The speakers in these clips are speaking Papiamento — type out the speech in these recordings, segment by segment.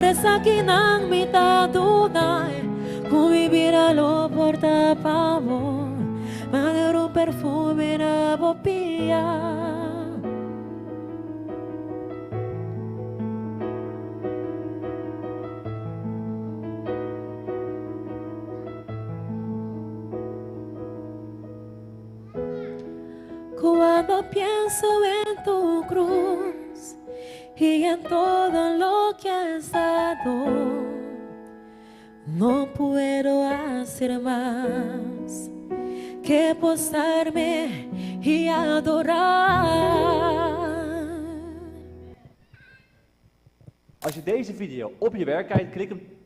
Esakinan mi ta duda ku mi bida lo por ta pa bo manera un perfume na bo pia. Cuando pienso en tu cruz y en todo lo que has dado, no puedo hacer más que postarme y adorar. Als je deze video op je werk kijkt, klik hem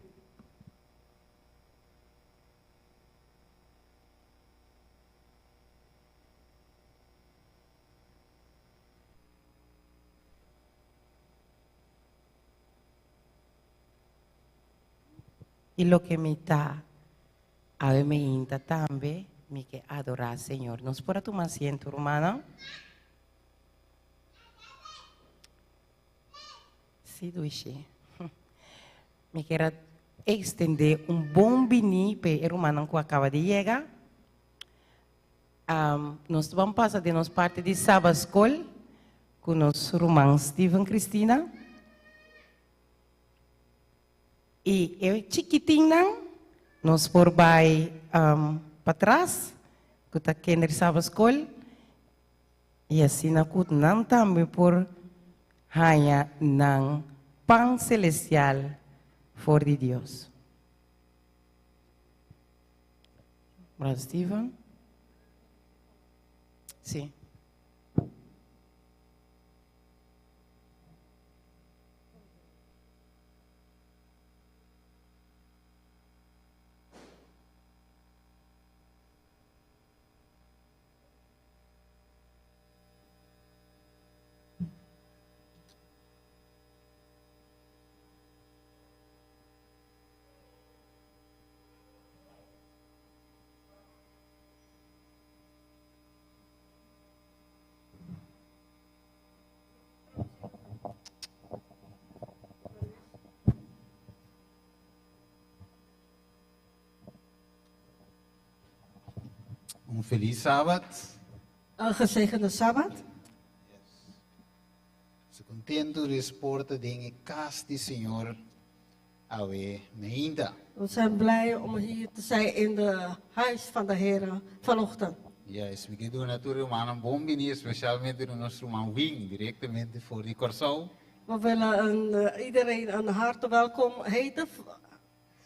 I loke mi ta awe meinta tambe, mi ke adorá Señor. Nos por a tuma asiento, rumannan? Sí, dushi. Mi kier a extendé un bon biní p'e e rumannan ku a kaba di yega. Nos ta ban pasa den nos parti di Sabaskol ku nos ruman Steven Cristina. I e chikitinnan nos por bai patras ku ta kinder Sabaskol i asina ku nan tambe por haña nan pan selestial for di Dios. Brother Steven? Sí. Un felis Sabat. Een gezegende Sabbat. Nos ta kontentu di por ta den e kas di Señor awe meinta. We zijn blij om hier te zijn in de huis van de Heer vanochtend. Yes, mi ke duna tur rumannan bon bini, spesialmente nos ruman Win, direktamente for di Kòrsou. We willen een, iedereen een hartelijk welkom heten.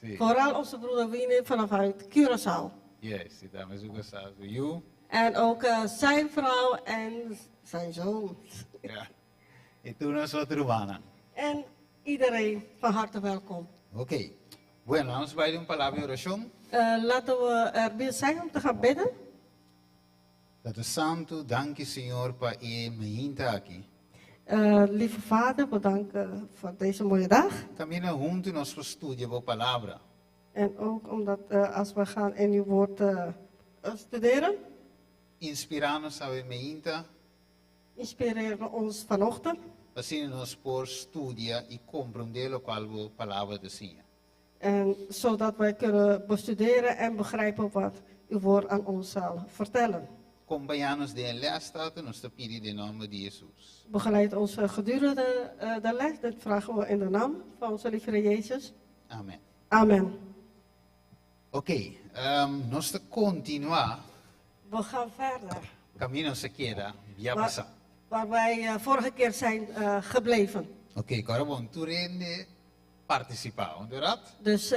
Sí. Vooral onze broeder Wien vanaf uit Curaçao. Yes, i tambe su kasá, su yu. En ook zijn vrouw en zijn zoon. Ja. I tur nos otro rumannan. En iedereen van harte welkom. Oké. Bueno, nos bai den un palabra di orashon. Laten we er weer zijn om te gaan bidden. Tata Santu, danki Señor pa e mainta aki. Lieve Vader, bedankt voor deze mooie dag. Camina huntu nos por studia bo palabra. En ook omdat als we gaan in uw woord studeren. Inspira nos awe meinta. Inspireer ons vanochtend. P'asina nos por studia y comprende locual bo palabra ta siña. En zodat wij kunnen bestuderen en begrijpen wat uw woord aan ons zal vertellen. Kompañá nos den e les, Tata, nos ta pidi den nòmber di Hesus. Begeleid ons gedurende de les, dit vragen we in de naam van onze lieve Heer Jezus. Amen. Amen. Ok, nos ta kontinuá. We gaan verder. Kaminda nos a keda bia pasá. Waar wij vorige keer zijn gebleven. Ok, kòrda bon, tur hende partisipá, hoor dat? Dus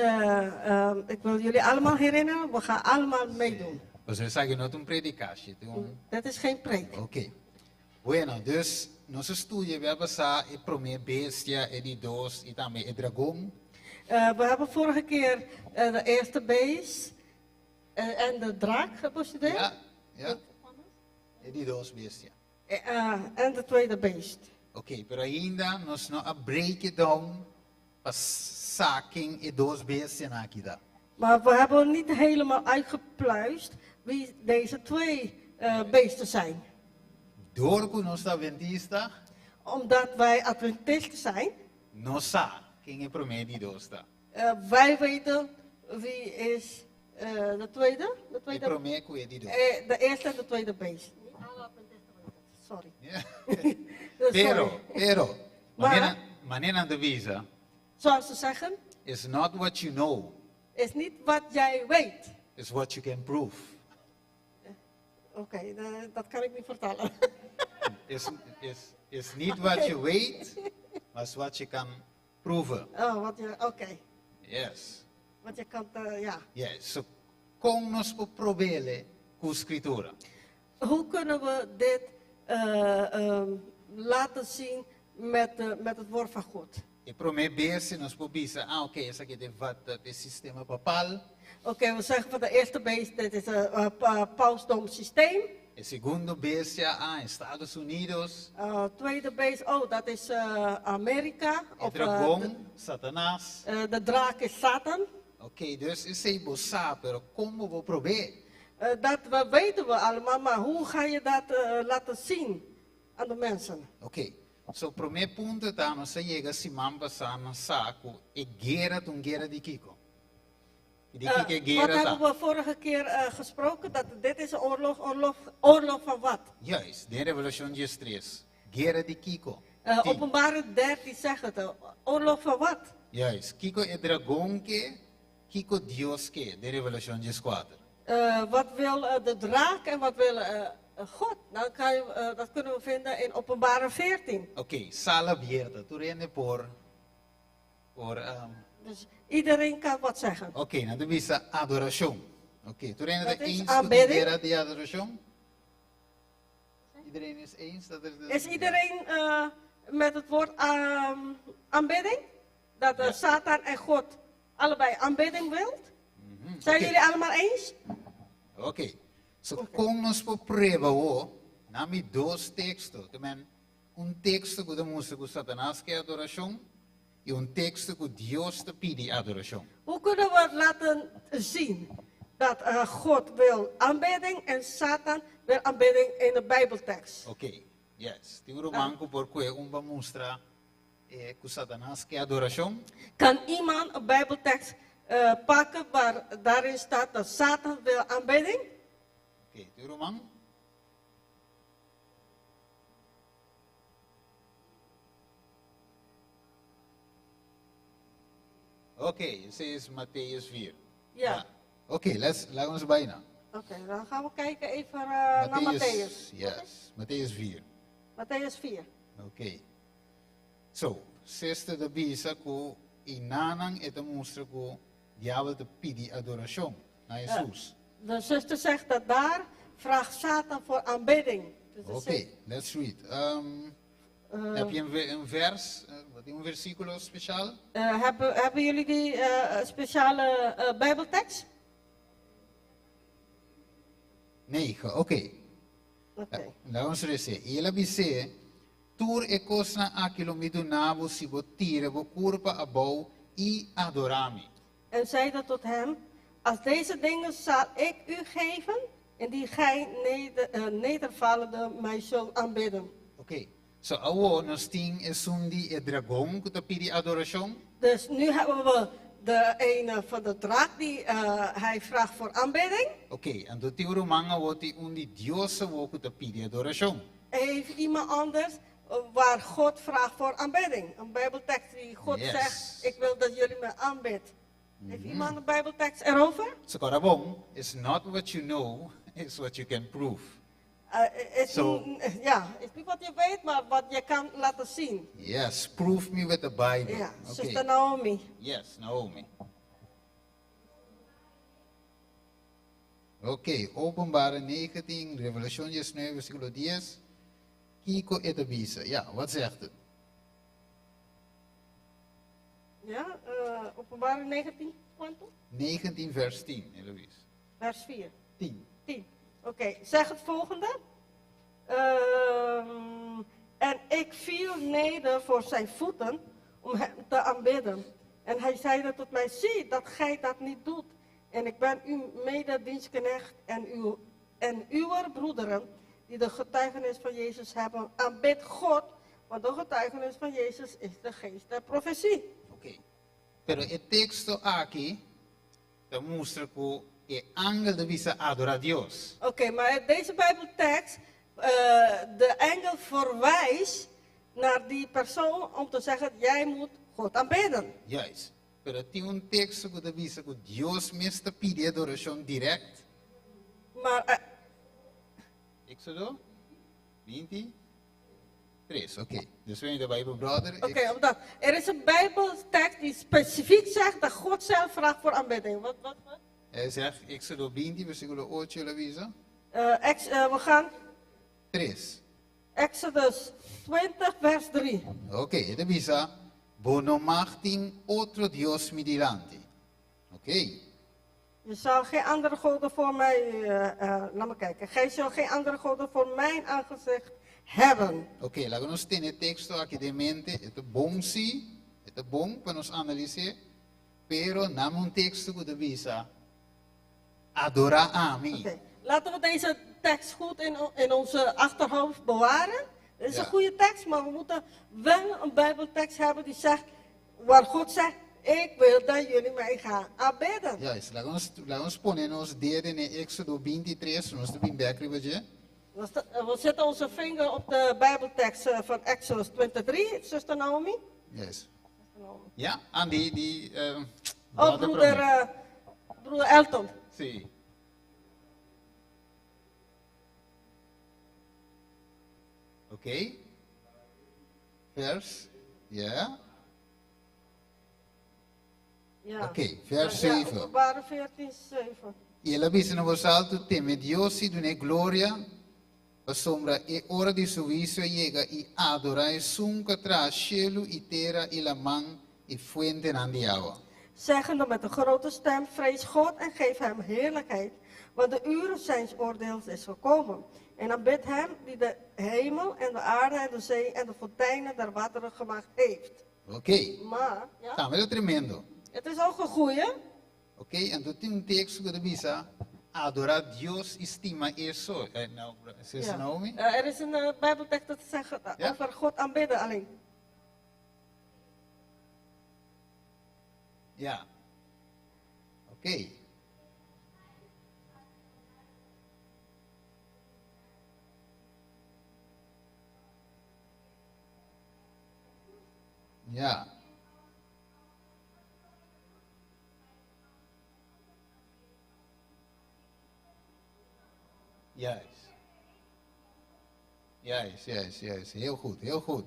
ik wil jullie allemaal herinneren, we gaan allemaal meedoen. Pasobra esaki no ta un predikashi, ta un. Dat is geen preek. Ok. Bueno, dus nos a studia bia pasá e promé bestia, e di dos i tambe e dragon. We hebben vorige keer de eerste beest en de draak bestudeerd. Ja, ja. E di dos bestia. En de tweede beest. Ok, pero ainda nos no a break it down pa sa ken e dos bestianan aki ta. Maar we hebben niet helemaal uitgepluist wie deze twee beesten zijn. Door ku nos ta adventista. Omdat wij adventisten zijn. Nos sa. ken e promé i di dos ta. Wij weten wie is de tweede. De E tweede promé ku e di dos. De eerste en de tweede beest. Niet alle Adventisten weten het, sorry. Ja. Dus Pero, sorry. pero, Maar- manera, manera nan ta bisa, Zoals ze zeggen, it's not what you know, is niet wat jij weet. it's what you can prove. Oké, dat kan ik niet vertellen. Is niet wat je weet, maar is wat je kan proeven. Oh, wat je, oké. Yes. Want je kan, ja. Yes. So, kon nos por prob'é ku skritura? Hoe kunnen we dit laten zien met het woord van God? E promé bestia nos por bisa, ah, oké, esaki ta e sistema papal. Oké, we zeggen van de eerste beest, dit is een pausdomsysteem. E segundo bestia, ah, Estados Unidos. Tweede beest, oh, dat is Amerika. E Of, dragon, Satanas. De draak is Satan. Oké, dus esei bo sa, pero kon bo por prob'é? Dat weten we allemaal, maar hoe ga je dat laten zien aan de mensen? Oké, so promé punto ta, nos a yega siman pasá na sa ku e guera ta un guera di kiko. Di kiko e guera Wat ta? hebben we vorige keer gesproken? Dat dit is een oorlog, oorlog, oorlog van wat? Juist, den Revelashon 13. Guera di kiko? 10. Openbaring 13 zegt het, oorlog van wat? Juist, kiko e dragon ke, kiko Dios ke, den Revelashon 14. Wat wil de draak en wat wil God? Nou, dat kunnen we vinden in Openbaring 14. Oké, sala abierto. Tur hende por Dus iedereen kan wat zeggen. Oké, nou dat is adorashon. Oké, tur hende Dat het is eens aanbidding. ku di adorashon? Iedereen is eens dat er Is iedereen met het woord aanbidding? Dat Satan en God allebei aanbidding wilt? Zijn jullie allemaal eens? Oké. So, kon nos por prueba o, duna mi dos teksto. Ke men, un teksto ku ta mustra ku Satanas ke adorashon i un teksto ku Dios ta pidi adorashon. Hoe kunnen we het laten zien dat God wil aanbidding en Satan wil aanbidding in de Bijbeltekst? Oké, yes. Tin un ruman ku por kue un pa mustra ku Satanas ke adorashon? Kan iemand een Bijbeltekst pakken waar daarin staat dat Satan wil aanbidding? Oké, tin ruman? Oké, esei is Mattheüs 4. Ja. Ja. Oké, laten we bijna. Oké, dan gaan we kijken even naar Mattheüs. Yes, Mattheüs 4. Mattheüs 4. Oké. So, sister ta bisa ku einan e ta mustra ku diabel ta pidi adorashon na Jesus. De zuster zegt dat daar vraagt Satan voor aanbidding. Dus de Oké, let's read. Heb je een vers, wat een versíkulo spesiaal? Hebben jullie die speciale Bijbeltekst? 9, oké. Oké. Laten we lezen. I el a bis'é, tur e kosnan aki lo mi duna bo si bo tira bo kurpa abou i adorá mi. En zeide tot hem, als deze dingen zal ik u geven, indien gij nedervallende mij zult aanbidden. Oké. So, awor nos tin esun di e dragon ku ta pidi adorashon. Dus nu hebben we de ene van de draak die hij vraagt voor aanbidding. Oké, anto tin ruman awor tin un di Dios ku ta pidi adorashon. Heeft iemand anders waar God vraagt voor aanbidding? Een Bijbeltekst die God zegt, ik wil dat jullie me aanbidden. Heeft iemand een Bijbeltekst erover? So, kòrda bon, it's not what you know, it's what you can prove. Is ja, is niet wat je weet, maar wat je kan laten zien. Yes, prove me with the Bible. Ja, Zuster Naomi. Yes, Naomi. Oké, Openbaring 19, Revelashon 19, versíkulo 10. Kiko e ta bisa. Ja, wat zegt het? Ja, Openbaring 19, quanto? 19, vers 10, Eloise. Vers 4. 10. 10. Oké, zeg het volgende. En ik viel neder voor zijn voeten om hem te aanbidden. En hij zeide tot mij, zie dat gij dat niet doet. En ik ben uw mededienstknecht en uw broederen die de getuigenis van Jezus hebben. Aanbid God, want de getuigenis van Jezus is de geest der profetie. Oké. Pero e teksto aki ta mustra ku e angel ta bisa adorá Dios. Oké, maar deze Bijbeltekst, de engel verwijst naar die persoon om te zeggen, jij moet God aanbidden. Juist. Pero tin un teksto ku ta bisa ku Dios mes ta pidi adorashon dirèkt. Maar Éxodo 23, oké. Dus wen de Bijbel Brother. Oké, omdat er is een Bijbeltekst die specifiek zegt dat God zelf vraagt voor aanbidding. Wat, wat, wat? Hij zegt Éxodo 20, versíkulo 8, el a bisa. We gaan 3. Exodus 20, vers 3. Oké, e ta bisa, Bo no mag tin otro dios mi dilanti. Oké. Je zal geen andere goden voor mij, laat me kijken. Gij zult geen andere goden voor mijn aangezicht hebben. Oké, laga nos tene e teksto aki den mente. E ta bon sí, e ta bon pa nos analis'é, pero name un teksto ku ta bisa, Adorá ami. Oké, laten we deze tekst goed in onze achterhoofd bewaren. Het is een goede tekst, maar we moeten wel een Bijbeltekst hebben die zegt, waar God zegt, ik wil dat jullie mij gaan aanbidden. Juist, laga nos, laga nos pone nos dede den Éxodo 23, nos ta bin bek riba dje. We zetten onze vinger op de Bijbeltekst van Exodus 23, zuster Naomi. Yes. Ja, aan die, die Oh, brother broeder, Prome. broeder Elton. Sí. Oké. Vers. Ja. Ja. Oké, vers Ja, 7. Openbaring 14, 7. I el a bisa na bos altu, Teme Dios i dun'é gloria, pasobra e ora di su huisio a yega, i adorá esun ku a traha shelu i tera i laman i fuentenan di awa. Zeggende met een grote stem, Vrees God en geef hem heerlijkheid, want de ure zijns oordeels is gekomen. En aanbid hem die de hemel en de aarde en de zee en de fonteinen der wateren gemaakt heeft. Oké, Maar, ja, tambe ta tremendo. het is ook een goeie. Oké, anto tin un teksto ku ta bisa, Adorá Dios i stima e so. Nou, Sister Naomi? Er is een Bijbeltekst dat zegt over God aanbidden alleen. Ja. Oké. Ja. Juist. Juist, juist, juist. Heel goed, heel goed.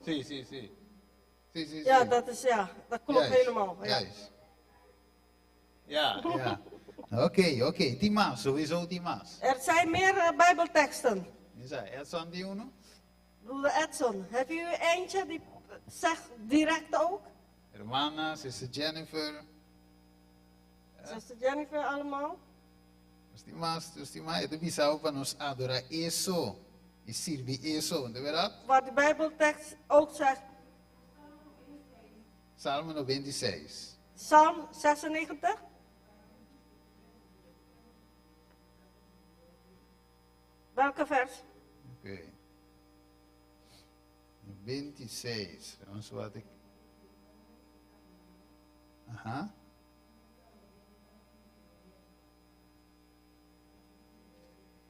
Sí, sí, sí. Sí, sí, Ja, sí. dat is, ja, dat klopt Juist, helemaal. Ja. Juist. Ja, ja. Oké, oké. Tin mas, sowieso tin mas. Er zijn meer Bijbelteksten. Is dat Edson die uno? Broeder Edson, heb u eentje die zegt direct ook? Hermana, sister Jennifer. Zuster Jennifer allemaal? Nos tin mas, nos tin mas. E ta bisa pa nos adora e so i sirbi e so, no ta berdad? Waar de Bijbeltekst ook zegt. Salmo 96. Psalm 96. Welke vers? Oké. 26. Vamos wat ik. Aha.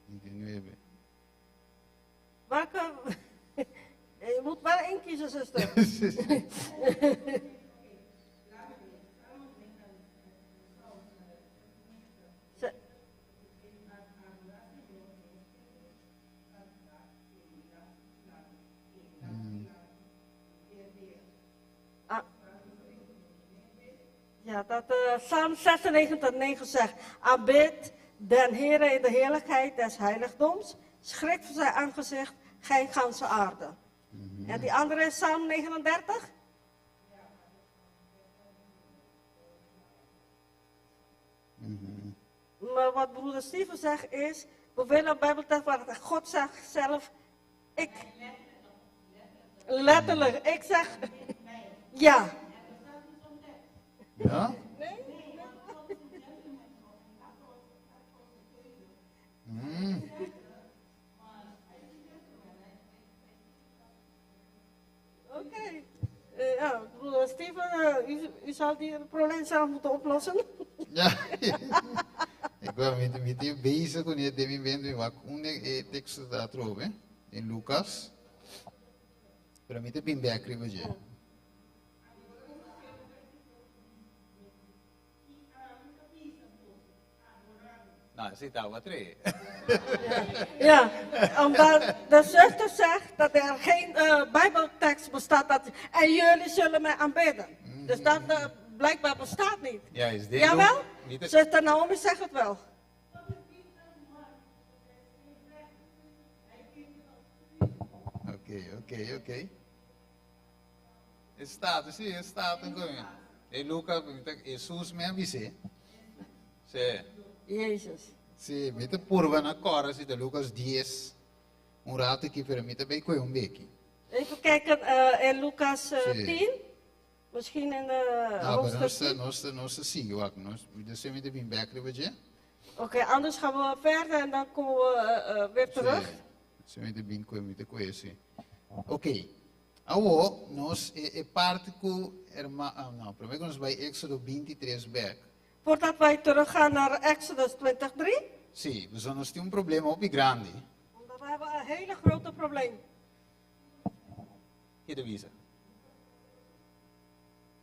29. Welke? Je moet wel één kiezen, zuster. Ah. Ja, dat Psalm 96, 9 zegt, aanbid den Heere in de heerlijkheid des heiligdoms, schrik voor zijn aangezicht, gij ganse aarde. En die andere is Psalm 39? Maar wat broeder Steven zegt is, we willen een Bijbeltekst waar God zegt zelf, ik, letterlijk, ik zeg, ja. Ja? Nee? Oké. Ja, broeder Steven, u zal die probleem zelf moeten oplossen. Ja. Ik ben met die bezig con het demi bendo wak un e teksto da trove in Lucas. Pero mi te bin back riba je. Nou, zit daar wat re. Ja, omdat de zuster zegt dat er geen Bijbeltekst bestaat dat en jullie zullen mij aanbidden. Dus dat blijkbaar bestaat niet. Ja, is dit Jawel? ook niet het- Zuster Naomi zegt het wel. Oké. Het staat, zie je, het staat een kom. In Lucas, Jesus me avise. Sí. Jezus. Sí, mi te purva na cora, si de Lucas 10. Un rato aqui, pero mi te bij un beki. Even kijken in Lucas Zie. 10. Misschien in de Ah, maar hoofdstuk nos 10. nos nos sigue, wak, nos, mi te mi te bin back riba je. Oké, anders gaan we verder en dan komen we weer terug. Sí, mi te bin koe, mi te koe, sí. Oké. Awo, nos e, e parte ku herma, ah, no, primeiro nos vai Éxodo 23 back. Voordat wij teruggaan naar Exodus 23. Sí, dus nos tin un problema hopi grandi. Omdat we hebben een hele grote probleem. Hier de visa.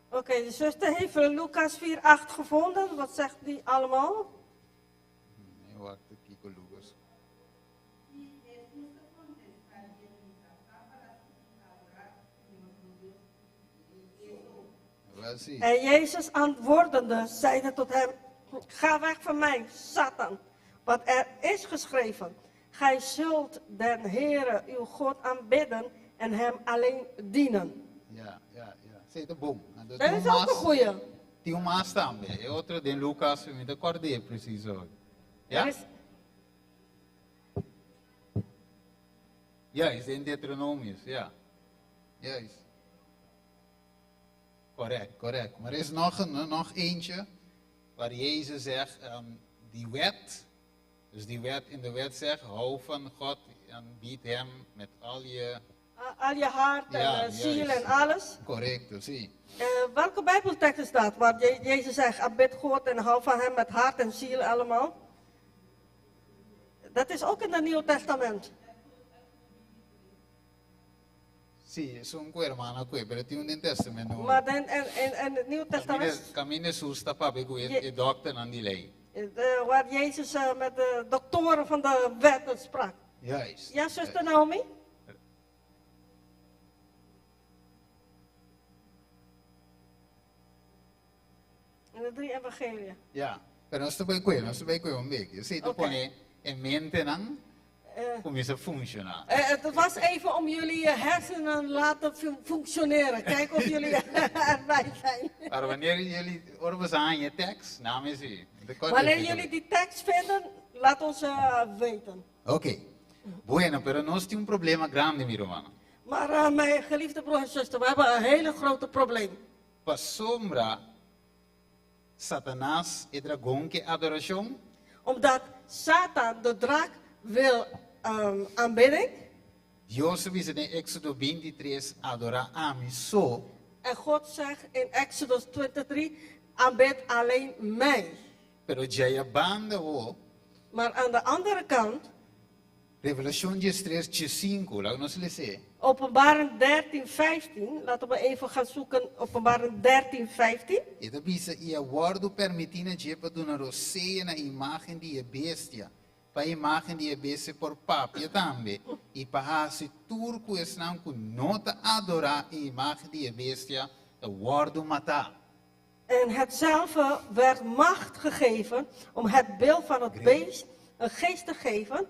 Oké, de zuster heeft Lucas 4,8 gevonden. Wat zegt die allemaal? Nee, wacht, Kiko Lucas. Wel, zie. En Jezus antwoordende zeide tot hem, ga weg van mij, Satan. Want er is geschreven, gij zult den Heere uw God aanbidden en hem alleen dienen. Ja. Zie, de boom. Dat is ook een goeie. Tem um mas também. É outro de Lucas, me acordei preciso. Ja? Er is- Ja, is in Deuteronomius, ja. Juist. Correct, correct. Maar er is nog eentje waar Jezus zegt, die wet, dus die wet in de wet zegt, hou van God en bied hem met al je... Al je hart en Ja, ziel juist. en alles. Correcto, zie. Welke Bijbeltekst is dat? Waar Jezus zegt, aanbid God en hou van hem met hart en ziel allemaal. Dat is ook in het Nieuw Testament. Sí, es un hermano, pero tiene un testamento. Maar dan, en het Nieuw Testament, Camine susta papi, Je- e dokter aan die lei. waar Jezus met de doktoren van de wet sprak. Juist. Ja, zuster Naomi? In de drie evangeliën. Ja, pero no estoy bij no estoy bij un beetje. Sí, te Oké. pone en mente dan, comienza a funcionar. Het was even om jullie hersenen laten functioneren. Kijken of jullie erbij zijn. Maar wanneer jullie orbes aan je tekst, naam is u. Wanneer jullie die tekst vinden, laat ons weten. Oké. Bueno, pero no es un problema grande, mi hermano. Maar mijn geliefde broer en zuster, we hebben een hele grote probleem. Pa sombra, Satanás e dragón que adoración, Omdat Satan, de draak, wil aanbidding. Dios dice in Éxodo 23, adora a mi so, En God zegt in Exodus 23, aanbid alleen mij. pero ya banda o, Maar aan de andere kant, Revelación 13, 5, la no se le sé. Openbaring 13, 15. Laten we even gaan zoeken, Openbaring 13, 15. Esta bisa e aguardo permitina jepa duna roseia na imagen de bestia, pa imagen de bestia por papia tambe, e pa hasi turco esnam ku nota adora e imagen de bestia, aguardo mata. En hetzelfde werd macht gegeven om het beeld van het beest een geest te geven,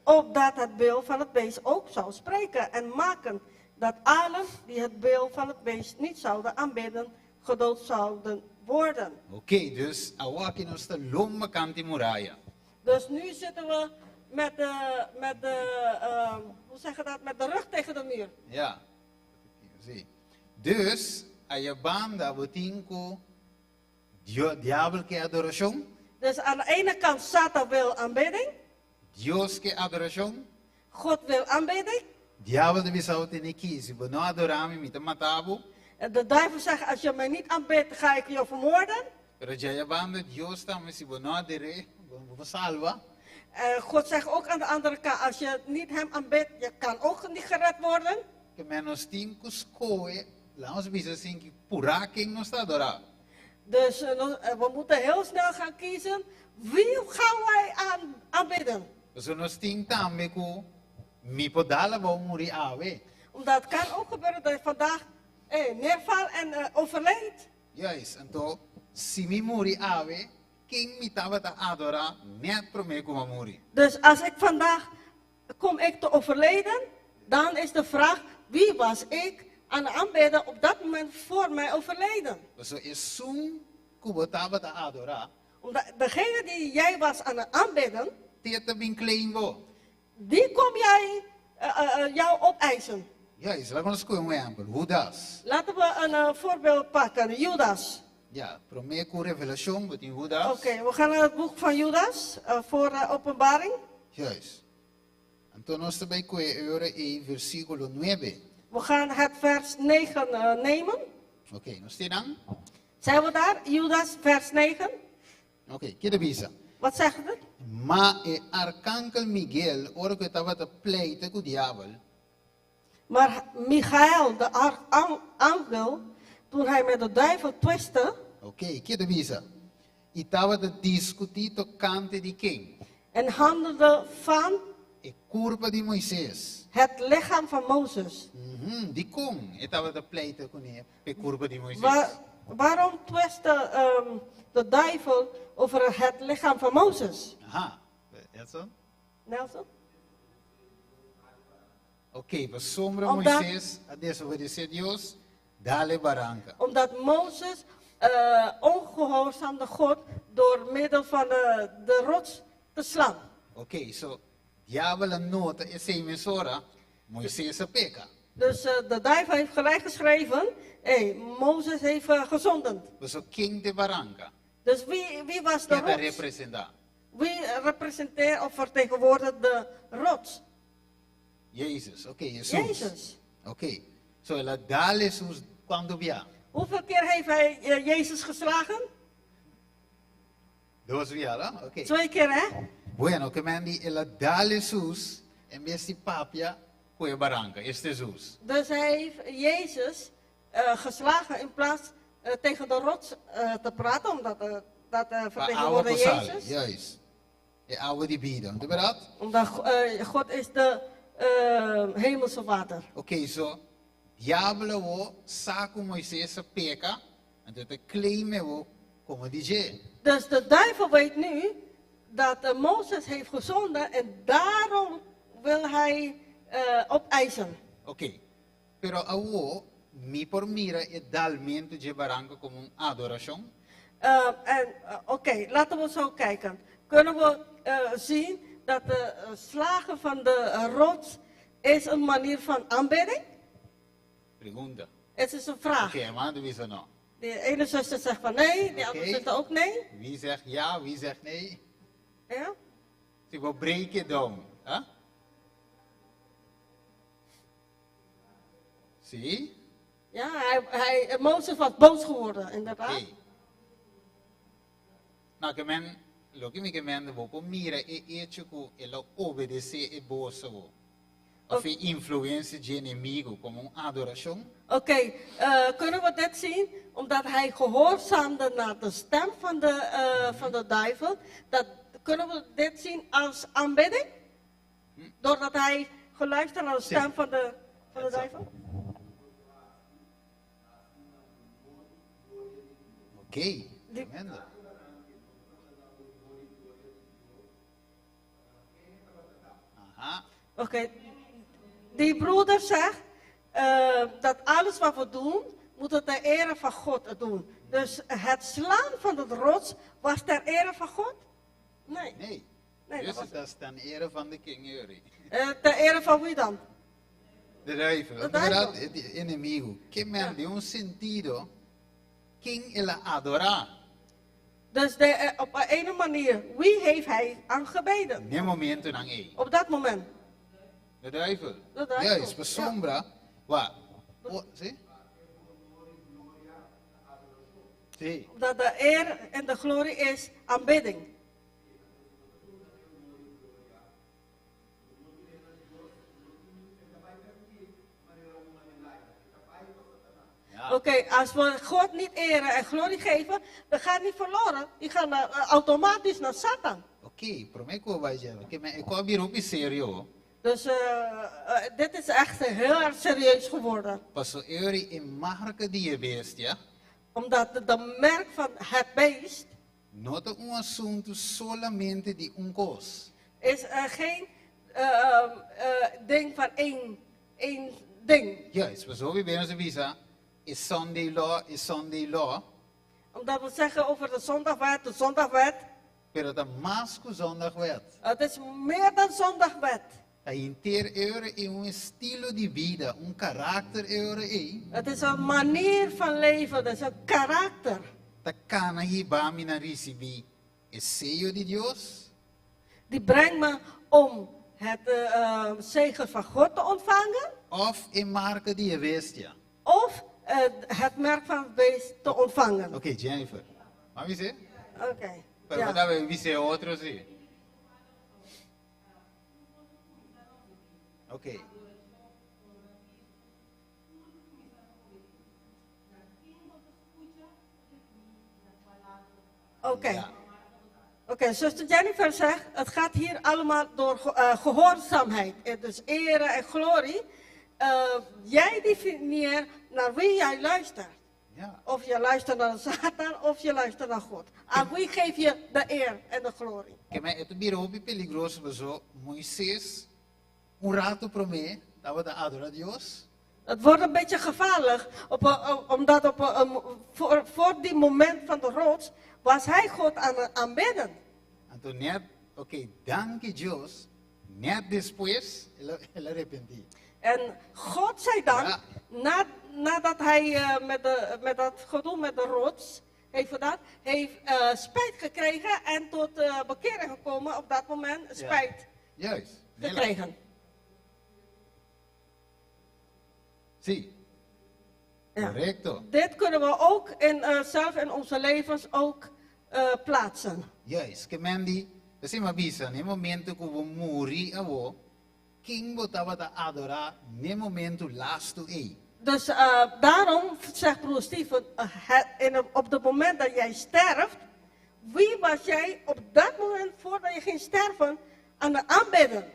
opdat het beeld van het beest ook zou spreken en maken dat allen die het beeld van het beest niet zouden aanbidden, gedood zouden worden. Oké, dus awaki nos ta lomba kanti muraya. Dus nu zitten we met de, hoe zeg je dat, met de rug tegen de muur. Ja. Zie. Dus, ayabanda botinko diablo que adoración, Dus aan de ene kant Satan wil aanbidding, Dios que adoración, God wil aanbidding. diablo de bisau tiene que si no adorami mi te matabo. De duivel zegt, als je mij niet aanbidt, ga ik je vermoorden. Pero djaya banda Dios tambe si bo no ador'é, bo no por salba. En God zegt ook aan de andere kant, als je niet hem aanbidt, je kan ook niet gered worden. Ke men nos tin ku skohe, laga nos bisa sin ki purá ken nos ta adorá. Dus we moeten heel snel gaan kiezen, wie gaan wij aanbidden? Pasobra nos tin tambe ku mi por dal abou muri awe. Omdat het kan ook gebeuren dat je vandaag neervalt en overlijdt. Juist, anto si mi muri awe, ken mi tabata adorá nèt promé ku mi a muri? Dus als ik vandaag kom ik te overlijden, dan is de vraag, wie was ik aan het aanbidden op dat moment voor mij overlijden? Pasobra esun ku bo tabata adorá. Omdat degene die jij was aan het aanbidden. T'e ta bin claim bo. Die kom jij jou opeisen. Juist, laga nos kohe un ehèmpel, Hudas. Laten we een voorbeeld pakken, Judas. Ja, promé ku Revelashon bo tin Hudas. Oké, we gaan naar het boek van Judas, voor de openbaring. Juist. Anto nos ta bai kohe e ora ei versíkulo nuebe. We gaan het vers 9 nemen. Oké, nos tin nan? Zijn we daar? Judas, vers 9. Oké, ke ta bisa? Wat zegt het? Ma e arkankel Miguel, ora ku e tabata pleita ku diabel. Maar Michael, de archangel, toen hij met de duivel twistte. Oké, ke ta bisa? I tabata diskutí tokante di ken? En handelde van. E kurpa di Moises. Het lichaam van Mozes. Dikon e tabata pleita kuné p'e kurpa di Moises? Waarom twistte de duivel over het lichaam van Mozes? Aha, Edson? Nelson? Oké, pasobra Omdat Moises a desobedesé Dios, dal e baranka. Omdat Mozes ongehoorzaamde God door middel van de rots te slaan. Oké, so diabel a nota esei mesora, Moises a peka. Dus de duivel heeft gelijk geschreven, hey, Mozes heeft gezondend. Paso ken t'e baranka? Dus wie was de Ken ta rots? representá? Wie representeert of vertegenwoordigt de rots? Jezus, oké, Jesus. Jezus. Oké, so el a dal Jesus kuantu bia? Hoeveel keer heeft hij Jezus geslagen? Dos bia, no? Oké. Twee keer, hè? Bueno, ke men di el a dal Jesus en bes di papia ku e baranka, es Jesus. Dus hij heeft Jezus geslagen in plaats tegen de rots te praten, omdat dat Pa awa vertegenwoordigt ku sal, Jezus. Juist. E awa di bida, no ta berdad? Omdat God is de hemelse water. Oké, so diabel awo sa ku Moises a peka, anto e ta claim awo komo di dje. Dus de duivel weet nu dat Mozes heeft gezonden en daarom wil hij opeisen. Oké, pero awo mi por mira e dalmentu dje baranka komo un adorashon? En oké, laten we zo kijken. Kunnen we zien dat de slagen van de rots is een manier van aanbidding? Pregunta. Het is een vraag. Oké, hermano ta bisa no. De ene zuster zegt van nee, de andere zuster ook nee. Wie zegt ja, wie zegt nee? Ja. Si bo break it down. Huh? Si? Ja, Mozes was boos geworden, inderdaad. Oké. Nou, ke men, loke mi ke men, bo por mira e hecho ku el a obedece e bosa bo. Of e influencia di enemigo como un adoracion. Oké, kunnen we dit zien? Omdat hij gehoorzaamde naar de stem van de duivel. Dat, kunnen we dit zien als aanbidding? Doordat hij geluisterd naar de stem van de duivel? Oké, tremendo. Aha. Oké, die broeder zegt dat alles wat we doen, moeten ter ere van God doen. Dus het slaan van het rots was ter ere van God? Nee. Nee. Nee, dus dat was dat is ten ere van de king, Juri. Ter ere van wie dan? De duivel. De duivel. De de enemigo. Ke men di un sentido, ken el a adora. Dus op een ene manier, wie heeft hij aangebeden? Ne momento nan ei. Op dat moment. De duivel. De duivel, Juist, pa ja. sombra. Wa. O, si? Si. Omdat de eer en de glorie is aanbidding. Ja. Oké, als we God niet eren en glorie geven, dan gaat niet verloren. Die gaan automatisch naar Satan. Ok, promé ku bai dje, ke men e kos a bira hopi serio. Dus dit is echt heel erg serieus geworden. Paso e ora e marka di e bestia. Omdat de merk van het beest No ta un asuntu solamente di un kos. is geen ding van één ding. Juist, paso hopi bes nos ta bisa e Sunday law, e Sunday law. Omdat we zeggen over de zondagwet, de zondagwet. Pero ta mas ku zondagwet. Het is meer dan zondagwet. Ta henter e ora ei un estilo di bida, un karakter e ora ei. Het is een manier van leven, het is een karakter. Ta kana hiba mi na risibí e seyo di Dios. Die brengt me om het zegen van God te ontvangen. Of e marka di e bestia. Of het merk van het beest te ontvangen. Oké, Jennifer. Ban bis'é? Oké. Pero Ja. ja. Ban bisa otro si. Oké. Oké. Ja. Oké, zuster Jennifer zegt, het gaat hier allemaal door gehoorzaamheid. Dus ere en glorie. Jij definieert naar wie jij luistert. Ja. Of je luistert naar Satan of je luistert naar God. Aan wie geef je de eer en de glorie? Ke men e ta bira hopi peligroso paso Moises un ratu promé tabata adorá Dios. Het wordt een beetje gevaarlijk, omdat voor die moment van de rots was hij God aan het aanbidden. Anto net, oké, danki Dios, net despues el a arepentí. En God zei dan, Ja. nadat hij met dat gedoe met de rots heeft gedaan, heeft spijt gekregen en tot bekering gekomen op dat moment, spijt Juist. gekregen. Si. Ja. Korekto. Dit kunnen we ook zelf in onze levens ook plaatsen. Juist. Ke men di, asina mi a bisa, na momento ku bo muri awo, ken bo tabata adorá na momento lastu ei. Dus daarom zegt broer Steven, op het moment dat jij sterft, wie was jij op dat moment voordat je ging sterven aan het aanbidden?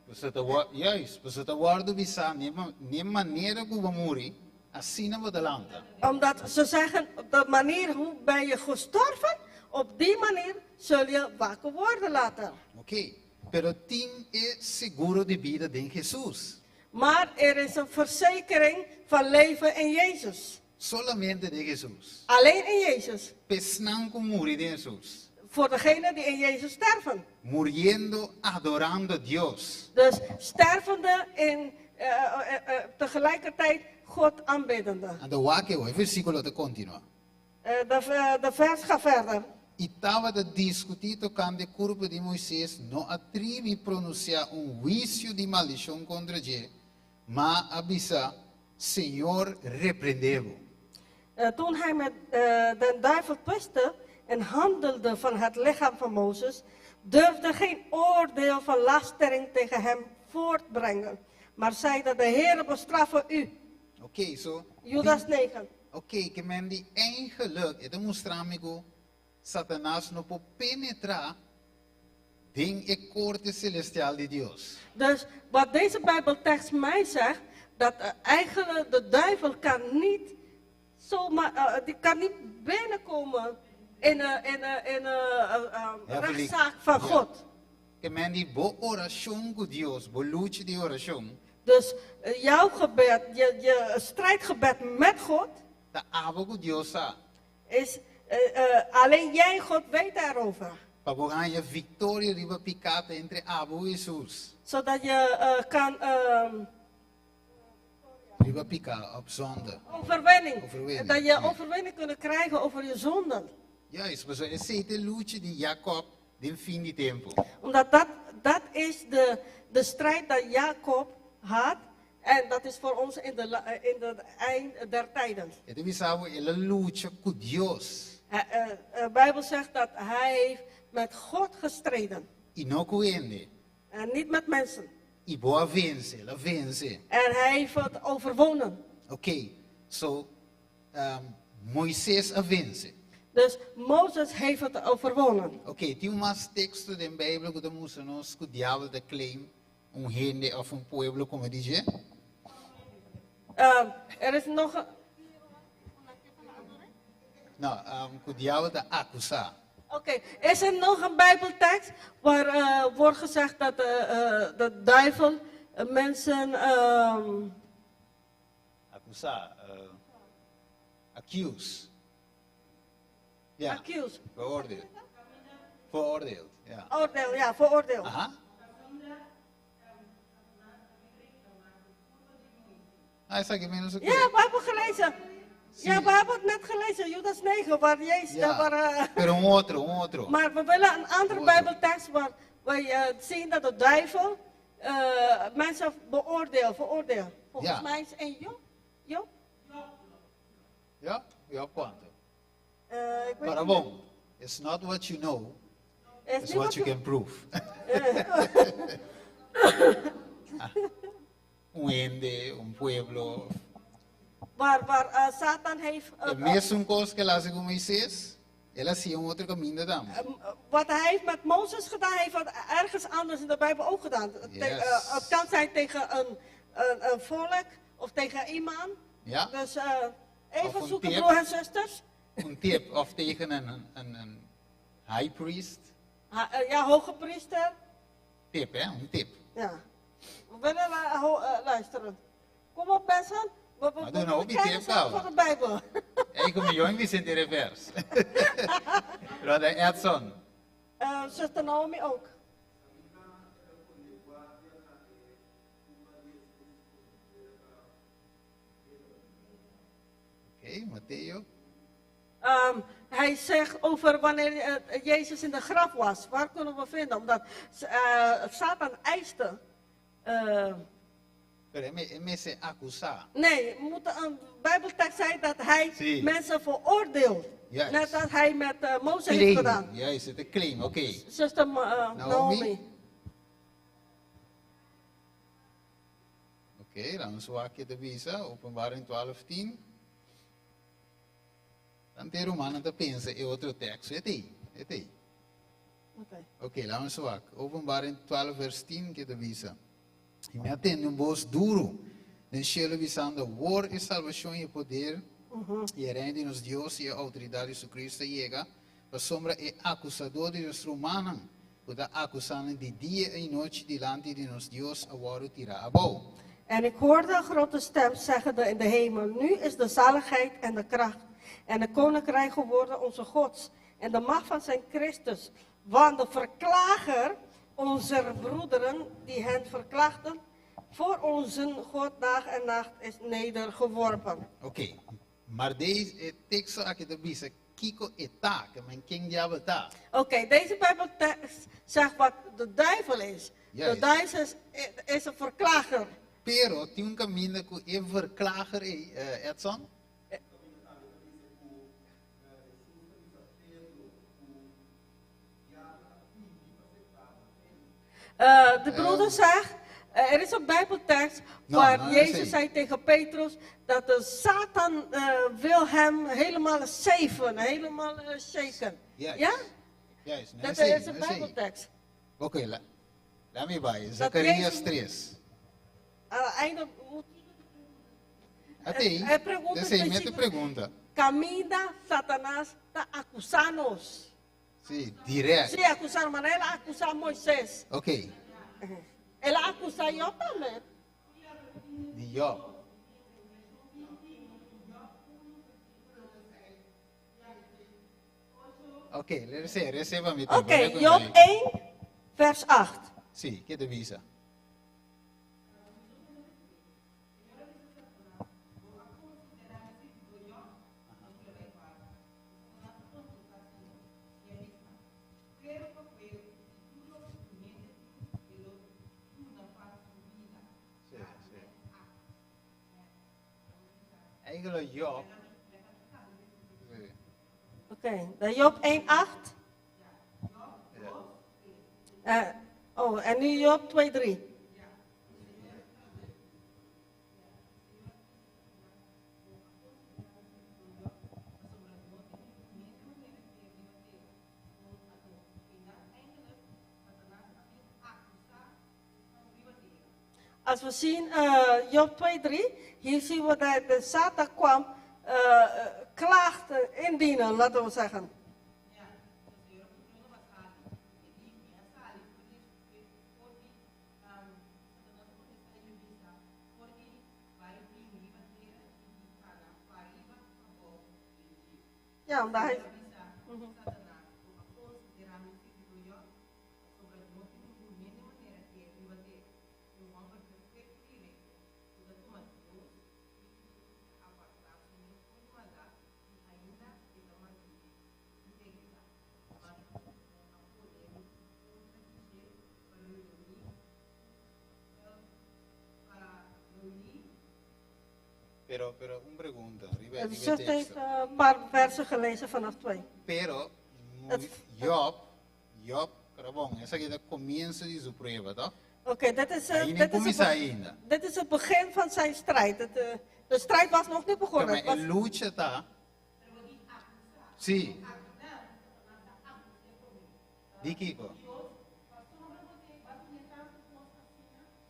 Bo ta juist, bo ta wòrdu bisá, na manera ku bo muri, asina bo ta lanta. Omdat ze zeggen, op de manier hoe ben je gestorven, op die manier zul je wakker worden later. Oké, pero tin e seguro di bida den Jesus. Maar er is een verzekering van leven in Jezus. Solamente den Jesus. Alleen in Jezus. P'esnan ku muri den Jesus. Voor degenen die in Jezus sterven. Muriendo adorando Dios. Dus stervende in tegelijkertijd God aanbiddende. Anto wak e versíkulo ta kontinuá. De vers gaat verder. I tabata diskutí tokante kurpa di Moises, no a tribi pronunsiá un huisio di maldishon kontra dje, ma a bisa, Señor reprendé bo. Toen hij met den duivel twistte en handelde van het lichaam van Mozes, durfde geen oordeel van lastering tegen hem voortbrengen, maar zei dat de Heere bestraffe u. Oké, so, Judas 9. Oké, ke men di eigenlijk, e ta mustra mi ku Satanas no por penetrá den e korte selestial di Dios. Dus wat deze Bijbeltekst mij zegt, dat eigenlijk de duivel kan niet zomaar, die kan niet binnenkomen in een Ja, rechtszaak van Ja. God. Ke men di bo orashon ku Dios, bo lucha di orashon. Dus jouw gebed, je strijdgebed met God, Ta abo ku Dios sa. is alleen jij, God, weet daarover. Pa bo haña viktoria riba piká ta entre abo i Jesus. Zodat je kan Riba piká op zonde. Overwinning. Overwinning. Dat je Ja. overwinning kunt krijgen over je zonden. Juist, maar esei ta e lucha di Jacob den fin di tempu. Omdat dat is de strijd dat Jacob had. En dat is voor ons in de, in de eind der tijden. E ta bisa bo, el a lucha ku Dios. De Bijbel zegt dat hij heeft met God gestreden. I no ku hende. En niet met mensen. I bo a vense, el a vense. En hij heeft het overwonnen. Oké, so Moises a vense. Dus Mozes heeft het overwonnen. Oké, tin mas teksto den Bijbel ku ta mustra nos ku diabel ta claim un hende òf un pueblo komo di dje? Er is nog een... No, ku diabel ta akusá. Oké, is er nog een Bijbeltekst waar wordt gezegd dat de duivel mensen Akusá, accuse. Ja. Accuse. Veroordeeld. Veroordeeld, ja. Oordeel, ja, veroordeeld. Aha. Ah, esaki menos Ja, we hebben gelezen. Sí. Ja, we hebben het net gelezen, Judas 9, waar Jezus... Ja. Waar, Pero un otro, un otro. Maar we willen een andere Otro. Bijbeltekst waar wij zien dat de duivel mensen beoordeelt, veroordeelt. Volgens mij is 1 Job. Job? Ja, Job kuantu? Ik weet Para niet. bon, it's not what you know, Is it's niet what you wat can prove. Un hende, un pueblo. Waar Satan heeft, E mesun kos ku el a hasi ku Moises, el a hasi un otro kaminda tambe. Wat hij heeft met Mozes gedaan, heeft wat ergens anders in de Bijbel ook gedaan. Het kan zijn tegen een volk of tegen iemand. Dus even Of een zoeken, tip. broer en zusters. Un tip, of tegen een high priest. Ha, ja, hoge priester. Tip, hè? Un tip. Ja. We willen luisteren. Kom op, mensen. We Maar doe nou ook die krijgen tip, zelf Carla. van de Bijbel. Ik kom jong Vicente Revers. Brother Edson. Zuster Naomi ook. Oké, Mateo. Hij zegt over wanneer Jezus in de graf was. Waar kunnen we vinden? Omdat Satan eiste. Pero hij me se acusa. Nee, we moeten een Bijbeltekst zijn dat hij mensen veroordeelt. Net als hij met Mozes heeft Claim. gedaan. Juist, het is een claim, oké. Zuster Naomi. Naomi. Oké, dan zwak je de visa, Openbaring 12:10. Dan te romano te pensa e otro tekst, het ei, het ei. Oké. Oké, laten we zwak. Openbaring 12 vers 10 ke ta bisa. I mi a tende un bos duru den shelu bisando, Awor e salbashon i e poder i e reino di nos Dios i e outoridat di su Cristo a yega, pasobra e akusadó di nos rumannan, ku ta akusá nan di dia i nochi dilanti di nos Dios, a wòrdu tirá abou. En ik hoorde een grote stem zeggende in de hemel, nu is de zaligheid en de kracht en de koninkrijk geworden onze Gods en de macht van zijn Christus. Want de verklager onze broederen die hen verklaagden, voor onze God dag en nacht is nedergeworpen. Oké, maar deze tekst aki ta bisa kiko e ta, ke men ken diabel ta. Oké, deze Bijbeltekst zegt wat de duivel is. De duivel is een verklager. Pero tin un kaminda ku e verklager ei, Edson? De broeder zegt, er is een Bijbeltekst waar Jezus zei tegen Petrus dat de Satan wil hem helemaal zeven, helemaal shaken. Ja? Juist, nou Dat is is een nou is Bijbeltekst. Oké, laat me bij. Dat Zacharias Jezus 3. Aan het einde moet Até, Hij pregunta desde ahí me te específico. pregunta. Camina Satanás ta acusanos. Sí, direct. Sí, acusar, maar él acusa a Moisés. Oké. Él acusa a Job también. Di Job. Oké, rece, rece pa mi. Oké, Job 1, vers 8. Sí, ke ta bisa? Sí, sí. Eigenlijk Job. Sí. Oké, de Job 1, 8. Ja. Oh, en nu Job 2, 3. Als we zien Job 2, 3, hier zien we dat de Satan kwam klaagde indienen, laten we zeggen. Ja, omdat hij... Pero un pregunta, riba, De riba zuster heeft teksto. een paar versen gelezen vanaf 2. Pero Job, Job, pero bon, esaki ta comienzo di su prueba, toch? Oké, dit is, Ainda dit, is het comienza be- ainda. dit is het begin van zijn strijd. De strijd was nog niet begonnen. Maar Het was- e lucha ta. Sí. Di kiko.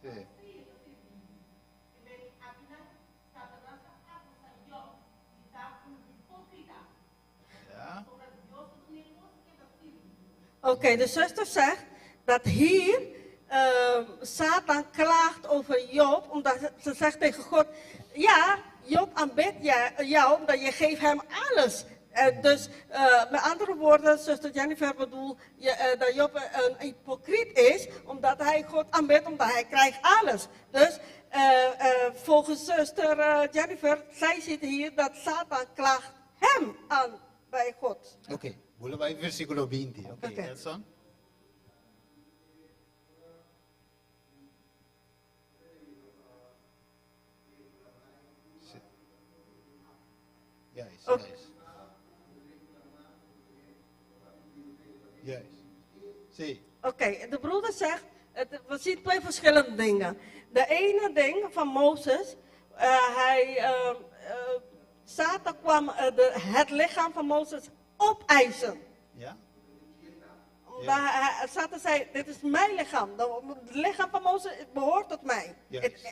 Sí. Ja. Oké, de zuster zegt dat hier Satan klaagt over Job, omdat ze zegt tegen God, ja, Job aanbidt jou, omdat je geeft hem alles. Dus met andere woorden, zuster Jennifer bedoelt dat Job een hypocriet is, omdat hij God aanbidt, omdat hij krijgt alles. Dus volgens zuster Jennifer, zij ziet hier dat Satan klaagt hem aan bij God. Oké, okay. Bij versículo 20. Oké, Oké. Edson? Juist, juist. Juist. Zie. Oké, de broeder zegt, we zien twee verschillende dingen. De ene ding van Mozes, Satan kwam het lichaam van Mozes opeisen. Omdat Satan zei, dit is mijn lichaam. Het lichaam van Mozes behoort tot mij.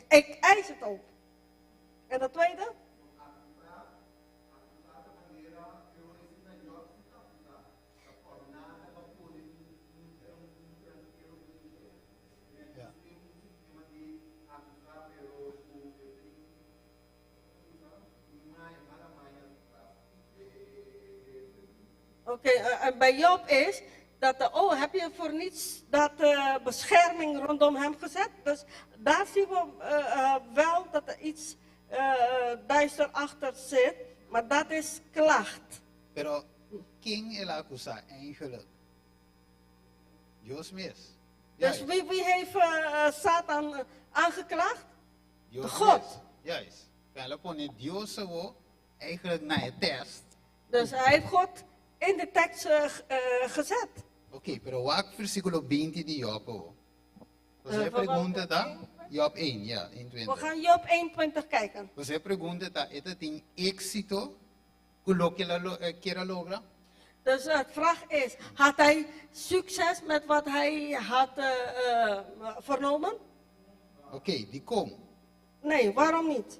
Ik eis het op. En de tweede? Oké, en bij Job is dat, de, oh, heb je voor niets dat bescherming rondom hem gezet? Dus daar zien we wel dat er iets duister achter zit, maar dat is klacht. Pero, ken el a acusa eigenlijk? Dios mes. Dus Juist. wie heeft Satan aangeklaagd? Dios De God. mes. Juist. El a pone Dios zo eigenlijk naar het test. Dus hij heeft God in de tekst gezet. Oké, pero wak versículo 20 di Job, oh. Você Van pregunta, welke? tá? Job 1, ja, 21. We gaan Job 21 kijken. Você pregunta, tá? Eta tem éxito com lo que ela quer lograr? Dus de vraag is, had hij succes met wat hij had vernomen? Oké, di kom. Nee, waarom niet?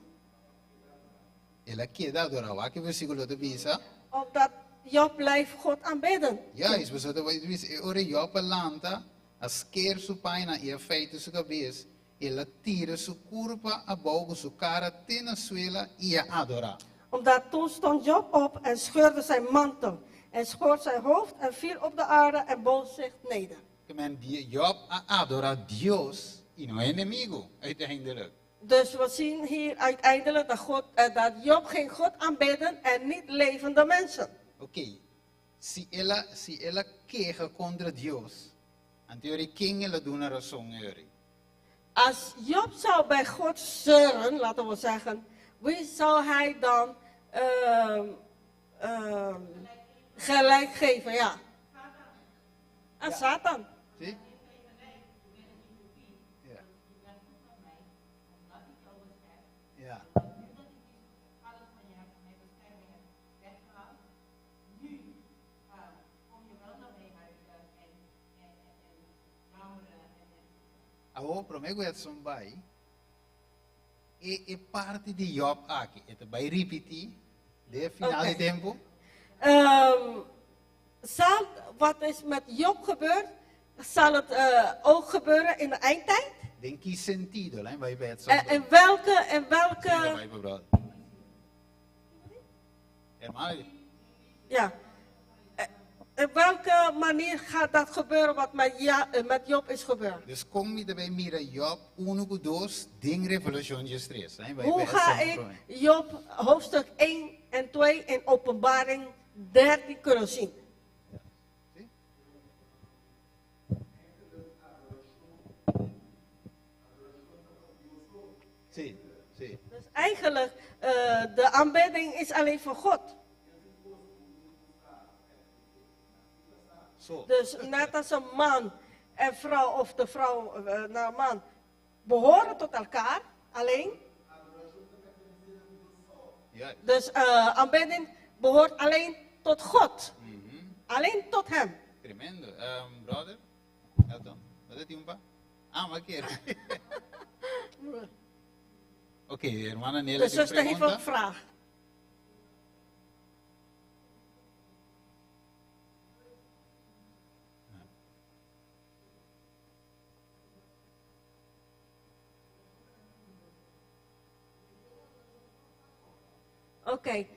Ela queda adorar. Wak versículo de bisa. Omdat Job blijft God aanbidden. Juist, você tá vai dizer, ora Job lanta, a squer su paina e a feita su cabeça, ela tira su curva a boca, su cara tem na suela e a adorar. Omdat toen stond Job op en scheurde zijn mantel en schoor zijn hoofd en viel op de aarde en boog zich neder. Que men Job a adora Dios e não é inimigo, uiteindelijk. Dus we zien hier uiteindelijk dat Job ging God aanbidden en niet levende mensen. Oké, si ela queja contra Dios, anterior quem ela dá uma razão, Eri? Als Job zou bij God zeuren, laten we zeggen, Wie zou hij dan gelijk geven? Ja. Aan Satan. Si? Ja. Ja. Awor, promé ku Edson bai, e e parti di Job aki, e ta bai ripití den e final di tempu? Zal wat is met Job gebeurd, zal het ook gebeuren in de eindtijd? Den ki sentido? Laat bai bij Edson. En welke, in welke... Bai, brother. Hermano. Ja. In welke manier gaat dat gebeuren wat met, ja, met Job is gebeurd? Dus kon mi ta bai mira Job 1 ku 2 den Revelashon 13? Hoe ga ik Job hoofdstuk 1 en 2 in Openbaring 13 kunnen zien? Si? Si, si. Dus eigenlijk, de aanbidding is alleen voor God. So. Dus net als een man en vrouw, of de vrouw naar man, behoren tot elkaar, alleen. Dus aanbidding behoort alleen tot God. Alleen tot hem. Tremendo. Brother, Elton, wat is die Ah, maar keer. Oké, hermana Nela, De zuster heeft een vraag. Oké,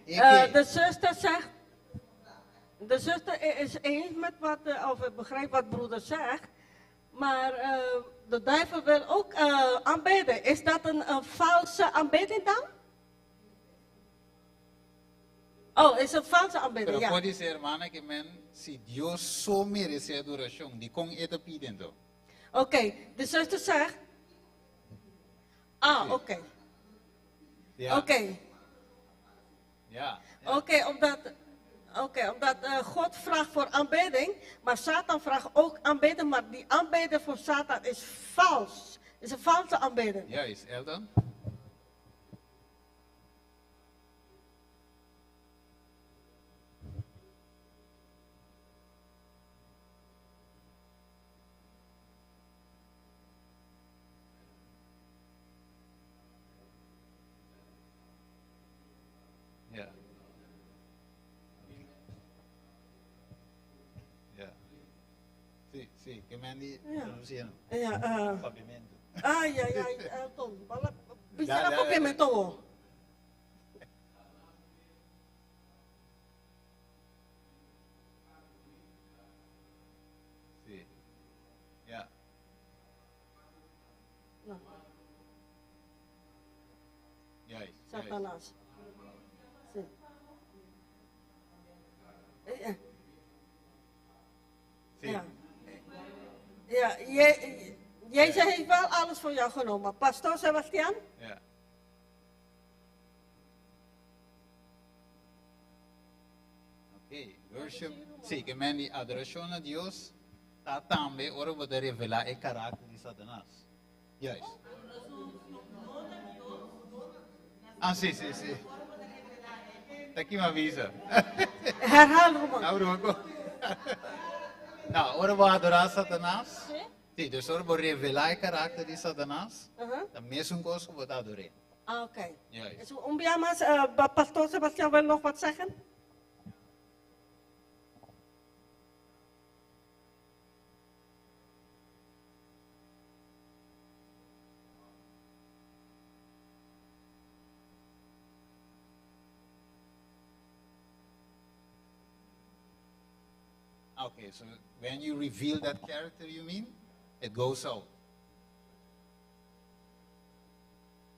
de zuster zegt, de zuster is eens met wat, of begrijpt wat broeder zegt, maar de duivel wil ook aanbidden. Is dat een valse aanbidding dan? Oh, is een valse aanbidding, Pero ja. por ser, hermana, ke men, si Dios so meresé adorashon, dikon e ta pidi anto? Oké, de zuster zegt, ah, oké. Ja. Oké. Ja. Ja. Oké, omdat God vraagt voor aanbidding, maar Satan vraagt ook aanbidding, maar die aanbidding voor Satan is vals. Is een valse aanbidding. Juist, Elton? Ja. Ja. Si, si, ke men di, Ja. no. Ja, Papiamento. Ah, ja, ja, Elton. Bala, bisa Ja, na ja, ja. papiamento. Oh. Si. Ja. No. Juist, juist. Satanas. Si. Si. Ja. Ja, Jezus heeft wel alles voor jou genomen. Pastor Sebastian? Ja. Oké, worship. Si, ke men di adorashon na Dios, ta tambe ora bo ta revelá e karakter di Satanas. Juist. Ah, si, si, si. Ta aki mi avisa. Herhaal, Roman. Nou, Rocco. Nou, ora bo adorá Satanas. Si, dus ora bo revelá e karakter di Satanas. Ta mesun kos ku bo ta ador'é. Ah, oké. Juist. Is un bia mas, Pastor Sebastian wil nog wat zeggen? Okay, so when you reveal that character, you mean? It goes out.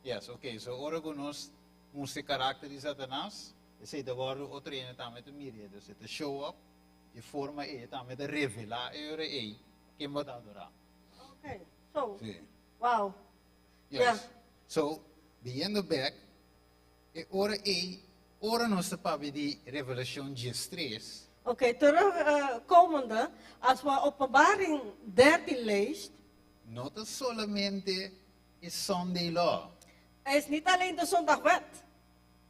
Yes, okay, so ora ku nos mustra e karakter di Satanas, esei ta wòrdu otro hende tambe ta mira, dus e ta show up di forma ei, e tambe ta revelá e ora ei ken bo ta adorá. Okay, so, Sí. wow. Yes. Ja. So, biniendo bek, E ora ei, ora nos ta papia di Revelashon 13, Oké, terugkomende, als we Openbaring 13 leest, no ta solamente e Sunday law. Is niet alleen de zondagwet.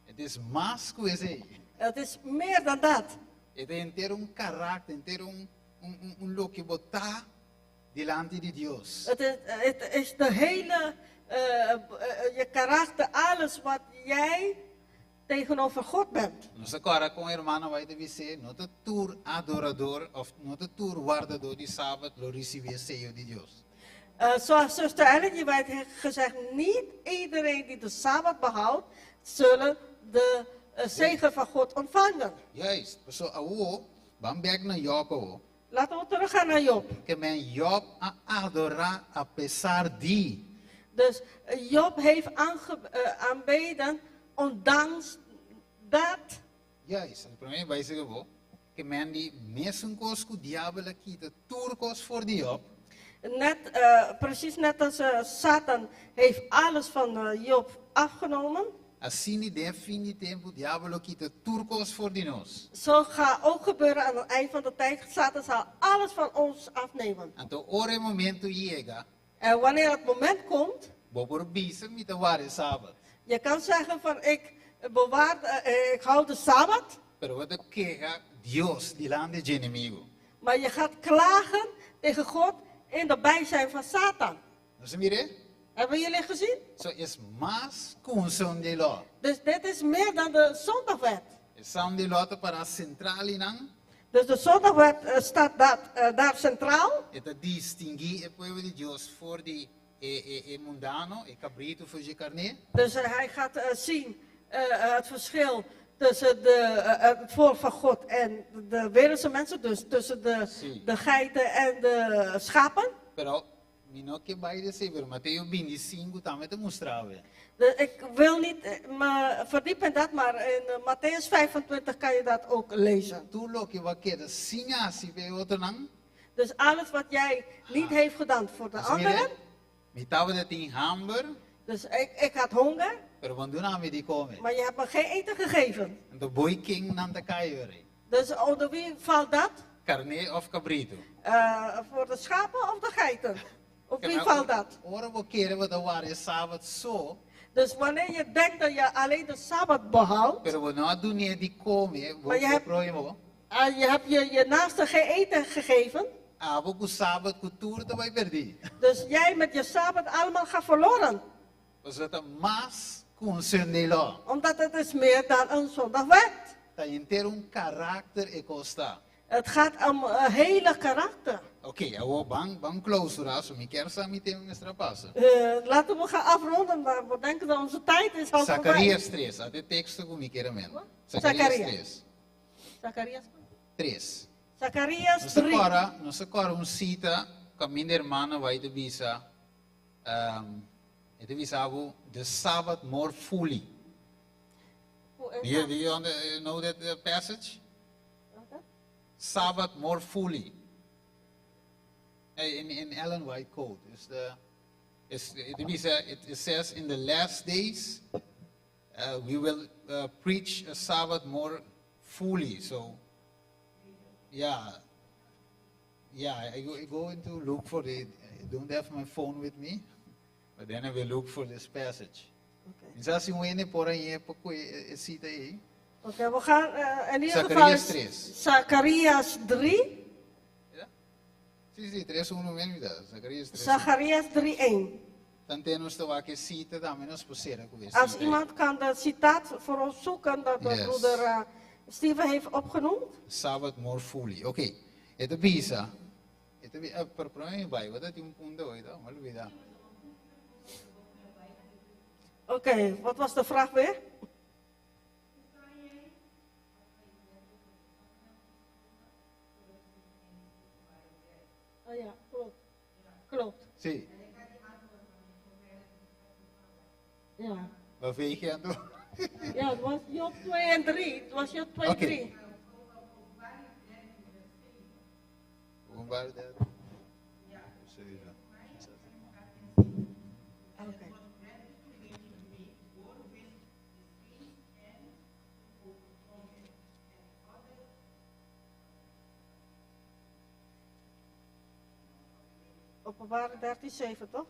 Het is mas ku esei. Het is meer dan dat. E ta henter un karakter, henter un loke bo ta dilanti di Dios. Het is de hele, je karakter, alles wat jij tegenover God bent. Nos a kòrda ku ruman White a bisa, no ta tur adoradó, òf no ta tur wardadó di sabat lo risibí seyo di Dios. Zoals zuster Ellen G. White heeft gezegd, niet iedereen die de Sabbat behoudt, zullen de zegen van God ontvangen. Juist. So awo, ban bèk na Job awo. Laten we teruggaan naar Job. Ke men Job a adorá apesar di. Dus Job heeft aanbeden, ondanks dat. Juist. Promé bai sigui bo. Ke men di mesun kos ku diabel a kita tur kos for di Job. Precies net als Satan heeft alles van Job afgenomen. Asina den fin di tempu, diabel lo kita tur kos for di nos. Zo gaat ook gebeuren aan het eind van de tijd. Satan zal alles van ons afnemen. Anto, ora e momento yega, En wanneer het moment komt, bo por bisa mi ta warda sabat. Je kan zeggen van ik bewaar, ik hou de Sabbat. Pero bo ta keha Dios dilanti di enemigu. Maar je gaat klagen tegen God in de bijzijn van Satan. Nos a mira? Hebben jullie gezien? So e ta mas ku un Sunday law. Dus dit is meer dan de zondagwet. E Sunday law ta pará sentral einan. Dus de zondagwet staat daar centraal. E ta distinguí e pueblo di Dios for di e mundano, e kabritu for di karné. Dus hij gaat zien het verschil tussen het volk van God en de wereldse mensen. Dus tussen de geiten en de schapen. Pero mi no ke bai den esei, pero Mateo 25 tambe ta mustra. Ik wil niet me verdiepen in dat, maar in Mattheüs 25 kan je dat ook lezen. Tur loke bo a keda sin hasi pa otronan. Dus alles wat jij niet heeft gedaan voor de Dus mira, anderen. Mi tabatin hamber, Dus ik had honger, pero bo no a duna mi di kome. Maar je hebt me geen eten gegeven. Anto bou ken nan ta kai. Dus onder wie valt dat? Karné òf kabritu? Voor de schapen of de geiten? Op wie valt dat? Ora bo kere bo ta warda sabat so, Dus wanneer je denkt dat je alleen de Sabbat behoudt, pero bo no a dun'é di kome, bo Maar je hebt- próhimo. En je hebt je naaste geen eten gegeven, Abo ku sabat ku tur ta bai pèrdí. Dus jij met je Sabbat allemaal gaat verloren. Pasobra ta mas ku un Sunday law. Omdat het is meer dan een zondagwet. Ta henter un karakter e kos ta. Het gaat om een hele karakter. Oké, okay, ban klousurá, so mi ke sa mi tempu mester a pasa. Laten we gaan afronden, maar we denken dat onze tijd is al voorbij. Zacarias 3, e teksto ku mi ke men. Zacarias Zacarias. 3. Zacarias. 3. Zacarias Nos 3. agora, nos agora um cita que minha irmã vai te bisa, te bisa the Sabbath more fully. Do you know that passage? Sabbath more fully. In Ellen White quote is the is it says in the last days we will preach a Sabbath more fully. So yeah, I go into look for it. I don't have my phone with me, but then I will look for this passage. Oké. Is asina un por ei poko e sita ei. Oké, we gaan in ieder geval. Zacarias 3. Zacharias 3. Ja? Si, 3 1 mesmo, Zacarias 3. Zacharias 3:1. Tantu nos ta ku sita tambe nos por ku Als iemand kan de citaat voor ons zoeken dat de broeder Steven heeft opgenoemd. Sabbath more fully. Oké. E ta bisa. E ta bisa, per problema bai, wat un punto hoy, m'a lubidá. Oké, wat was de vraag weer? Oh ja, klopt. Klopt. Si. Ja. Wat veeg je aan doen? Ja, het was Job 2 en 3. Het was Job 2 en 3. Openbaring 13. 7. Oké. Openbaring 13, 7, toch?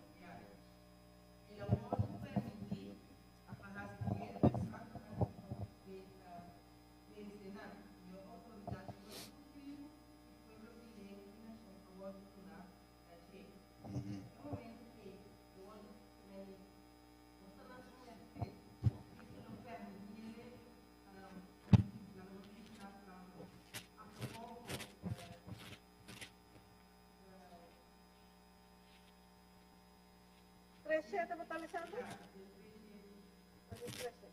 3, 7, wat Alexander? Wat is 3, 7?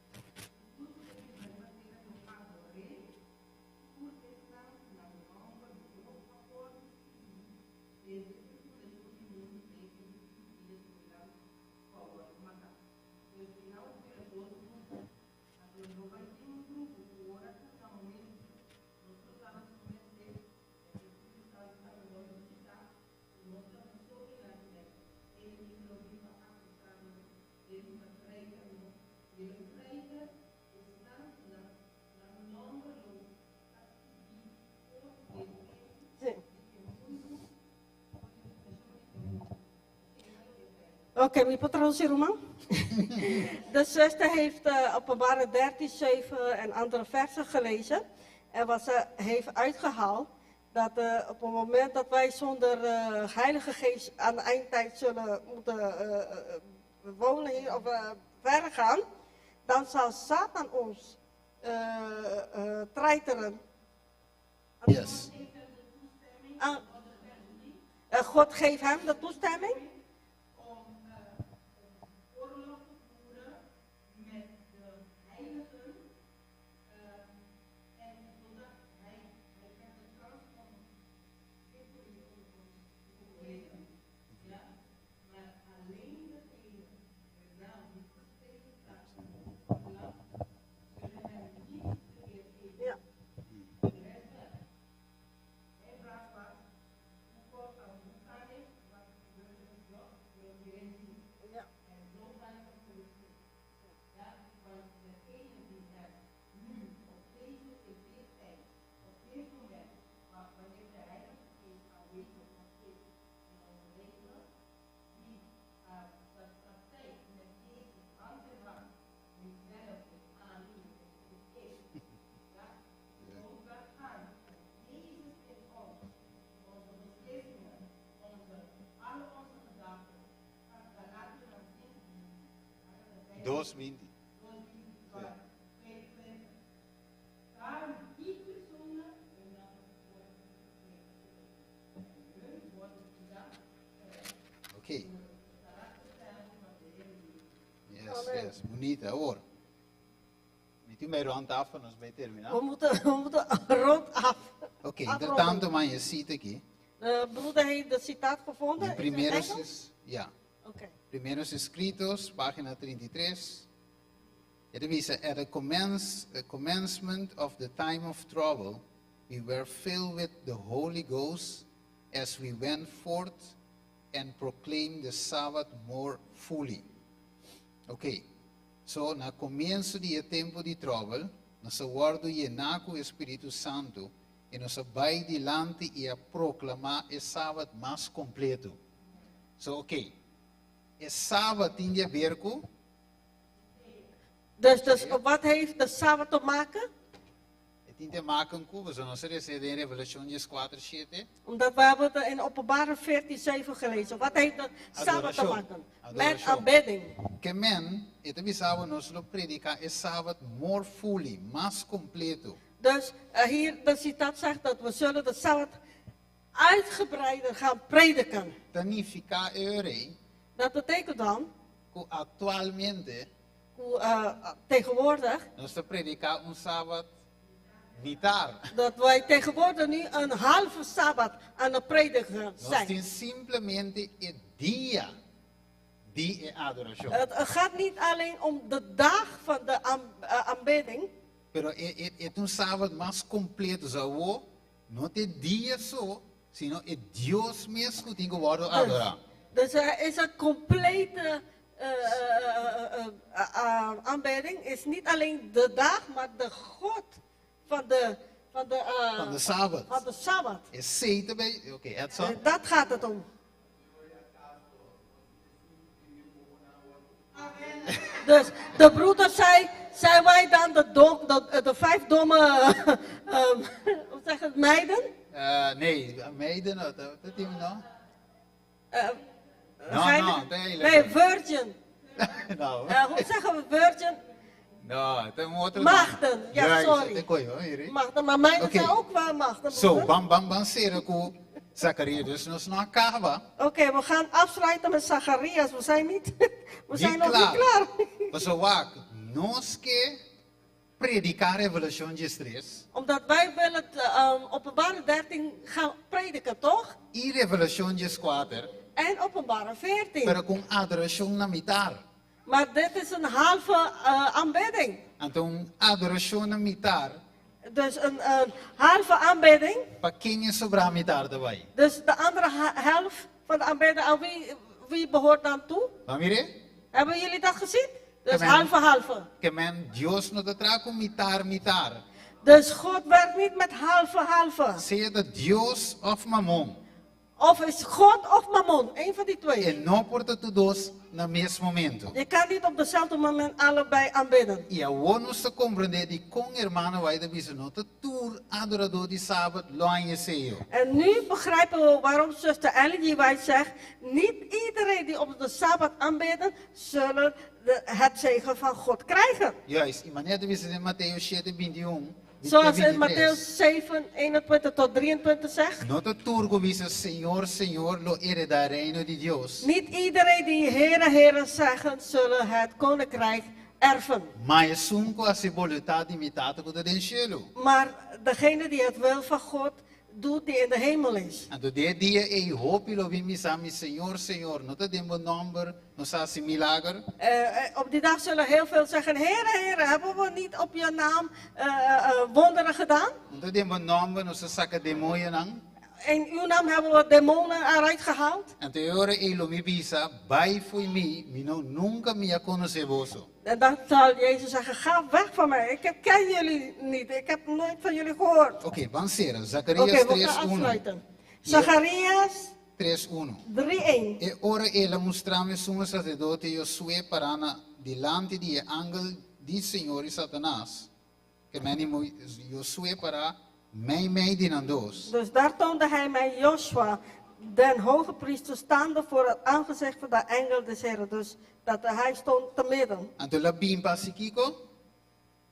Sí. Oké, mi por traduci, ruman? De zuster heeft Openbaring 13, 7 en andere versen gelezen. En wat ze heeft uitgehaald, dat op het moment dat wij zonder Heilige Geest aan de eindtijd zullen moeten wonen hier of verder gaan, dan zal Satan ons treiteren. Ah, God geeft hem de toestemming. Om oorlog te voeren met de heiligen. En zodat hij krijgt de kans om victory over ons te overwinnen. Ja? Maar alleen degene de naam die geschreven staat in het blad, zullen hem niet de eer geven. De rest wel. Hij vraagt was, hoe kan ik, wat gebeurt er nog, wil iedereen zien. En zo kan ik het terugzien. Ja, want degene die er nu op deze in deze tijd, op dit moment, wanneer de Heilige Geest aanwezig is in ons leven, die dat praktijk met Jezus hand in hand, nu zelf is aannemen is, is. Ja, ook dat gaan Jezus in ons, onze beslissingen, alle onze gedachten, Galaten dan zien. 2:20. Daarom die personen hun naam wordt en hun wordt die dag Oké. Yes. Bunita, hoor. Mi tin rond af, nos bay termina. We moeten rond af. Oké, Afronden. entretanto, mi a cita aki. De broeder heeft de citaat gevonden. Em Is het Primeros, Engels? ja. Oké. Primeros Escritos, página 33. It is at the commencement of the time of trouble, we were filled with the Holy Ghost as we went forth and proclaimed the Sabbath more fully. Ok. So, na comienso di tempo di trouble, nos a wordo yena cu Spirito Santo y nos a bay dilanti y a proclama e Sabbath mas completo. So, ok. E Sabbath tin di haber cu Dus wat heeft de Sabbat te maken? Tin te maken cu, nos a lesa den Revelacion 4, 7. Omdat we hebben het in Openbaring 14, 7 gelezen. Wat heeft de Sabbat te Adoracion. maken? Met Adoracion. aanbidding. Kemen, e ta bisa nos lo predica e Sabbath more fully, mas completo. Dus hier de citaat zegt dat we zullen de Sabbat uitgebreider gaan prediken. Ta nifica ey, Dat betekent dan, cu actualmente hoe, tegenwoordig, nos ta predica un Sabbat mitar. dat wij tegenwoordig nu een halve Sabbat aan het prediken Nos zijn. tin simplemente e dia di adoracion. Het gaat niet alleen om de dag van de aanbidding, Pero e un Sabbat mas completo. So, no ta dia so, sino e Dios mes cu tin cu wordo adora. Dus er is een complete aanbidding. Is niet alleen de dag, maar de God Van de Sabbat. Van de Sabbat. Esey tambe, ok, Edson. Dat gaat het om. Dus de broeder zei, zijn wij dan de vijf domme, hoe zeg het, meiden? Nee, meiden, no, dat team no? No, no, Nee, virgin. No. Hoe zeggen we virgin? No, het is een otro Maagden, ja, Juist, sorry. dat kon je, hoor, hier. Maagden, maar meiden Oké. zijn ook wel maagden. Zo, broeder. bam, bam, bam, sera ku Zacharias, dus nos no acaba. Oké, we gaan afsluiten met Zacharias. We zijn, niet, we zijn nog klaar. niet klaar. Paso wak, nos ke predicar Revelación 3 Omdat wij willen het, Openbaring 13 gaan prediken, toch? y Revelación 4, En Openbaring 14. pero con adoración na mitar. Maar dit is een halve aanbidding. Então, adoración na mitar, Dus een halve aanbidding. pa ken e sobra mitar daarbij? Dus de andere helft van de aanbidding, aan wie behoort dan toe? Maar mire, Hebben jullie dat gezien? Dus Amen. halve, halve. ke men Dios no ta traha ku mitar mitar. Dus God werkt niet met halve, halve. Sea ta Dios of mamon. Of is God of mammon, een van die twee. E no por ta tur dos na mes momento. Je kan niet op dezelfde moment allebei aanbidden. I awor nos ta komprondé di kon ruman White a bisa no ta tur adoradó di sabat lo haña seyo. En nu begrijpen we waarom zuster Ellen G. White zegt, niet iedereen die op de Sabbat aanbidden, zullen het zegen van God krijgen. Juist, i manera el a bisa den Mateo 7, 21. Zoals in 23. Mattheüs 7, 21 tot 23 zegt. No ta tur ku bisa Señor, Señor, lo heredá reino di Dios. Niet iedereen die Heere, Heere zeggen, zullen het koninkrijk erven. Ma esun ku hasi boluntat di mi Tata ku ta den shelu. Maar degene die het wil van God doet, die in de hemel is. Anto den e dia ei hopi lo bin bisa mi Señor, Señor, no ta den bo nòmber, nos a hasi milager. Op die dag zullen heel veel zeggen, Heere, Heere, hebben we niet op je naam wonderen gedaan? No ta den bo nòmber, nos a saka demoñonan. In uw naam hebben we demonen eruit gehaald. Anto e ora ei lo mi bisa, bai fo'i mi, mi no nunka mi a konosé boso. En dan zal Jezus zeggen, ga weg van mij, ik ken jullie niet, ik heb nooit van jullie gehoord. Oké, ban sera, Zacharias Oké, we 3, gaan 1. afsluiten. Zacharias 3, 1. 3, 1. E ora el a mustra mi sumo saserdote Josué pará na dilanti di e angel di Señor i Satanas. Ke men Josué pará meimei di nan dos. Dus daar toonde hij mij Joshua, den hoge priester, staande voor het aangezicht van de engel des Heren. Dus dat hij stond te midden. Anto el a bin pa hasi kiko?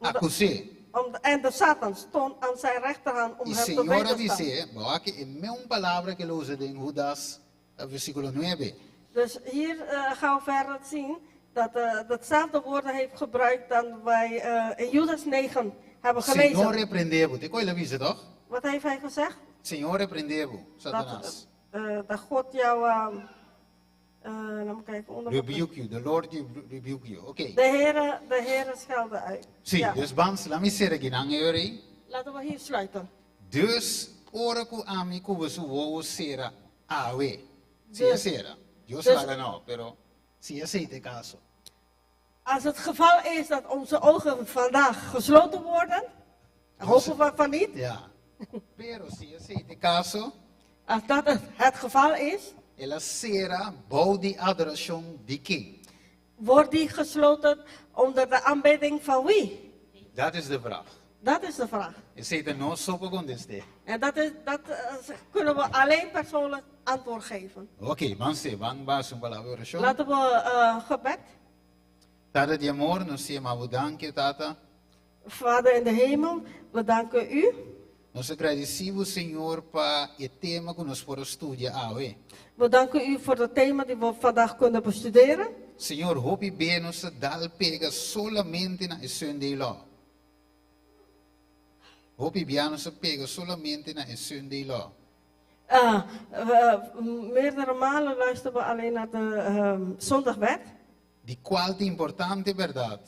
Akus'é. En de Satan stond aan zijn rechterhand om I hem te Señor wederstaan. a bis'é, wak e mesun palabra ku el a usa den Judas, versíkulo 9. Dus hier gaan we verder zien dat datzelfde woorden heeft gebruikt dan wij in Judas 9 hebben gelezen. Señor reprendé bo. Te kos el a bisa, toch? Wat heeft hij gezegd? Señor reprendé bo, Satanas. Dat God jou, laat me kijken, onder Rebuke you, the Lord rebuke you. Oké. De Heere schelde uit. Si, Ja. dus ban, laga mi sera akinan ei. Laten we hier sluiten. Dus ora ku ami ku boso wowo sera awe. Si Dus- sera. Dios dus- laga no, pero si esei ta e kaso. Als het geval is dat onze ogen vandaag gesloten worden, hopen we van niet. Ja. Pero si esei ta e kaso, Als dat het geval is, el a sera bou di adorashon di ken? wordt die gesloten onder de aanbidding van wie? Dat is de vraag. Dat is de vraag. Esei ta nos so por kontestá. En dat kunnen we alleen persoonlijk antwoord geven. Oké, ban se, ban hasi un palabra di orashon. Laten we gebed. Tata di amor, nos ta yama danki, Tata. Vader in de hemel, we danken u. Nos ta gradisí, Señor, pa e tema ku nos por a studia awe. We danken u voor het thema die we vandaag kunnen bestuderen. Señor, hopi be nos a dal pega solamente na Sunday law. Hopi bia nos a pega solamente na Sunday law. Meerdere malen luisteren we alleen naar de zondagwet. Di kual ta importante, berdat.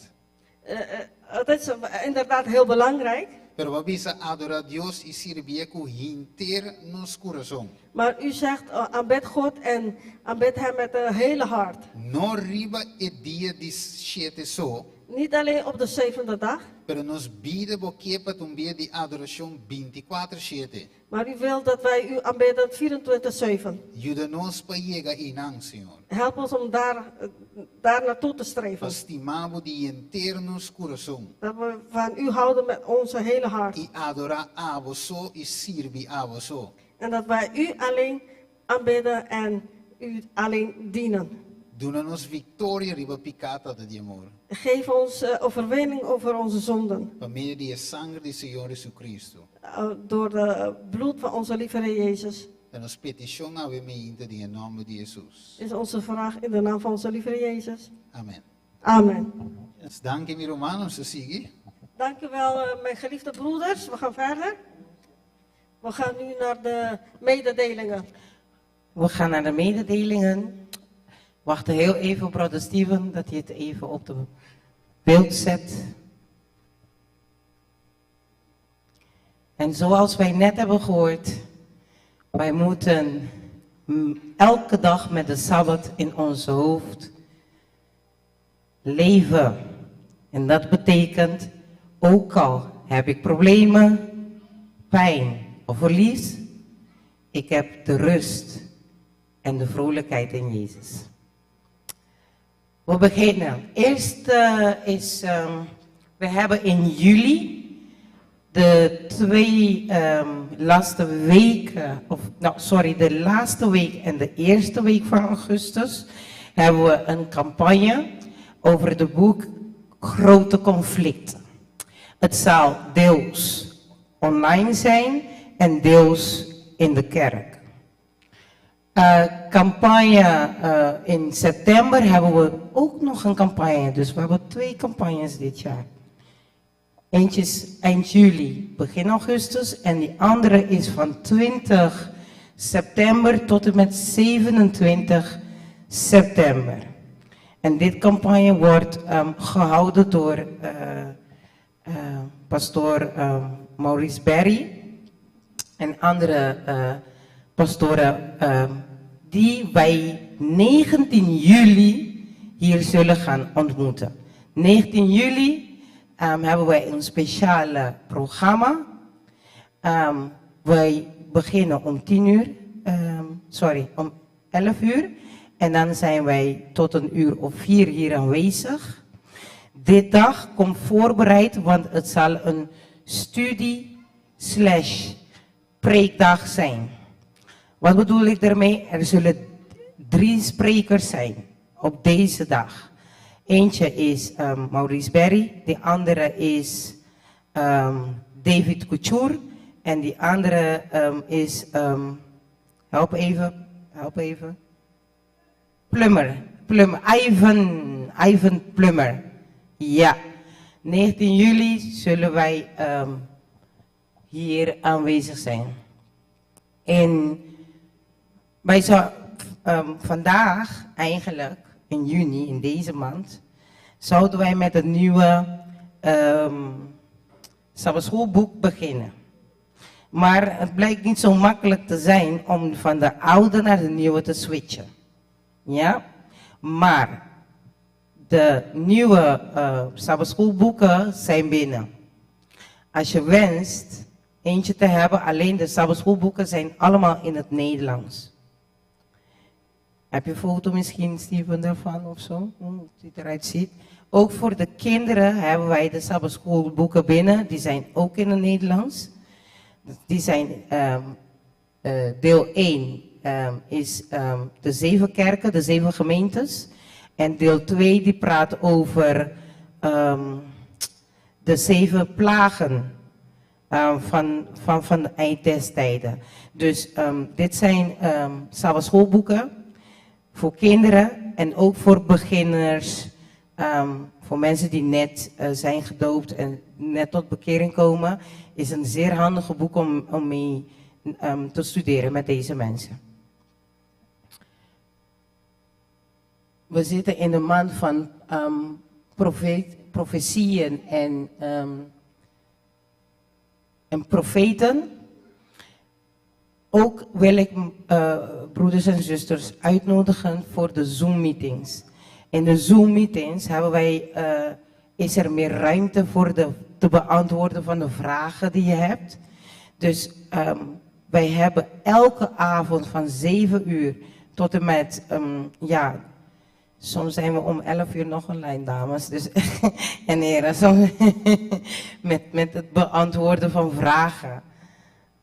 Het is inderdaad heel belangrijk. Pero bo a bisa adorá Dios i sirbié ku henter nos kurason. Maar u zegt, aanbid God en aanbid hem met het hele hart. No riba e dia di 7 so. Niet alleen op de zevende dag, pero nos bida bo ke pa ta un bida di adorashon 24 7. Maar u wilt dat wij u aanbidden 24-7. Yuda nos pa yega einan, Señor. Help ons om daar naartoe te streven. Pa stima bo di henter nos kurason. Dat we van u houden met onze hele hart. I adorá abo so i sirbi abo so. En dat wij u alleen aanbidden en u alleen dienen. Duna nos viktoria riba piká, Tata di amor. Geef ons overwinning over onze zonden. Pa medio di e sanger di Señor Jesucristo. Door de bloed van onze lieve Heer Jezus. Ta nos petishon awe meinta den e nòmber di Hesus. Is onze vraag in de naam van onze lieve Heer Jezus. Amen. Amen. Yes, danki mi ruman, nos ta sigui. Dank u wel, mijn geliefde broeders. We gaan verder. We gaan nu naar de mededelingen. We gaan naar de mededelingen. Wacht heel even, brother Steven, dat hij het even op de beeld zet. En zoals wij net hebben gehoord, wij moeten elke dag met de Sabbat in ons hoofd leven. En dat betekent, ook al heb ik problemen, pijn of verlies, ik heb de rust en de vrolijkheid in Jezus. We beginnen. Eerst is, we hebben in juli de twee laatste weken, of nou sorry, de laatste week en de eerste week van augustus hebben we een campagne over het boek Grote Conflicten. Het zal deels online zijn en deels in de kerk. Campagne in september hebben we ook nog een campagne. Dus we hebben twee campagnes dit jaar. Eentje is eind juli, begin augustus. En die andere is van 20 september tot en met 27 september. En dit campagne wordt gehouden door pastoor Maurice Berry en andere pastoren die wij 19 juli hier zullen gaan ontmoeten. 19 juli hebben wij een speciale programma. Wij beginnen om 10 uur, sorry, om 11 uur. En dan zijn wij tot een uur of 4 hier aanwezig. Dit dag komt voorbereid, want het zal een studie slash preekdag zijn. Wat bedoel ik daarmee? Er zullen 3 sprekers zijn op deze dag. Eentje is Maurice Berry, de andere is David Couture en die andere is, help even, help even, Plummer, Plummer, Ivan, Ivan Plummer. Ja, 19 juli zullen wij hier aanwezig zijn. En wij zouden vandaag eigenlijk, in juni, in deze maand, zouden wij met het nieuwe Sabbatschoolboek beginnen. Maar het blijkt niet zo makkelijk te zijn om van de oude naar de nieuwe te switchen. Ja? Maar de nieuwe Sabbatschoolboeken zijn binnen. Als je wenst eentje te hebben, alleen de Sabbatschoolboeken zijn allemaal in het Nederlands. Heb je een foto misschien, Steven, daarvan of zo? Hoe het eruit ziet. Ook voor de kinderen hebben wij de Sabbatschoolboeken binnen. Die zijn ook in het Nederlands. Die zijn deel 1 is de 7 kerken, de 7 gemeentes. En deel 2 die praat over de 7 plagen van de eind des tijden. Dus dit zijn Sabbatschoolboeken voor kinderen en ook voor beginners. Voor mensen die net zijn gedoopt en net tot bekering komen, is een zeer handige boek om mee te studeren met deze mensen. We zitten in de maand van profetieën en profeten. Ook wil ik broeders en zusters uitnodigen voor de Zoom-meetings. In de Zoom-meetings hebben wij is er meer ruimte voor de te beantwoorden van de vragen die je hebt. Dus wij hebben elke avond van 7 uur tot en met, ja, soms zijn we om 11 uur nog online, dames. Dus, en heren, soms met het beantwoorden van vragen.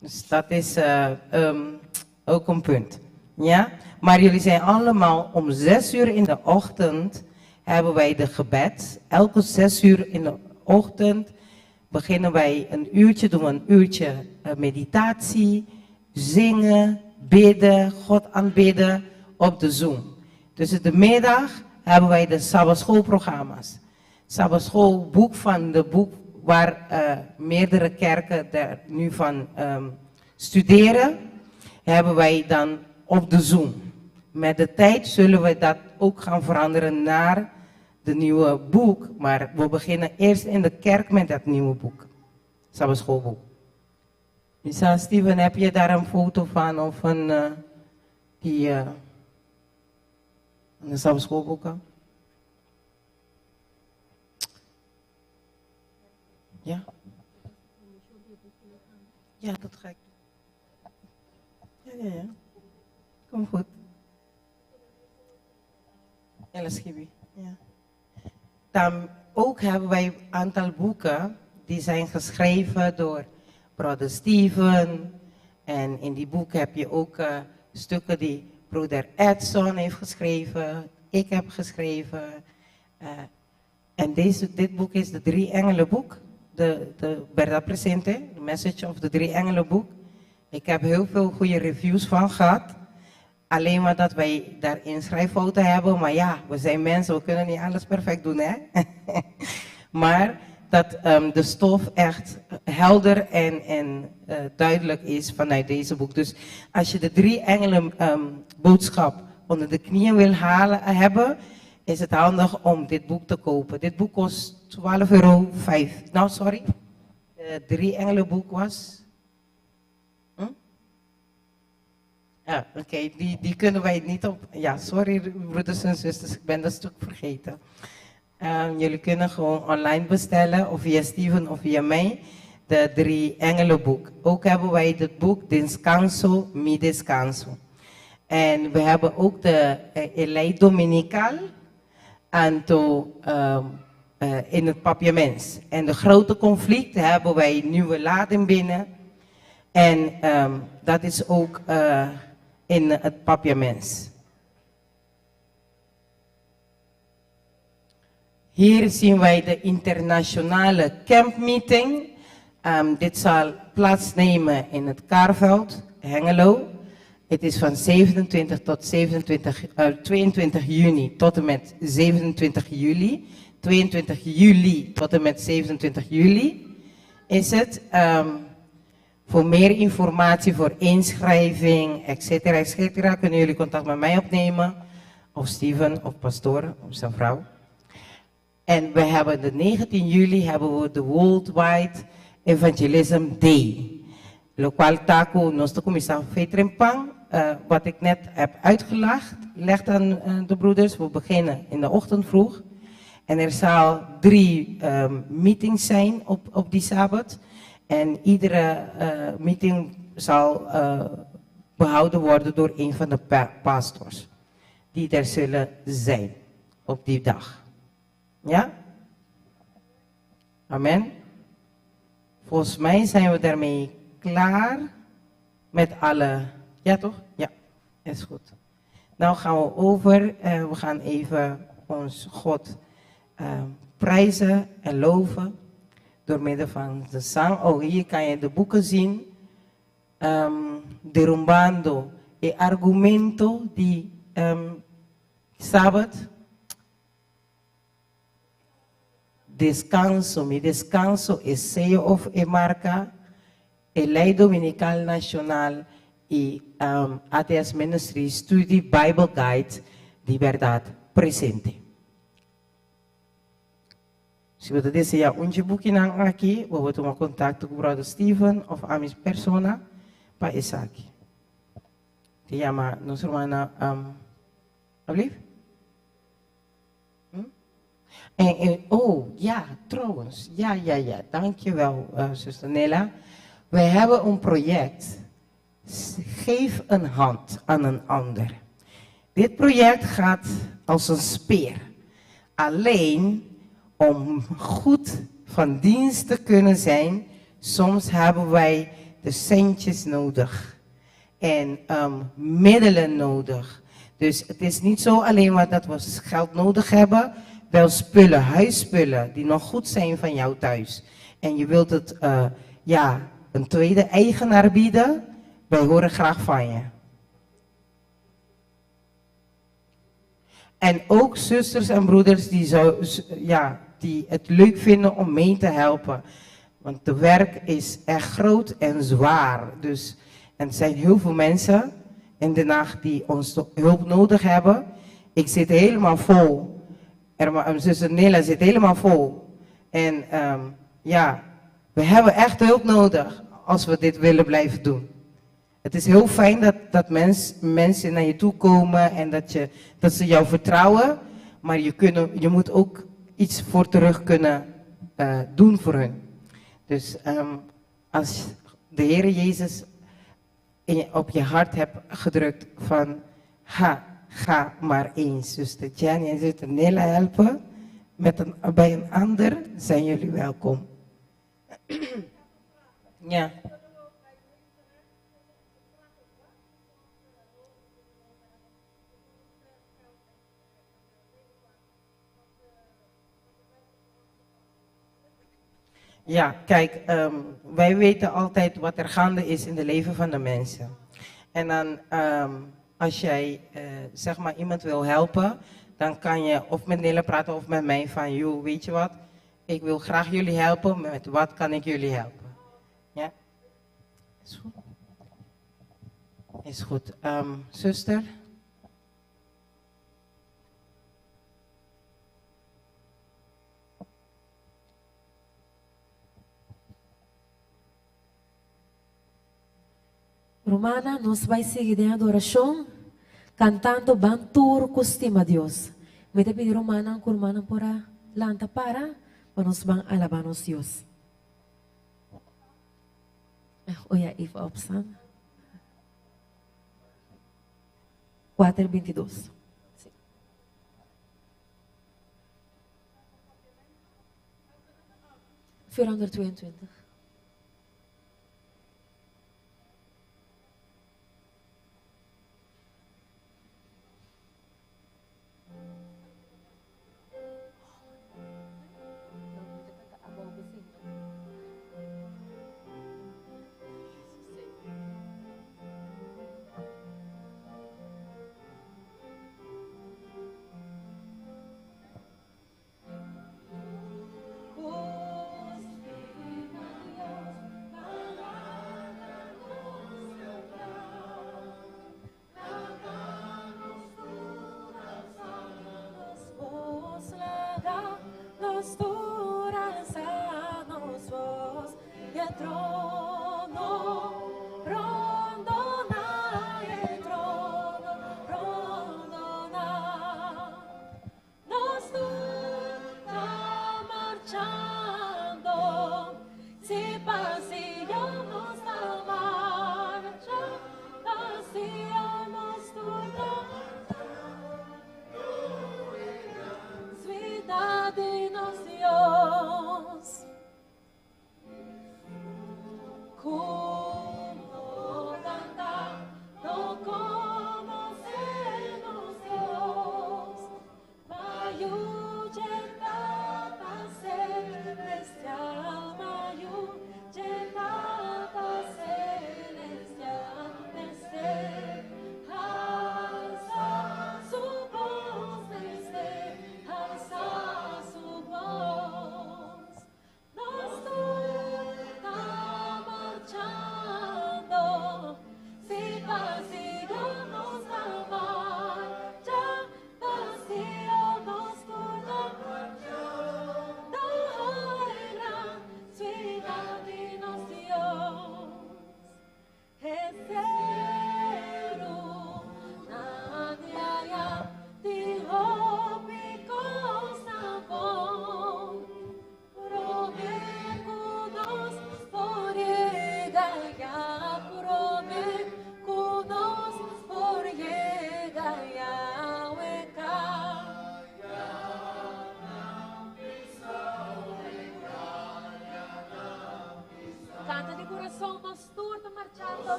Dus dat is ook een punt. Ja? Maar jullie zijn allemaal om 6 uur in de ochtend hebben wij de gebed. Elke 6 uur in de ochtend beginnen wij een uurtje, doen we een uurtje meditatie, zingen, bidden, God aanbidden op de Zoom. Dus in de middag hebben wij de Sabbatschoolprogramma's. Sabbatschoolboek van de boek waar meerdere kerken daar nu van studeren, hebben wij dan op de Zoom. Met de tijd zullen we dat ook gaan veranderen naar de nieuwe boek. Maar we beginnen eerst in de kerk met dat nieuwe boek. Sabbatschoolboek. Lisa, Steven, heb je daar een foto van of een, die de Sabbatschoolboeken? Ja? Ja, dat ga ik doen. Ja. Kom goed. Ella Schibi. Ja. Dan ook hebben wij een aantal boeken die zijn geschreven door broeder Steven. En in die boeken heb je ook stukken die broeder Edson heeft geschreven. Ik heb geschreven. En dit boek is de Drie Engelenboek. De Verdad Presente, de Message of de Drie Engelenboek. Ik heb heel veel goede reviews van gehad. Alleen maar dat wij daar inschrijffouten hebben. Maar ja, we zijn mensen, we kunnen niet alles perfect doen, hè? Maar dat de stof echt helder en duidelijk is vanuit deze boek. Dus als je de Drie Engelen boodschap onder de knieën wil hebben, is het handig om dit boek te kopen. Dit boek kost €12,05. Nou, sorry. De Drie Engelen boek was... Ja, oké, die kunnen wij niet op... Ja, sorry broeders en zusters, ik ben dat stuk vergeten. Jullie kunnen gewoon online bestellen, of via Steven of via mij, de Drie Engelenboek. Ook hebben wij het boek Descanso, Mi Descanso. En we hebben ook de Elei Dominical aantal, in het Papiaments. En de grote conflict hebben wij nieuwe lading binnen. En dat is ook in het Papiaments. Hier zien wij de internationale campmeeting. Dit zal plaatsnemen in het Karveld, Hengelo. Het is van 27 tot 22 juni tot en met 27 juli. 22 juli tot en met 27 juli is het. Voor meer informatie, voor inschrijving, et cetera, et cetera, kunnen jullie contact met mij opnemen. Of Steven, of pastoor, of zijn vrouw. En we hebben de 19 juli hebben we de Worldwide Evangelism Day. Lo cual taco nos te comienza fetrempang, wat ik net heb uitgelegd, legt aan de broeders. We beginnen in de ochtend vroeg. En er zal 3 meetings zijn op die Sabbat. En iedere meeting zal behouden worden door een van de pastors die er zullen zijn op die dag. Ja? Amen. Volgens mij zijn we daarmee klaar met alle... Ja toch? Ja, is goed. Nou gaan we over. We gaan even ons God prijzen en loven door middel van de zang. Oh, hier kan je de boeken zien. Derrumbando e argumento di Sabbat. Descanso, mi descanso es sello of e marca, e ley dominical nacional y ATS Ministry Study Bible Guide di verdad presente. Si você deseja um boek aqui, vou tomar contato com o brother Steven of a minha persona para essa aqui. Se chama nossa irmã, Olive? En, oh, ja, trouwens. Ja, ja, ja. Dankjewel, zuster Nella. We hebben een project. Geef een hand aan een ander. Dit project gaat als een speer. Alleen om goed van dienst te kunnen zijn, soms hebben wij de centjes nodig en middelen nodig. Dus het is niet zo alleen maar dat we geld nodig hebben, wel spullen, huisspullen die nog goed zijn van jou thuis. En je wilt het ja, een tweede eigenaar bieden, wij horen graag van je. En ook zusters en broeders die, zo, ja, die het leuk vinden om mee te helpen. Want de werk is echt groot en zwaar. Dus en er zijn heel veel mensen in Den Haag die ons hulp nodig hebben. Ik zit helemaal vol. Zuster Nella zit helemaal vol. En ja, we hebben echt hulp nodig als we dit willen blijven doen. Het is heel fijn dat mensen naar je toe komen en dat ze jou vertrouwen. Maar je moet ook iets voor terug kunnen doen voor hun. Dus als de Heer Jezus op je hart hebt gedrukt van, ga maar eens. Zuster Jenny en zuster Nella helpen bij een ander, zijn jullie welkom. Ja. Ja, kijk, wij weten altijd wat er gaande is in het leven van de mensen. En dan, als jij zeg maar iemand wil helpen, dan kan je of met Nella praten of met mij van, joh, weet je wat, ik wil graag jullie helpen, met wat kan ik jullie helpen? Ja? Is goed. Is goed. Zuster? Romana, nos vai seguir em adoração, cantando Bantur Costima Dios. Me te pedir Romana, Romana por lanta para, nos van alabarnos Dios. Oh ja, even opstaan. 4:22. Sí. 422.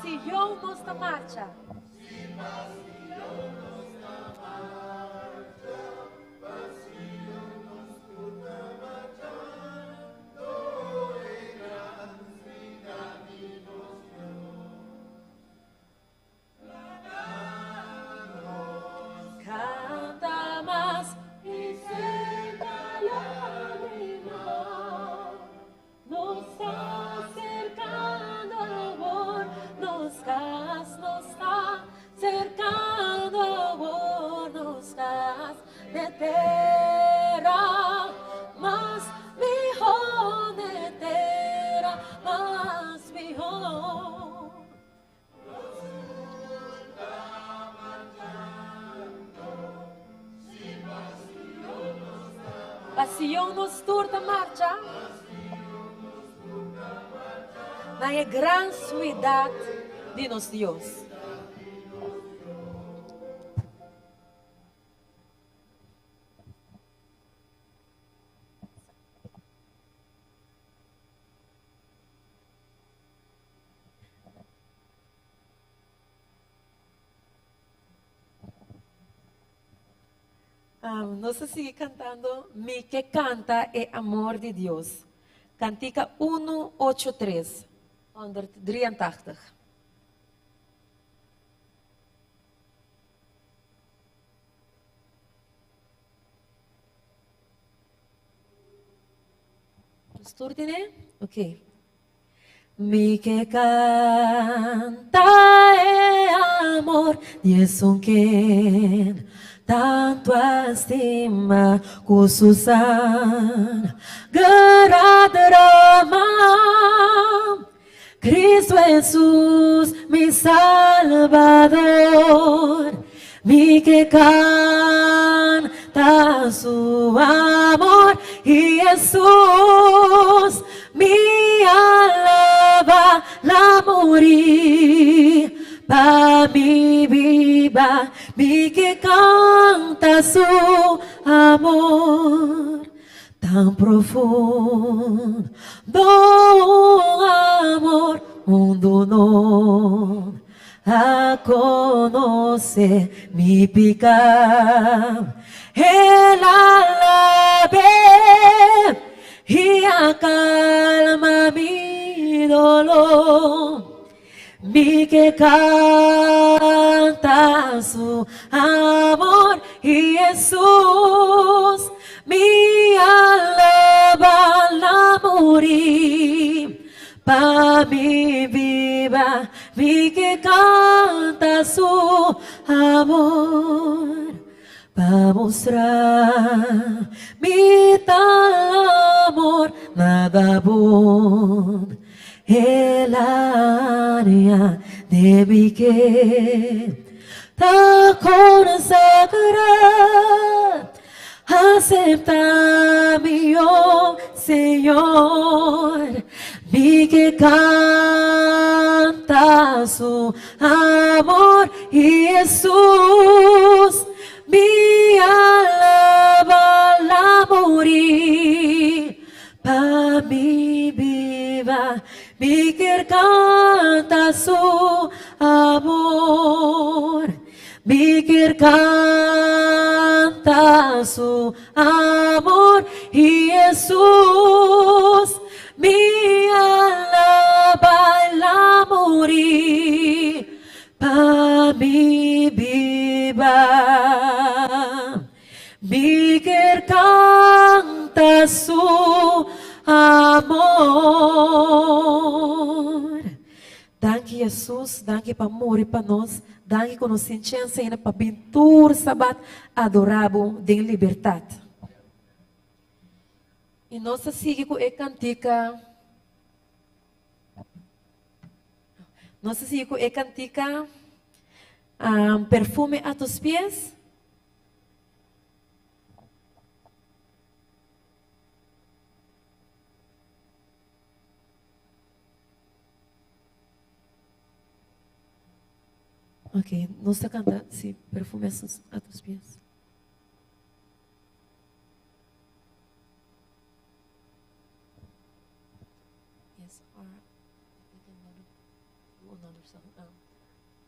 Sion nos ta marcha. Canta mas y seca lágrima. Nos ta acercando awor, nos cas nos ta acercando awor, nos cas de tera, mas mihó de tera, mas mihó. Pa Sion nos tur ta marcha na e gran suidat di nos Dios. Um, nos ta sigui cantando Mi ke canta e amor di Dios. Cantica 183, 183. Nos tur tine? Ok. Mi ke kanta e amor di esun ken tantu a stima ku su sangre a drama. Cristo Hesus mi Salbador, mi ke kanta su amor y Hesus mi alaba la muri pa mi biba, mi ke kanta su amor tan profundo un amor mundu no a conoce mi pica el a labe y a calma mi dolor. Mi ke canta su amor y Jesús mi alaba la muri pa mi biba mi ke canta su amor pa mustra mi tal amor nada bon el área de mi ke ta consagra acepta mi oh Señor mi ke canta su amor y Jesús mi alaba la muri pa mi biba mi kier canta su amor mi kier canta su amor y Jesús mi alaba la muri pa mi biba mi kier canta su amor. Danki Jesus, danki pa muri pa nos, danki ku nos tin chèns ainda pa bin tur sabat adorá bo den libertat. I nos ta sigui ku e kantika, nos ta sigui ku e kantika Perfume a tus pies. Ok, nos ta canta, sí, perfume a tus pies. Yes, or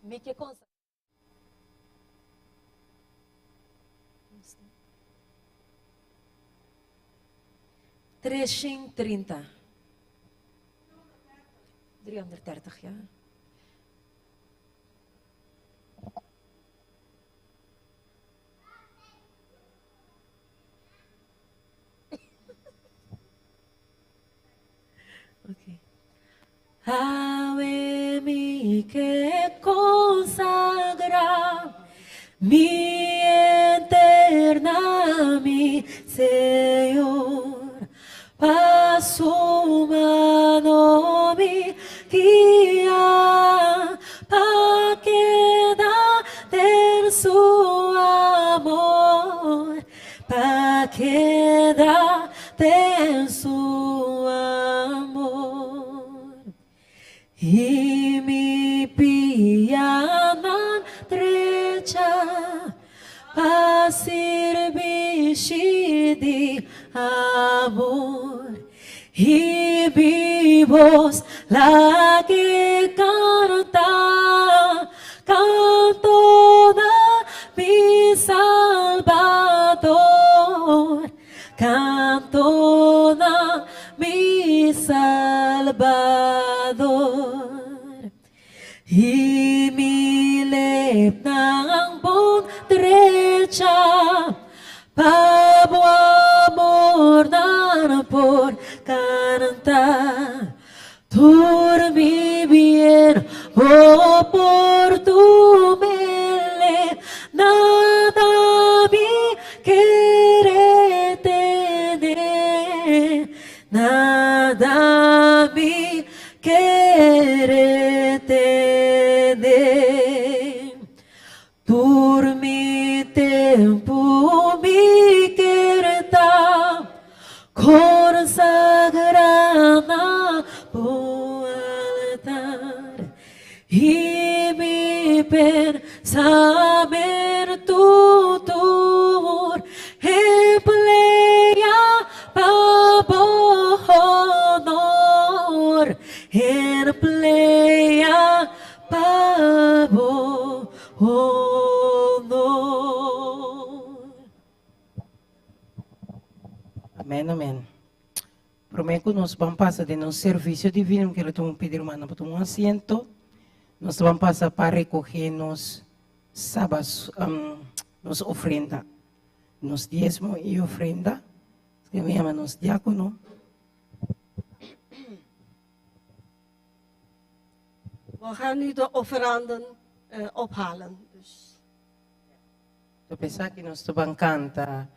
Mi ke konsa. Treshen 30. 330, ja. Okay. Awe mi ke konsagrá mi henter na mi Señor, pa su mano mi guia, pa keda den su amor, pa keda den su amor. I mi pianan drecha pa sirbishi di amor. I mi bos lag'é kanta, kanto na mi Salbador, kanto na mi Salbador. I mi lepnan bon drecha, pa bo amor nan por kanta. Tur mi bien bo por tum'ele, nada mi kere tene, nada mi kere tene. Tur mi tempu mi ker ta konsagrá na bo altar i mi pensamentu tur emplea pa bo honor, emplea pa bo honor. Amen, amen. Promé ku nos ban pasa den nos servisio divino, mi kere tuma pidi rumannan pa tuma un asiento. Nos ta ban pasa pa rekohé nos sabas, nos ofrenda, nos diesmo i ofrenda. Esaki mi yama nos diákono. We gaan nu de offeranden uh, ophalen. Dus. Ta pensa ki nos ta ban kanta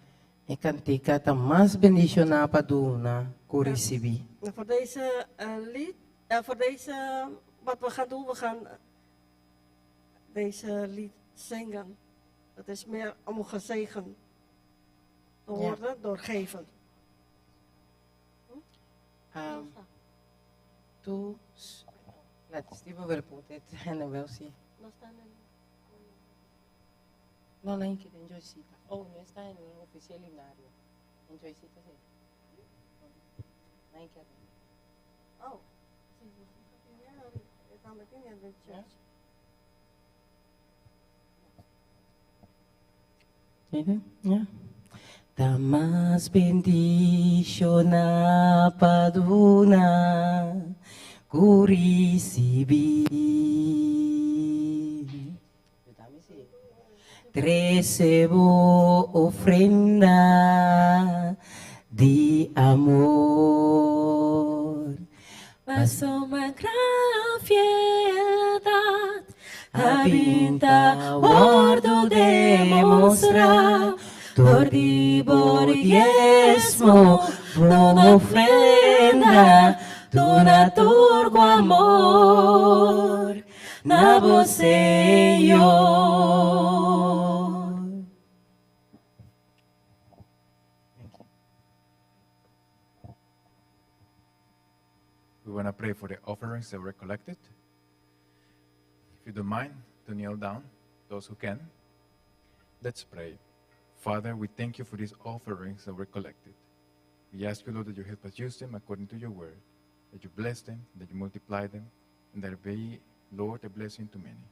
e kantika ta mas bendishoná pa duna ku risibí. En voor deze uh, lied, uh, voor deze, wat we gaan doen, we gaan deze lied zingen. Het is meer om gezegend te worden ja. door geven. Um, tu, laat Steve wel put it, en wel si. No está en el... No, no, en en Joycita. Oh, no está en el oficial himnario. En Joycita sí. No, en Oh, sí, sí, en church. Ta mas bendishoná pa duna ku risibí. Trese bo ofrenda di amor. Pasobra gran fieldat a bin ta wòrdu demostrá dor di bo diesmo, bo ofrenda, duna tur ku amor na bo Señor. We want to pray for the offerings that were collected. If you don't mind, to kneel down, those who can. Let's pray. Father, we thank you for these offerings that were collected. We ask you, Lord, that you help us use them according to your word, that you bless them, that you multiply them, and that be Lord, a blessing to many.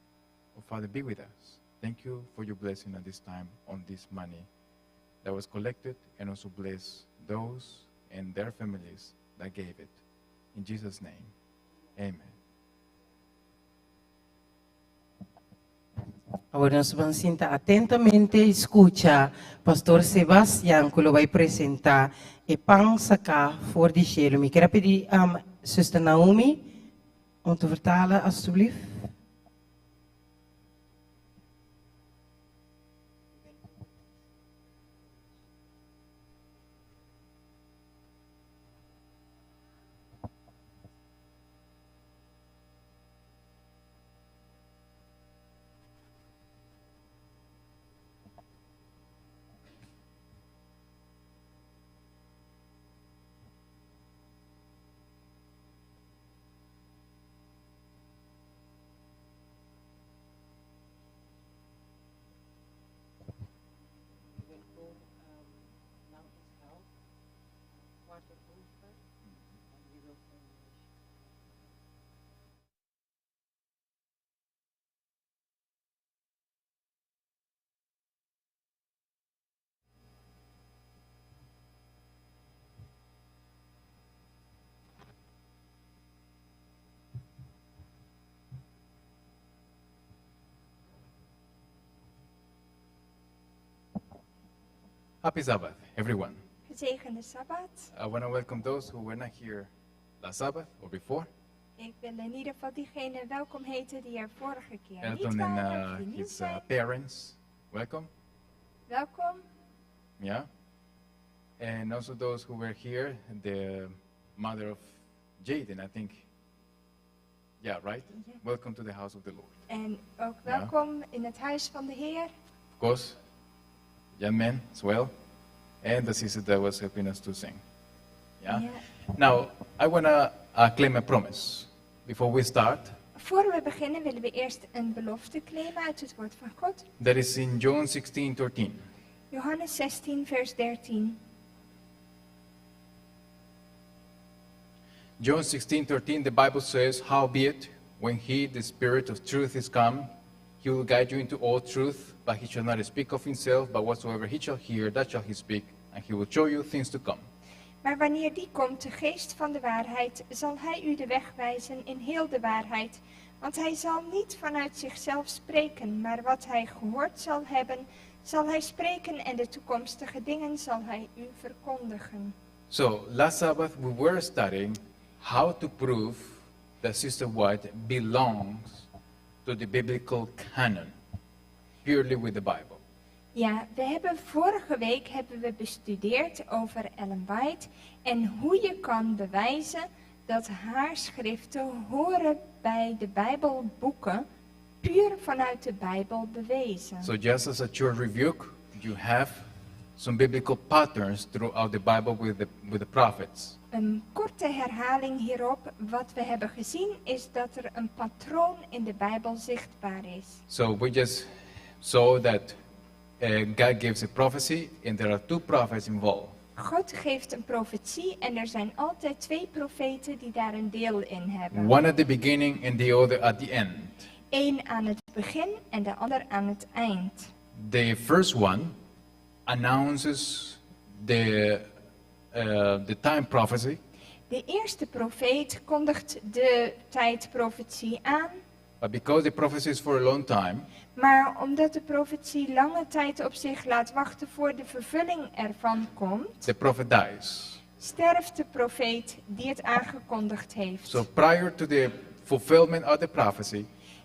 Oh, Father, be with us. Thank you for your blessing at this time on this money that was collected, and also bless those and their families that gave it. In Jesus' name, amen. Awor nos ta bai sinta atentamente i skucha Pastor Sebastian ku lo bai presentá e pan saká for di shelu. Mi ke pidi Zuster Naomi om te vertalen, alsjeblieft. Now it's 11:15, and we will finish. Happy Sabbath, everyone. Gezegende Sabbat. I want to welcome those who were not here last Sabbath or before. Ik wil in ieder geval diegenen welkom heten die er vorige keer niet Elton and waren, of die nieuw his zijn. parents, welcome. Welkom. Yeah. And also those who were here, the mother of Jaden, I think. Yeah, right? Yeah. Welcome to the house of the Lord. En ook Ja. welkom in het huis van de Heer. Of course, young men as well, and the sister that was helping us to sing. Yeah? Ja. Now, I want to claim a promise before we start. Voor we beginnen willen we eerst een belofte claimen uit het woord van God. That is in John 16 13. Johannes 16, vers 13. John 16 13, the Bible says, Howbeit, when he, the Spirit of truth, is come, he will guide you into all truth, but he shall not speak of himself, but whatsoever he shall hear, that shall he speak, and he will show you things to come. Maar wanneer die komt, de geest van de waarheid, zal hij u de weg wijzen in heel de waarheid. Want hij zal niet vanuit zichzelf spreken, maar wat hij gehoord zal hebben, zal hij spreken en de toekomstige dingen zal hij u verkondigen. So, last Sabbath we were studying how to prove that Sister White belongs to the biblical canon, purely with the Bible. Ja, we hebben vorige week hebben we bestudeerd over Ellen White en hoe je kan bewijzen dat haar schriften horen bij de Bijbelboeken, puur vanuit de Bijbel bewezen. So, just as a short review, you have some biblical patterns throughout the Bible with the prophets. Een korte herhaling hierop. Wat we hebben gezien is dat er een patroon in de Bijbel zichtbaar is. So, we just saw that God gives a prophecy, and there are two prophets involved. God geeft een profetie en er zijn altijd twee profeten die daar een deel in hebben. One at the beginning and the other at the end. Eén aan het begin en de ander aan het eind. The first one announces the time prophecy, De eerste profeet kondigt de tijdprofetie aan, but because the prophecy is for a long time, maar omdat de profetie lange tijd op zich laat wachten voor de vervulling ervan komt, the prophet dies. sterft de profeet die het aangekondigd heeft. So prior to the fulfillment of the prophecy,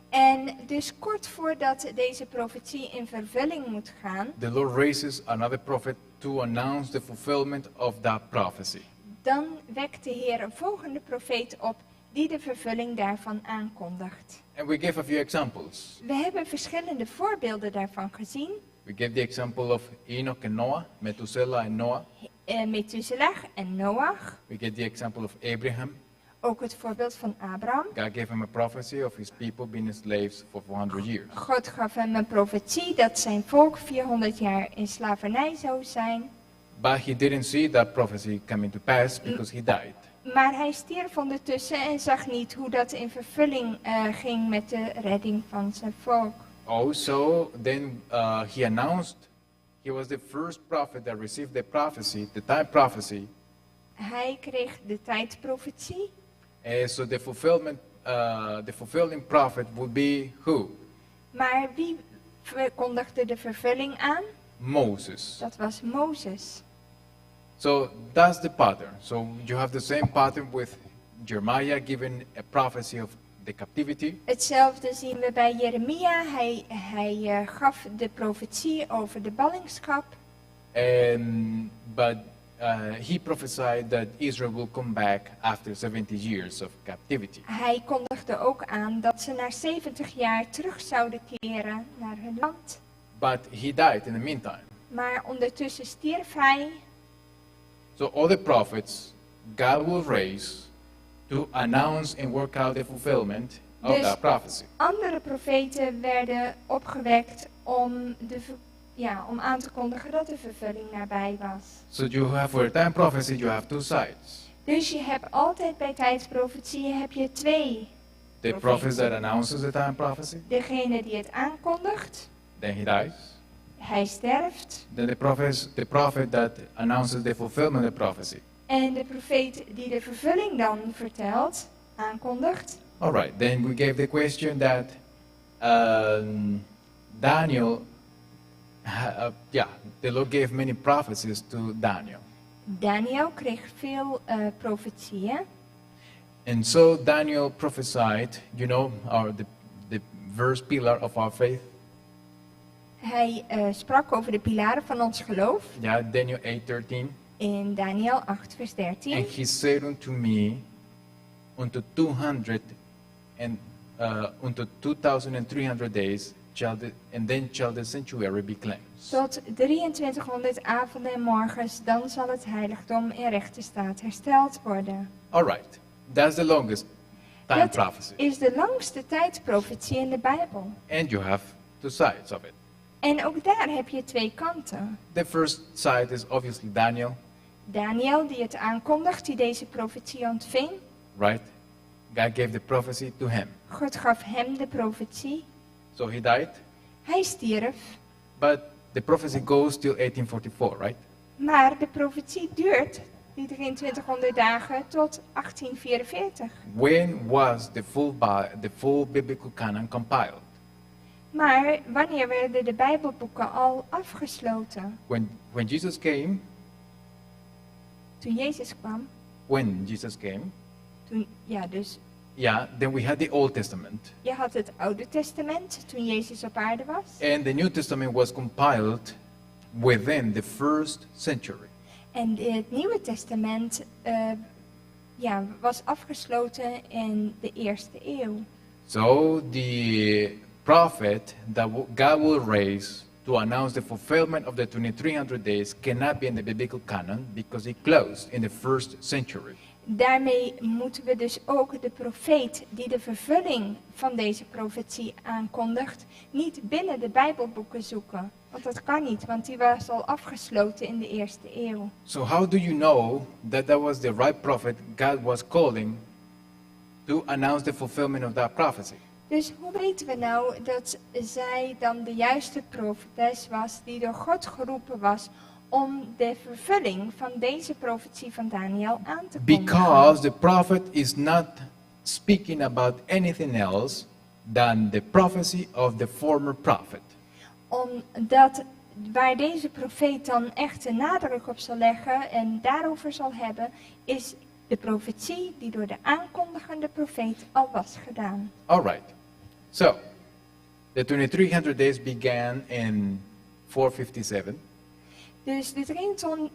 En dus kort voordat deze profetie in vervulling moet gaan, the Lord raises another prophet to announce the fulfillment of that prophecy. dan wekt de Heer een volgende profeet op die de vervulling daarvan aankondigt. And we gave a few examples. We hebben verschillende voorbeelden daarvan gezien. We gave the example of Enoch and Noah, Methuselah and Noah. Methuselah en Noach. We gave the example of Abraham. Ook het voorbeeld van Abraham. God gave him a prophecy of his people being slaves for 400 years. God gaf hem een profetie dat zijn volk 400 jaar in slavernij zou zijn. But he didn't see that prophecy coming to pass because he died. Maar hij stierf ondertussen en zag niet hoe dat in vervulling ging met de redding van zijn volk. Also, then he announced he was the first prophet that received the prophecy, the time prophecy. Hij kreeg de tijdprofetie. So the fulfilling prophet would be who? Maar wie kondigde de vervulling aan? Moses. Dat was Mozes. So that's the pattern. So you have the same pattern with Jeremiah giving a prophecy of the captivity. Hetzelfde zien we bij Jeremia. Hij gaf de profetie over de ballingschap. But he prophesied that Israel will come back after 70 years of captivity. Hij kondigde ook aan dat ze na 70 jaar terug zouden keren naar hun land. But he died in the meantime. Maar ondertussen stierf hij. So all the prophets God will raise to announce and work out the fulfillment of Dus that prophecy. andere profeten werden opgewekt ja, om aan te kondigen dat de vervulling nabij was. So you have for time prophecy, you have two sides. Dus je hebt altijd bij tijdsprofetieën heb je twee. The prophet that announces the time prophecy, Degene die het aankondigt, then he dies. Hij sterft. Then the prophet that announces the fulfillment of the prophecy. En de profeet die de vervulling dan vertelt, aankondigt. All right. Then we gave the question that Daniel, yeah, the Lord gave many prophecies to Daniel. Daniel kreeg veel profetieën. And so Daniel prophesied, the verse pillar of our faith. Hij sprak over de pilaren van ons geloof. Yeah, Daniel 8:13. In Daniel 8 vers 13. And he said unto me, unto 2,300 days, and then shall the sanctuary be cleansed. Tot 2300 avonden en morgens, dan zal het heiligdom in rechte staat hersteld worden. All right, that's the longest time Dat prophecy. is de langste tijdprofetie in de Bijbel. And you have two sides of it. En ook daar heb je twee kanten. The first side is obviously Daniel, Daniel die het aankondigt, die deze profetie ontving. Right? God gave the prophecy to him. God gaf hem de profetie. So he died, Hij stierf. But the prophecy goes till 1844, right? Maar de profetie duurt, die 2300 dagen, tot 1844. When was the full biblical canon compiled? Maar wanneer werden de Bijbelboeken al afgesloten? When Jesus came, Toen Jezus kwam. When Jesus came, Toen, ja, dus yeah, then we had the Old Testament. Je had het Oude Testament toen Jezus op aarde was. And the New Testament was compiled within the first century. En het Nieuwe Testament ja, was afgesloten in de eerste eeuw. So the prophet that God will raise to announce the fulfillment of the 2300 days cannot be in the biblical canon because it closed in the first century. Daarmee moeten we dus ook de profeet die de vervulling van deze profetie aankondigt, niet binnen de Bijbelboeken zoeken. Want dat kan niet, want die was al afgesloten in de eerste eeuw. So how do you know that that was the right prophet God was calling to announce the fulfillment of that prophecy? Dus hoe weten we nou dat zij dan de juiste profetes was die door God geroepen was om de vervulling van deze profetie van Daniel aan te kondigen? Because the prophet is not speaking about anything else than the prophecy of the former prophet. Omdat waar deze profeet dan echt de nadruk op zal leggen en daarover zal hebben, is de profetie die door de aankondigende profeet al was gedaan. All right. So, the 2300 days began in 457. Dus de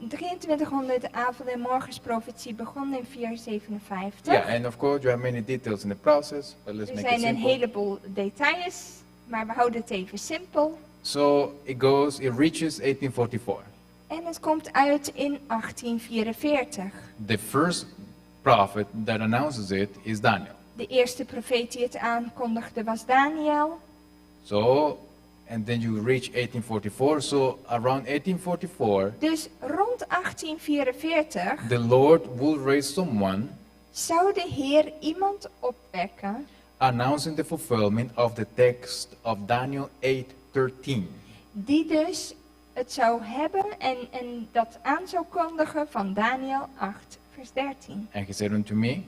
2300 avond- en morgensprofetie begon in 457. Yeah, and of course you have many details in the process, but let's Er make it zijn een simple. heleboel details, maar we houden het even simpel. So it reaches 1844. En het komt uit in 1844. The first prophet that announces it is Daniel. De eerste profeet die het aankondigde was Daniel. So And then you reach 1844. So around 1844, Dus rond 1844 the Lord will raise someone zou de Heer iemand opwekken announcing the fulfillment of the text of Daniel 8:13. Die dus het zou hebben en dat aan zou kondigen van Daniel 8, vers 13. And he said unto me,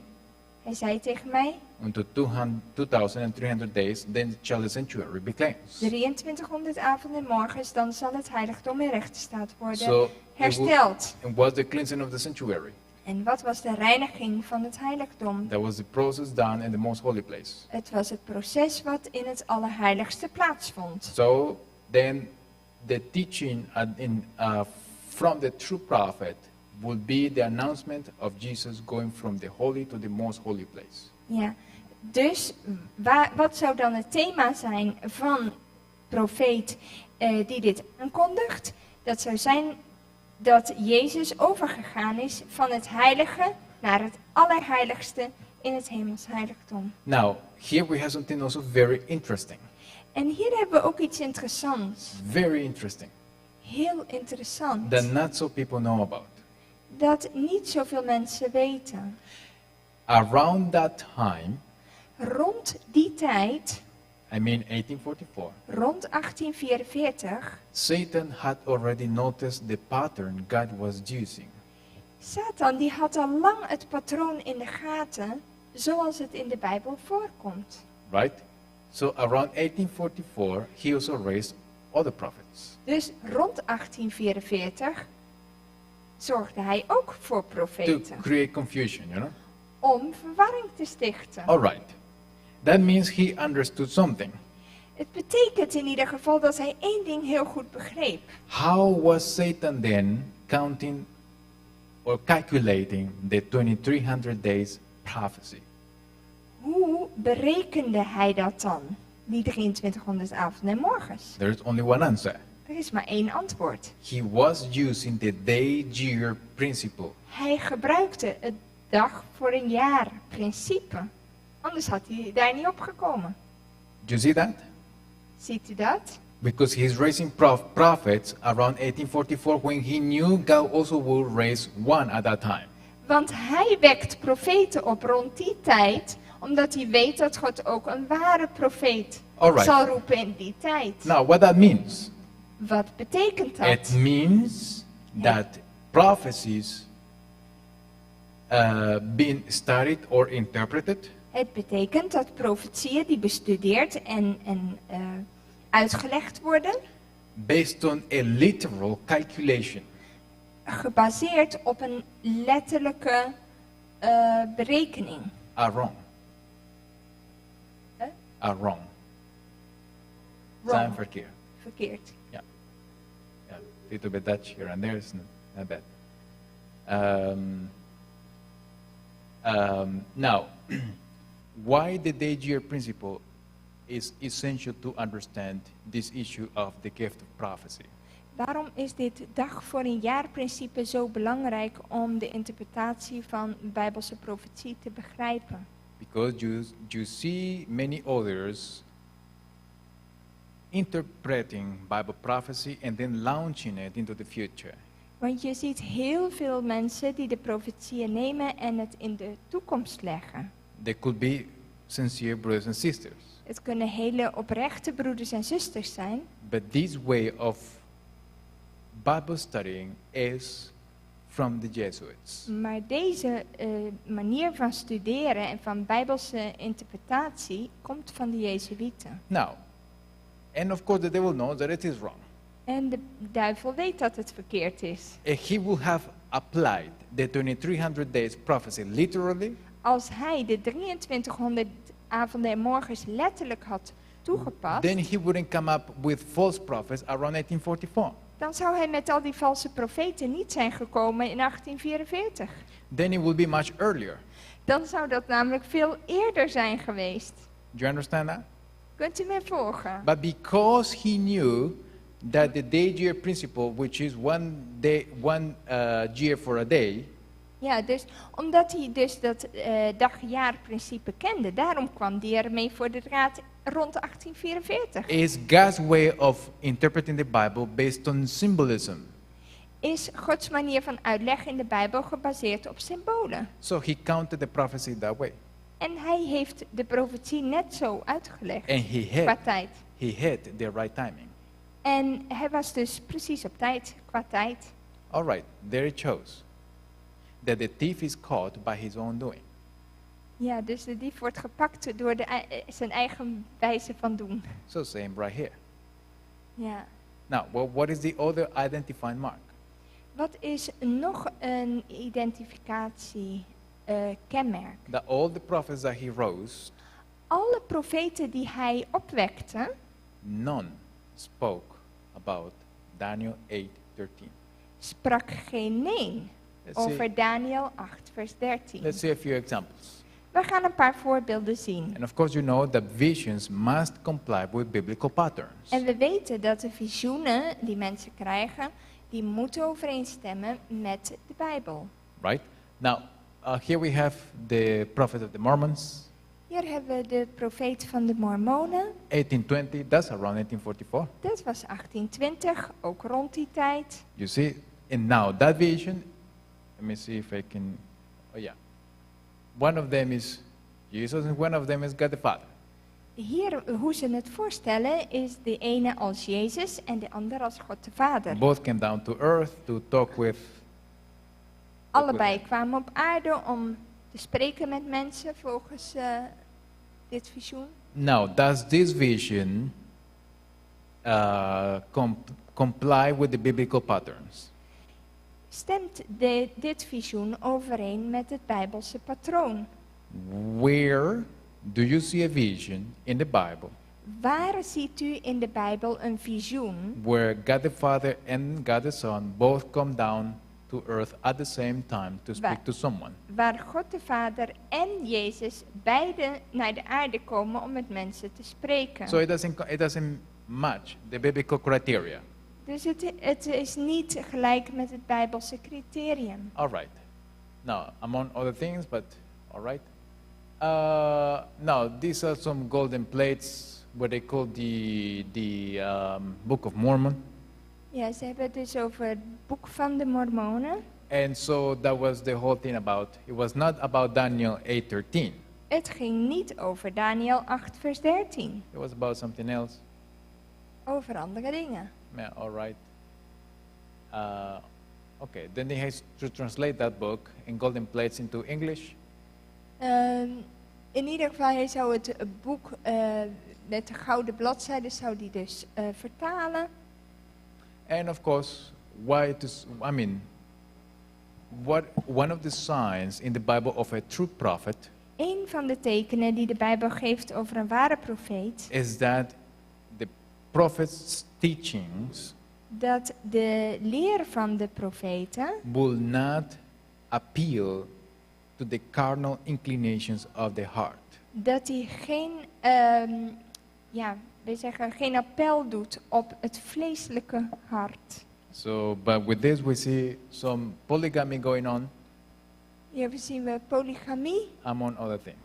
Hij zei tegen mij, unto 200 2300 days, then shall the sanctuary be cleansed. 2300 avonden en morgens, dan zal het heiligdom in rechte staat worden So it hersteld. And was the cleansing of the sanctuary? En wat was de reiniging van het heiligdom? That was the process done in the most holy place. Het was het proces wat in het allerheiligste plaatsvond. So then the teaching from the true prophet would be the announcement of Jesus going from the holy to the most holy place. Ja, dus wat zou dan het thema zijn van profeet die dit aankondigt? Dat zou zijn dat Jezus overgegaan is van het heilige naar het allerheiligste in het hemels heiligdom. Now, here we have something also very interesting. En hier hebben we ook iets interessants. Very interesting. Heel interessant. That not so people know about. Dat niet zoveel mensen weten. Around that time, Rond die tijd, I mean 1844, rond 1844, Satan had already noticed the pattern God was using. Satan die had al lang het patroon in de gaten, zoals het in de Bijbel voorkomt. Right? So around 1844, he also raised other prophets. Dus rond 1844 zorgde hij ook voor To profeten. create confusion. Om verwarring te stichten. All right. That means he understood something. Het betekent in ieder geval dat hij één ding heel goed begreep. How was Satan then counting or calculating the 2300 days prophecy? Hoe berekende hij dat dan? Die 2300 avonden en morgens. There is only one answer. Er is maar één antwoord. He was using the day-year principle. Hij gebruikte het dag voor een jaar principe. Anders had hij daar niet op gekomen. Do you see that? Ziet u dat? Because he's raising prophets around 1844 when he knew God also would raise one at that time. Want hij wekt profeten op rond die tijd, omdat hij weet dat God ook een ware profeet zal roepen in die tijd. Now, what that means? Wat betekent dat? It means that prophecies being studied or interpreted. Het betekent dat profetieën die bestudeerd en uitgelegd worden, Based on a literal calculation. Gebaseerd op een letterlijke berekening. Are wrong. Huh? Are wrong. Wrong. Zijn verkeerd. Verkeerd. Ja. Yeah, little bit Dutch here and there is not bad. Now, why the day-year principle is essential to understand this issue of the gift of prophecy? Waarom is dit dag voor een jaar principe zo belangrijk om de interpretatie van Bijbelse profetie te begrijpen? Because you see many others interpreting Bible prophecy and then launching it into the future. Want je ziet heel veel mensen die de profetieën nemen en het in de toekomst leggen. They could be sincere brothers and sisters. Het kunnen hele oprechte broeders en zusters zijn. But this way of Bible studying is from the Jesuits. Maar deze manier van studeren en van Bijbelse interpretatie komt van de Jezuïeten. Now, and of course the devil knows that it is wrong. En de duivel weet dat het verkeerd is. If he would have applied the 2300 days prophecy literally, Als hij de 2300 avonden en morgens letterlijk had toegepast, then he wouldn't come up with false prophets around 1844. Dan zou hij met al die valse profeten niet zijn gekomen in 1844. Then it would be much earlier. Dan zou dat namelijk veel eerder zijn geweest. Do you understand that? Kunt u mij volgen? But because he knew that the day-year principle, which is one day, one year for a day, Ja, dus omdat hij dus dat dag-jaar-principe kende, daarom kwam hij ermee voor de raad rond 1844. Is God's way of interpreting the Bible based on symbolism? Is Gods manier van uitleg in de Bijbel gebaseerd op symbolen? So he counted the prophecy that way. En hij heeft de profetie net zo uitgelegd And he qua hit, tijd. he hit the right timing. En hij was dus precies op tijd, qua tijd. All right, there it shows that the thief is caught by his own doing. Ja, dus de dief wordt gepakt door zijn eigen wijze van doen. So same right here. Ja. Now, well, what is the other identifying mark? Wat is nog een identificatie kenmerk? That all the prophets that he rose, Alle profeten die hij opwekte, none spoke about Daniel 8:13. sprak geen nee Let's see, over Daniel 8, vers 13. let's see a few examples. We gaan een paar voorbeelden zien. And of course, you know that visions must comply with biblical patterns. En we weten dat de visioenen die mensen krijgen, die moeten overeenstemmen met de Bijbel. Right? Now, here we have the prophet of the Mormons, Hier hebben we de profeet van de Mormonen. 1820, that's around 1844. Dat was 1820, ook rond die tijd. You see, and now that vision, let me see if I can, oh yeah. One of them is Jesus and one of them is God the Father. Hier, hoe ze het voorstellen, is de ene als Jezus en de ander als God de Vader. Both came down to earth to talk with. Allebei kwamen op aarde om te spreken met mensen volgens dit visioen. Now, does this vision comply with the biblical patterns? Stemt dit visioen overeen met het Bijbelse patroon? Where do you see a vision in the Bible Waar ziet u in de Bijbel een visioen where God the Father and God the Son both come down to earth at the same time to speak to someone? Waar God de Vader en Jezus beide naar de aarde komen om met mensen te spreken? So it doesn't match the biblical criteria. Dus het is niet gelijk met het Bijbelse criterium. All right. Now, among other things, but all right. Now, these are some golden plates, what they call the Book of Mormon. Ja, ze hebben het dus over het boek van de Mormonen. And so that was the whole thing about. It was not about Daniel 8:13. Het ging niet over Daniel 8 vers 13. It was about something else. Over andere dingen. Yeah, all right. Okay, then they had to translate that book in golden plates into English. In ieder geval, hij zou het boek met de gouden bladzijden zou die dus vertalen. And of course, why to, I mean, what one of the signs in the Bible of a true prophet Een van de tekenen die de Bijbel geeft over een ware profeet, is that the prophet's teachings dat de leer van de profeten will not appeal to the carnal inclinations of the heart. Dat hij ja, wij zeggen, geen appel doet op het vleeselijke hart. So, but with this we see some polygamy going on, Hier zien we polygamie among other things.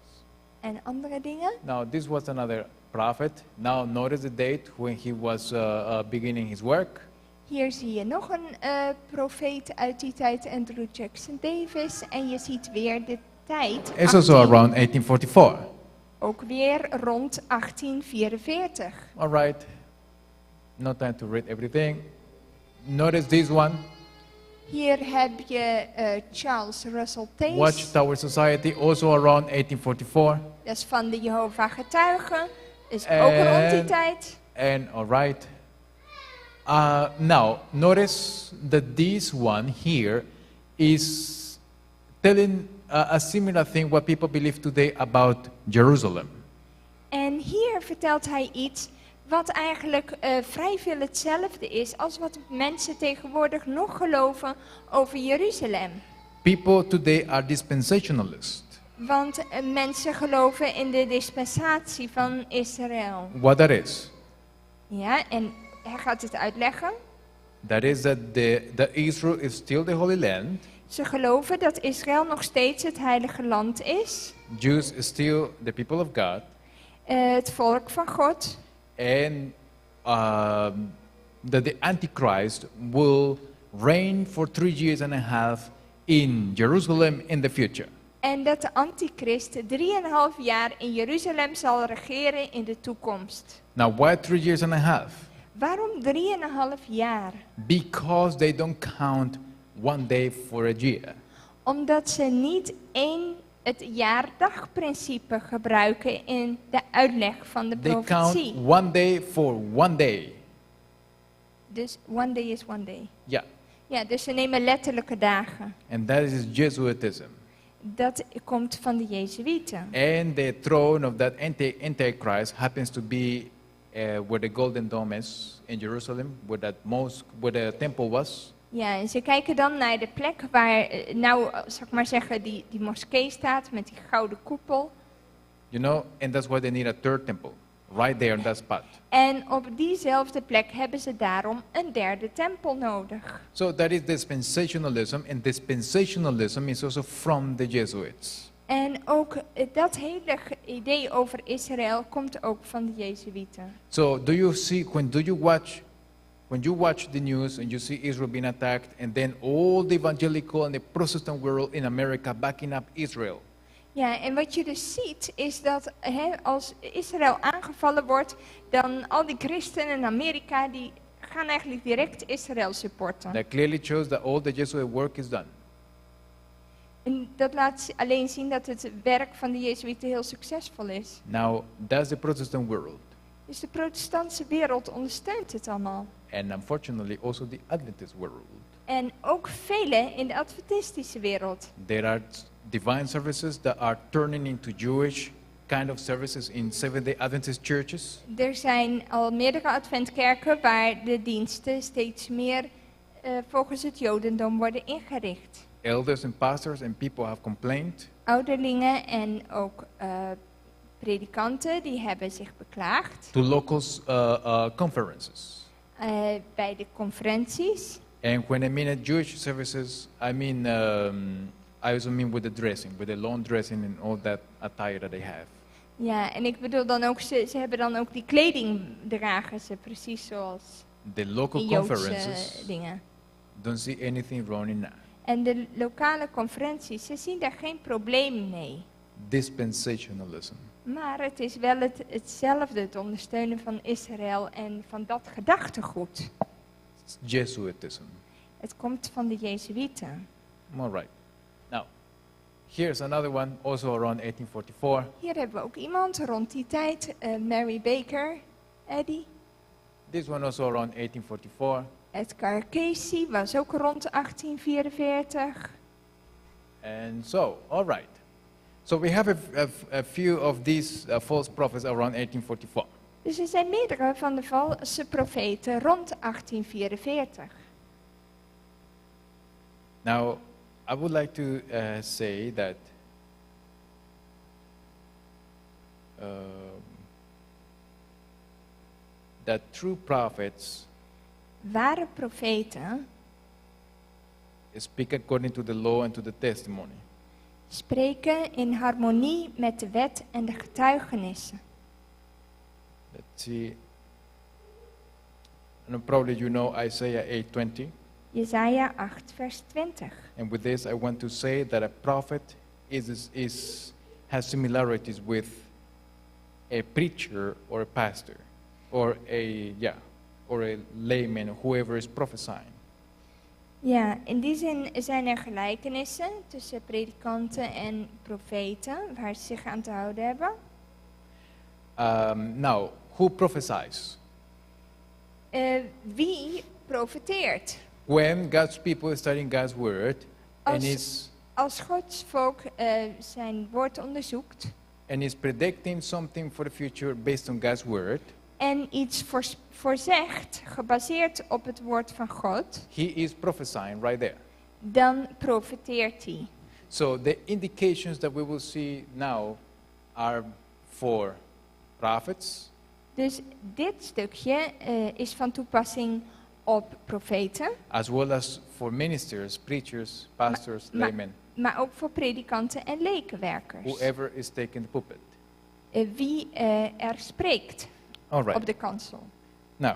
En andere dingen. Now, this was another prophet. Now, notice the date when he was beginning his work. Hier zie je nog een profeet uit die tijd, Andrew Jackson Davis. En je ziet weer de tijd. It's also around 1844. Ook weer rond 1844. All right. No time to read everything. Notice this one. Hier heb je Charles Russell Taze. Watchtower Society, also around 1844. Dat is van de Jehovah Getuigen. Is ook rond die tijd. And all right. Now, notice that this one here is telling a similar thing what people believe today about Jerusalem. En hier vertelt hij iets wat eigenlijk vrij veel hetzelfde is als wat mensen tegenwoordig nog geloven over Jeruzalem. People today are dispensationalists. Want mensen geloven in de dispensatie van Israël. What that is? Ja, en hij gaat het uitleggen. That is that the Israel is still the Holy Land. Ze geloven dat Israël nog steeds het heilige land is, Jews is still the people of God, het volk van God, and that the Antichrist will reign for 3 years and a half in Jerusalem in the future. En dat de antichrist 3,5 jaar in Jeruzalem zal regeren in de toekomst. Now, why 3 years and a half? Waarom 3,5 jaar? Because they don't count one day for a year. Omdat ze niet één het jaardagprincipe gebruiken in de uitleg van de They count profetie. one day for one day. Dus one day is one day. Yeah, Ja, dus ze nemen letterlijke dagen. and that is Jesuitism. Dat komt van de Jezuïeten. And the throne of that Antichrist happens to be where the Golden Dome is in Jerusalem, where that mosque, where the temple was. Ja, en ze kijken dan naar de plek waar, nou, zal ik maar zeggen, die moskee staat met die gouden koepel. And that's why they need a third temple, right there in that spot. En op diezelfde plek hebben ze daarom een derde tempel nodig. So that is dispensationalism, and dispensationalism is also from the Jesuits. En ook dat hele idee over Israël komt ook van de Jezuïeten. So do you see when you watch the news and you see Israel being attacked, and then all the evangelical and the Protestant world in America backing up Israel? Ja, en wat je dus ziet is dat, hè, als Israël aangevallen wordt, dan al die christenen in Amerika die gaan eigenlijk direct Israël supporten. That clearly shows that all the Jesuit work is done. En dat laat alleen zien dat het werk van de Jezuïeten heel succesvol is. Now, that's the Protestant world, Dus de protestantse wereld ondersteunt het allemaal. And unfortunately also the Adventist world. En ook velen in de adventistische wereld. There are divine services that are turning into Jewish kind of services in Seventh-day Adventist churches. Er zijn al meerdere adventkerken waar de diensten steeds meer volgens het jodendom worden ingericht. Elders and pastors and people have complained. Ouderlingen en ook predikanten die hebben zich beklaagd To local conferences. Bij de conferenties. And when I mean at Jewish services, I also mean with the dressing, with the long dressing and all that attire that they have. Ja, en ik bedoel dan ook, ze hebben dan ook die kleding dragen ze precies zoals The local in Joodse conferences dingen. don't see anything wrong in that. En de lokale conferenties, ze zien daar geen probleem mee. Dispensationalism. Maar het is wel hetzelfde, het ondersteunen van Israël en van dat gedachtegoed. It's Jesuitism. Het komt van de Jezuïeten. All right. Now, here's another one, also around 1844. Hier hebben we ook iemand rond die tijd, Mary Baker Eddy. This one also around 1844. Edgar Cayce was ook rond 1844. And so, all right. So we have a few of these false prophets around 1844. Dus er zijn meerdere van de valse profeten rond 1844. Now, I would like to say that true prophets Ware profeten speak according to the law and to the testimony. Spreken in harmonie met de wet en de getuigenissen. Let's see. And probably you know Isaiah 8:20. Jesaja 8, vers 20. And with this, I want to say that a prophet has similarities with a preacher or a pastor or a layman, whoever is prophesying. Ja, in die zin zijn er gelijkenissen tussen predikanten en profeten, waar ze zich aan te houden hebben. Now, who prophesies? Wie profeteert? When God's people is studying God's word and is Als Gods volk zijn woord onderzoekt and is predicting something for the future based on God's word, en iets voorzegt, gebaseerd op het woord van God, he is prophesying right there. Dan profeteert hij. So the indications that we will see now are for prophets, Dus dit stukje is van toepassing op profeten, as well as for ministers, preachers, pastors, laymen, maar ook voor predikanten en lekenwerkers. Whoever is taking the pulpit. Wie er spreekt All op right. de kansel. Now,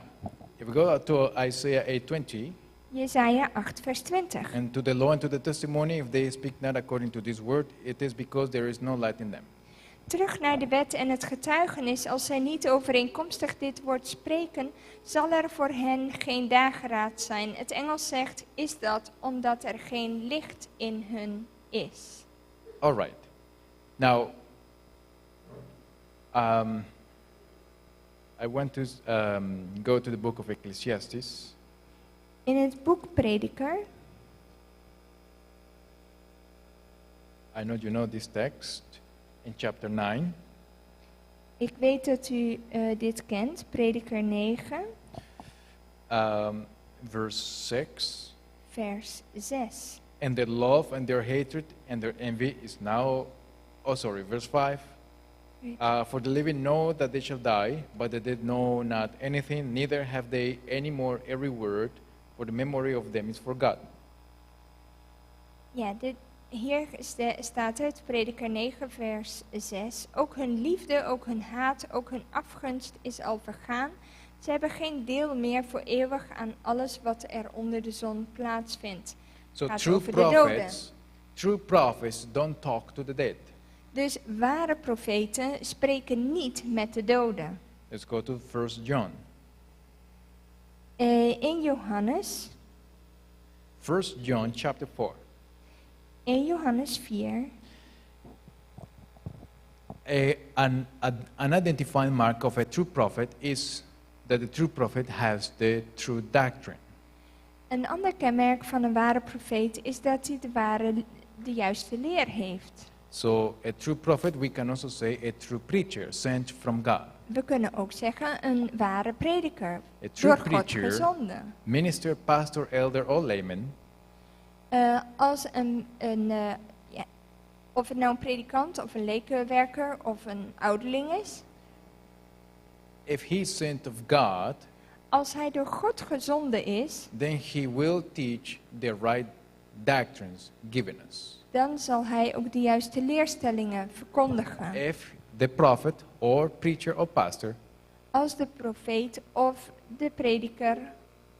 if we go to Isaiah 8:20, Jesaja 8, vers 20. And to the law and to the testimony, if they speak not according to this word, it is because there is no light in them. Terug naar de wet en het getuigenis, als zij niet overeenkomstig dit woord spreken, zal er voor hen geen dageraad zijn. Het Engels zegt, is dat omdat er geen licht in hun is. All right. Now, I want to go to the book of Ecclesiastes. In het boek Prediker, I know you know this text in chapter 9. Ik weet dat u dit kent, Prediker 9, Verse 6. Vers 6. And their love and their hatred and their envy is now, oh, sorry, verse 5. For the living know that they shall die, but the dead know not anything, neither have they any more a reward, for the memory of them is forgotten. Ja, hier staat het, Prediker 9, vers 6. Ook hun liefde, ook hun haat, ook hun afgunst is al vergaan. Ze hebben geen deel meer voor eeuwig aan alles wat er onder de zon plaatsvindt. So Gaat true over de doden. prophets don't talk to the dead. Dus ware profeten spreken niet met de doden. Let's go to 1 John. In Johannes, 1 John chapter 4. 1 Johannes 4. An identifying mark of a true prophet is that the true prophet has the true doctrine. Een ander kenmerk van een ware profeet is dat hij de juiste leer heeft. So a true prophet, we can also say a true preacher sent from God. We kunnen ook zeggen een ware prediker, A true door God preacher, gezonden. Minister, pastor, elder or layman Als een, ja, of het nou een predikant of een lekenwerker of een ouderling is, If he is sent of God, als hij door God gezonden is, then he will teach the right doctrines given us. Dan zal hij ook de juiste leerstellingen verkondigen. If the prophet or preacher or pastor Als de profeet of de prediker,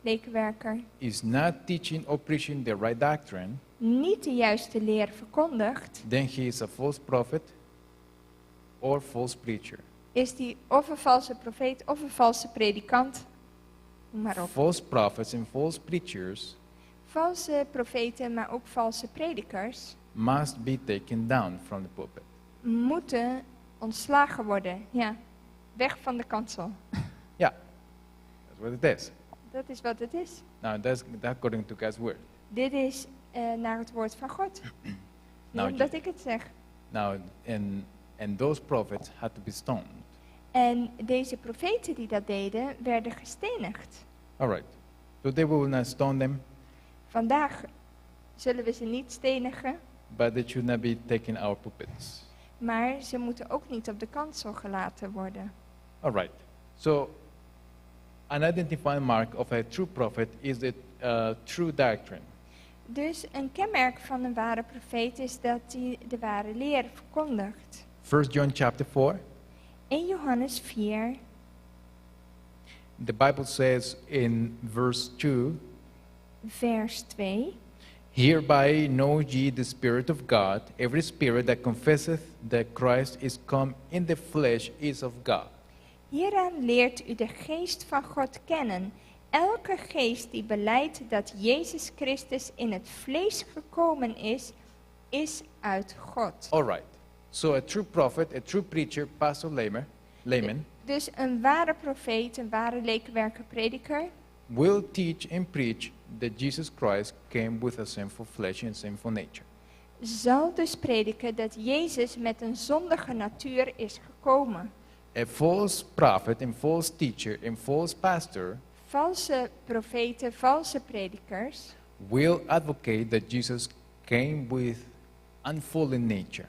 lekenwerker, is not teaching or preaching the right doctrine, niet de juiste leer verkondigt, then he is a false prophet or false preacher. Is die of een valse profeet of een valse predikant. Noem maar op. False prophets and false preachers Valse profeten, maar ook valse predikers, must be taken down from the pulpit. Moeten ontslagen worden. Ja, weg van de kansel. Yeah, that's what it is. Dat is wat het is. Now, that's that according to God's word. Dit is naar het woord van God. Niet Nou, omdat ik het zeg. Now, and those prophets had to be stoned. En deze profeten die dat deden, werden gestenigd. All right. Today we will not stone them, Vandaag zullen we ze niet stenigen, but they should not be taking our pulpits. Maar ze moeten ook niet op de kansel gelaten worden. All right. So, an identifying mark of a true prophet is the true doctrine. Dus een kenmerk van een ware profeet is dat hij de ware leer verkondigt. 1 John chapter 4, 1 Johannes 4, the Bible says in verse 2, vers 2. "Hereby know ye the Spirit of God. Every spirit that confesseth that Christ is come in the flesh is of God." Hieraan leert u de geest van God kennen. Elke geest die belijdt dat Jezus Christus in het vlees gekomen is, is uit God. All right. So a true prophet, a true preacher, pastor, layman Dus een ware profeet, een ware lekenwerker, prediker, will teach and preach that Jesus Christ came with a sinful flesh and sinful nature. Zal dus prediken dat Jezus met een zondige natuur is gekomen. A false prophet and false teacher and false pastor Valse profeten, valse predikers will advocate that Jesus came with unfallen nature.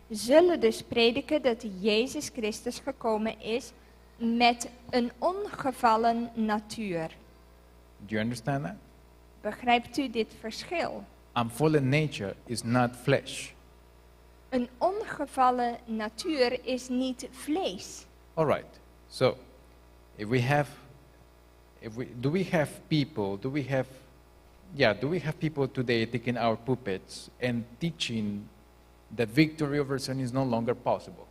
Zullen dus prediken dat Jezus Christus gekomen is met een ongevallen natuur. Do you understand that? Begrijpt u dit verschil? Unfallen nature is not flesh. Een ongevallen natuur is niet vlees. All right. So, if we have, if we, do we have people, do we have, yeah, do we have people today taking our pulpits and teaching that victory over sin is no longer possible?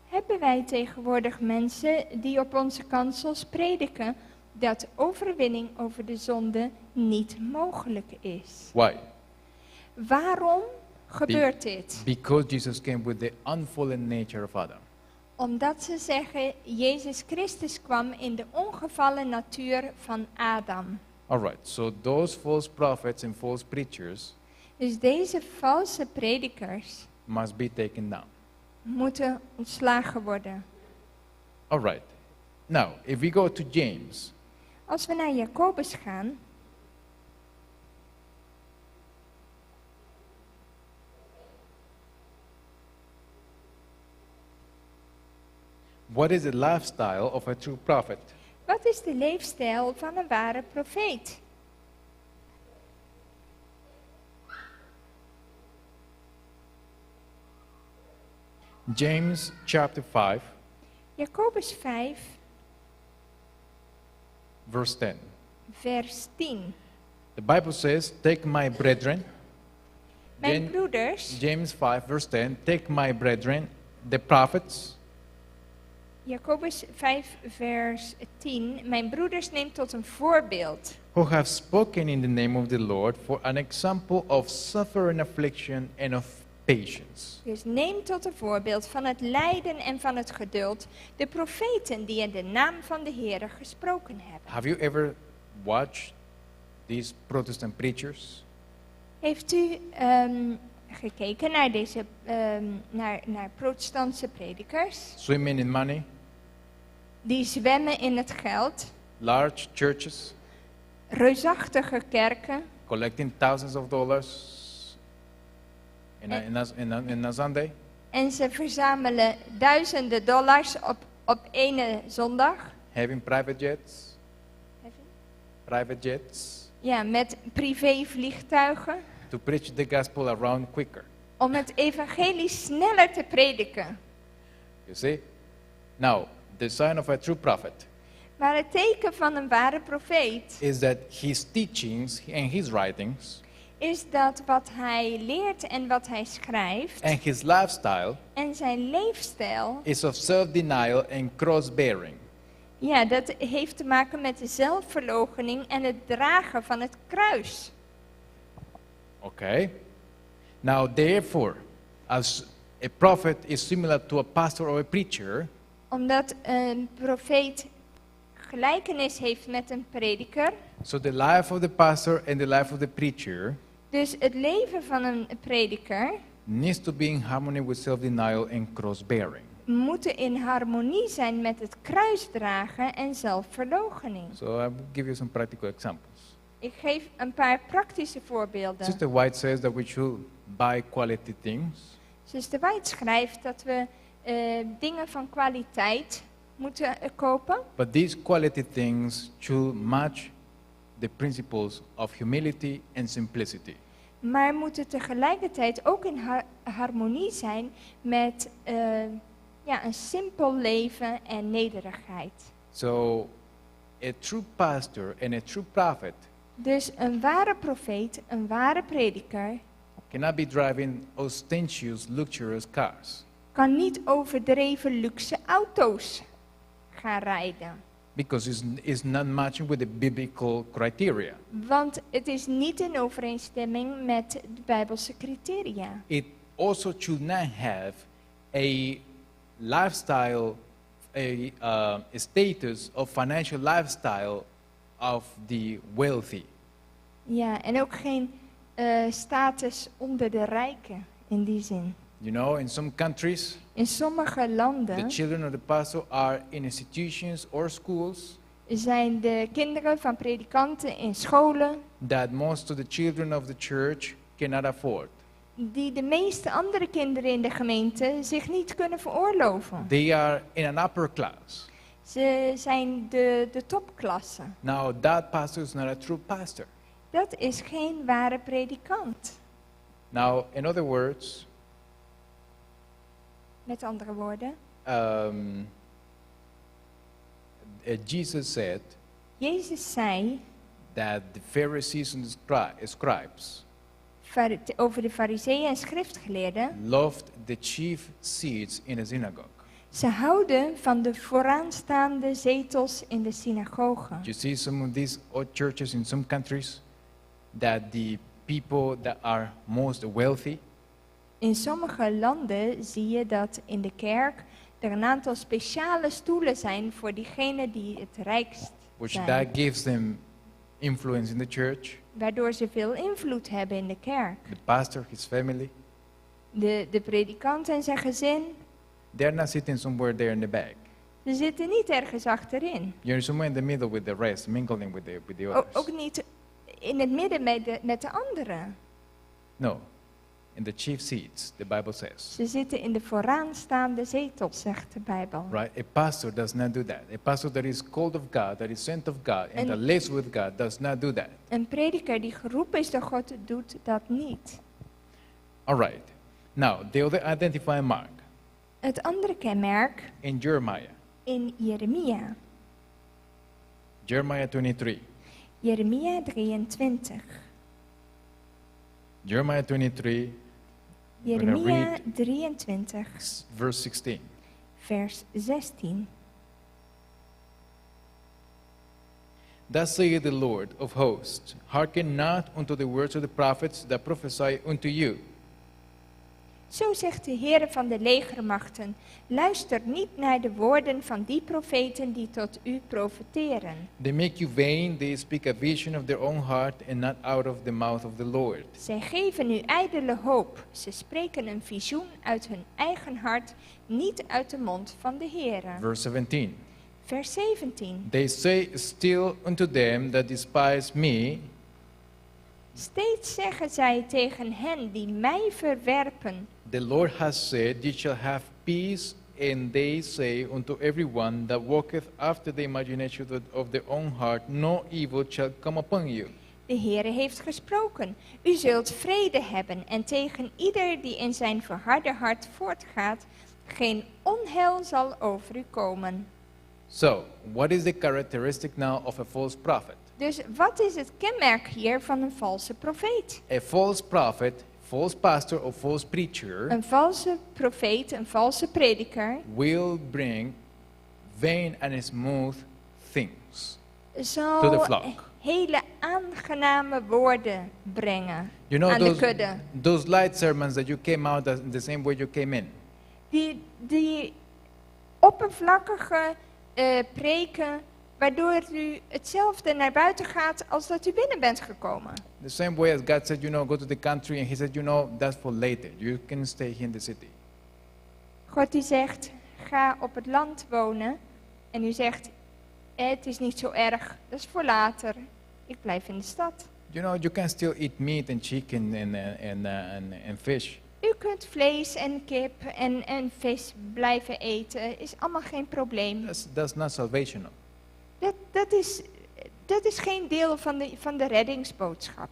Hebben wij tegenwoordig mensen die op onze kansels prediken dat overwinning over de zonde niet mogelijk is? Why? Waarom gebeurt dit? Because Jesus came with the unfallen nature of Adam. Omdat ze zeggen, Jezus Christus kwam in de ongevallen natuur van Adam. All right. So those false prophets and false preachers Dus deze valse predikers must be taken down. moeten ontslagen worden. All right. Now, if we go to James, Als we naar Jacobus gaan, what is the lifestyle of a true prophet? wat is de leefstijl van een ware profeet? James chapter 5, Jacobus 5, verse 10. vers 10. The Bible says, Take my brethren. Mijn Jan- broeders, James 5, verse 10. Take my brethren, the prophets, Jacobus 5, vers 10. Mijn broeders, neem tot een voorbeeld who have spoken in the name of the Lord for an example of suffering affliction and of patience. Dus neem tot een voorbeeld van het lijden en van het geduld de profeten die in de naam van de Heere gesproken hebben. Have you ever watched these Protestant preachers? Heeft u gekeken naar deze naar protestantse predikers? Swimming in money, Die zwemmen in het geld, large churches, reusachtige kerken collecting thousands of dollars in a Sunday. en ze verzamelen duizenden dollars op ene zondag. Having private jets, private jets, Ja, met privévliegtuigen to preach the gospel around quicker. om het evangelie sneller te prediken. You see? Now, the sign of a true prophet Maar het teken van een ware profeet is that his teachings and his writings is dat wat hij leert en wat hij schrijft and his lifestyle en zijn leefstijl, is of self-denial and cross-bearing. ja, dat heeft te maken met de zelfverloochening en het dragen van het kruis. Okay? Now, therefore, as a prophet is similar to a pastor or a preacher, Omdat een profeet gelijkenis heeft met een prediker. so the life of the pastor and the life of the preacher Dus het leven van een prediker needs to be in harmony with self-denial and cross-bearing. moeten in harmonie zijn met het kruisdragen en zelfverloochening. So I will give you some practical examples. Ik geef een paar praktische voorbeelden. Sister White says that we should buy quality things. Zuster White schrijft dat we dingen van kwaliteit moeten kopen. But these quality things should match the principles of humility and simplicity. Maar moeten tegelijkertijd ook in harmonie zijn met ja, een simpel leven en nederigheid. So, a true pastor and a true prophet Dus een ware profeet, een ware prediker, cannot be driving ostentatious, luxurious cars kan niet overdreven luxe auto's gaan rijden. because it's not matching with the biblical criteria. Want het is niet in overeenstemming met de Bijbelse criteria. It also should not have a lifestyle, a status of financial lifestyle of the wealthy. Ja, en ook geen status onder de rijken in die zin. In some countries, In sommige the landen children of the pastor are in institutions or schools zijn de kinderen van predikanten in scholen that most of the children of the church cannot afford. die de meeste andere kinderen in de gemeente zich niet kunnen veroorloven. They are in an upper class. Ze zijn de, de topklasse. Now, that pastor is not a true pastor. Dat is geen ware predikant. Now, in other words, Met andere woorden, Jesus said Jezus zei that the Pharisees and the scribes over de fariseeën en schriftgeleerden, loved the chief seats in the synagogue. Ze houden van de vooraanstaande zetels in de synagoge. You see some of these odd churches in some countries that the people that are most wealthy, In sommige landen zie je dat in de kerk er een aantal speciale stoelen zijn voor diegenen die het rijkst which zijn. that gives them influence in the church, Waardoor ze veel invloed hebben in de kerk. the pastor, his family. De predikant en zijn gezin, They're not sitting somewhere there in the back. ze zitten niet ergens achterin. You're somewhere in the middle with the rest, mingling with the others. Ook niet in het midden met de anderen. No, in the chief seats, the Bible says. Ze zitten in de vooraanstaande zetels, zegt de Bijbel. Right? A pastor does not do that. A pastor that is called of God, that is sent of God, and that lives with God does not do that. Een prediker die geroepen is door God, doet dat niet. All right. Now, the other identifying mark Het andere kenmerk in Jeremiah. In Jeremia. Jeremiah 23. Jeremia 23. Jeremiah 23, I'm gonna Jeremia read 23, verse 16. Vers 16. Thus saith the Lord of hosts, hearken not unto the words of the prophets that prophesy unto you. Zo zegt de Heere van de legermachten, luister niet naar de woorden van die profeten die tot u profeteren. They make you vain, they speak a vision of their own heart and not out of the mouth of the Lord. Zij geven u ijdele hoop. Ze spreken een visioen uit hun eigen hart, niet uit de mond van de Heere. Verse 17. Vers 17. They say still unto them that despise me, Steeds zeggen zij tegen hen die mij verwerpen: The Lord has said, Ye shall have peace. And they say unto everyone that walketh after the imagination of their own heart, No evil shall come upon you. De Heere heeft gesproken. U zult vrede hebben en tegen ieder die in zijn verharde hart voortgaat, geen onheil zal over u komen. So, what is the characteristic now of a false prophet? Dus wat is het kenmerk hier van een valse profeet? A false prophet, false pastor, or false preacher Een valse profeet, een valse prediker, will bring vain and smooth things to the zal flock. Hele aangename woorden brengen aan de Those, kudde. those light sermons that you came out as the same way you came in. Die oppervlakkige preken, waardoor u hetzelfde naar buiten gaat als dat u binnen bent gekomen. The same way as God said, go to the country, and He said, that's for later. You can stay here in the city. God die zegt, ga op het land wonen. En u zegt, het is niet zo erg, dat is voor later. Ik blijf in de stad. You can still eat meat and chicken and fish. U kunt vlees en kip en vis blijven eten, is allemaal geen probleem. That's not salvational. Dat is geen deel van de reddingsboodschap.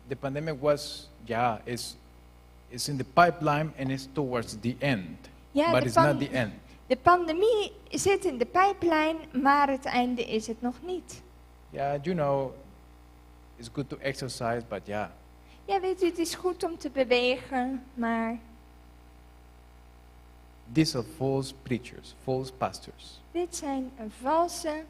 The pandemic was, yeah, it's in the pipeline and it's towards the end. Ja, but de it's not pan- the end. De pandemie zit in de pijplijn, maar het einde is het nog niet. Yeah, it's good to exercise, but yeah. Ja, weet u, het is goed om te bewegen, maar These are false preachers, false pastors. Dit zijn valse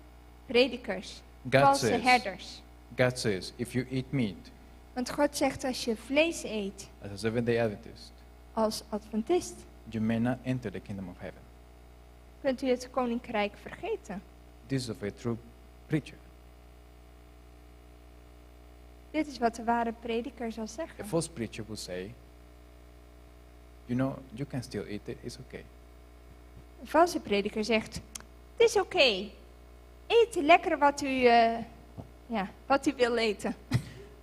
predikers, God valse says, herders. God says, if you eat meat Want God zegt, als je vlees eet as a Seventh-day Adventist, als adventist, you may not enter the kingdom of heaven. Kunt u het koninkrijk vergeten. This is of a true preacher. Dit is wat de ware prediker zal A zeggen. false preacher will say, you can still eat it, it's okay. Een valse prediker zegt, het is oké. Eet lekker ja, wat u wil eten.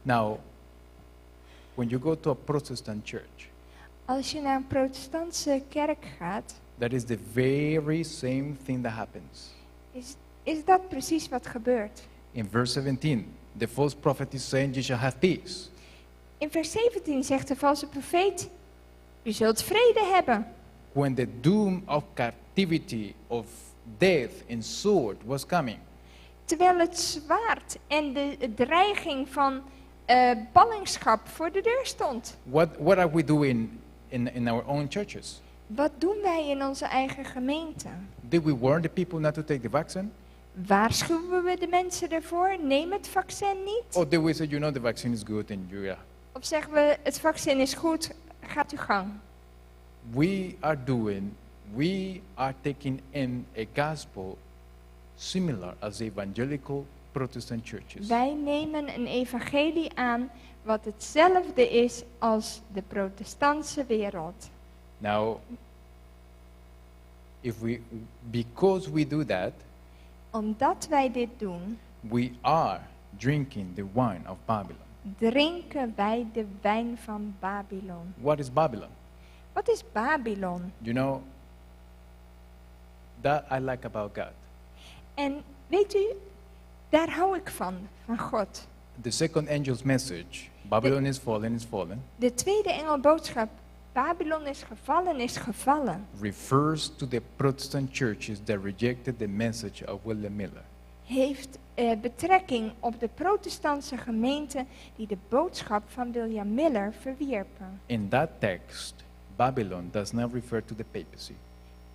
Now, when you go to a Protestant church, Als je naar een protestantse kerk gaat, That is the very same thing that happens. Is dat precies wat gebeurt. In verse 17, the false prophet is saying, "You shall have peace." In vers 17 zegt de valse profeet, u zult vrede hebben. When the doom of captivity, of death and sword was coming. Terwijl het zwaard en de dreiging van ballingschap voor de deur stond. What are we doing in our own churches? Wat doen wij in onze eigen gemeente? Did we warn the people not to take the vaccine? Waarschuwen we de mensen ervoor? Neem het vaccin niet. Or did we say, the vaccine is good and you, yeah. Of zeggen we, het vaccin is goed, gaat uw gang. We are taking in a gospel similar as the evangelical Protestant churches. Wij nemen een evangelie aan wat hetzelfde is als de protestantse wereld. Now, because we do that, Omdat wij dit doen, we are drinking the wine of Babylon. Drinken wij de wijn van Babylon. What is Babylon? Wat is Babylon? That I like about God. En weet u, daar hou ik van, van God. The second angel's message, Babylon is fallen, is fallen, De tweede engelboodschap, Babylon is gevallen, is gevallen, refers to the Protestant churches that rejected the message of William Miller. Heeft betrekking op de protestantse gemeente die de boodschap van William Miller verwierpen. In that text, Babylon does not refer to the papacy.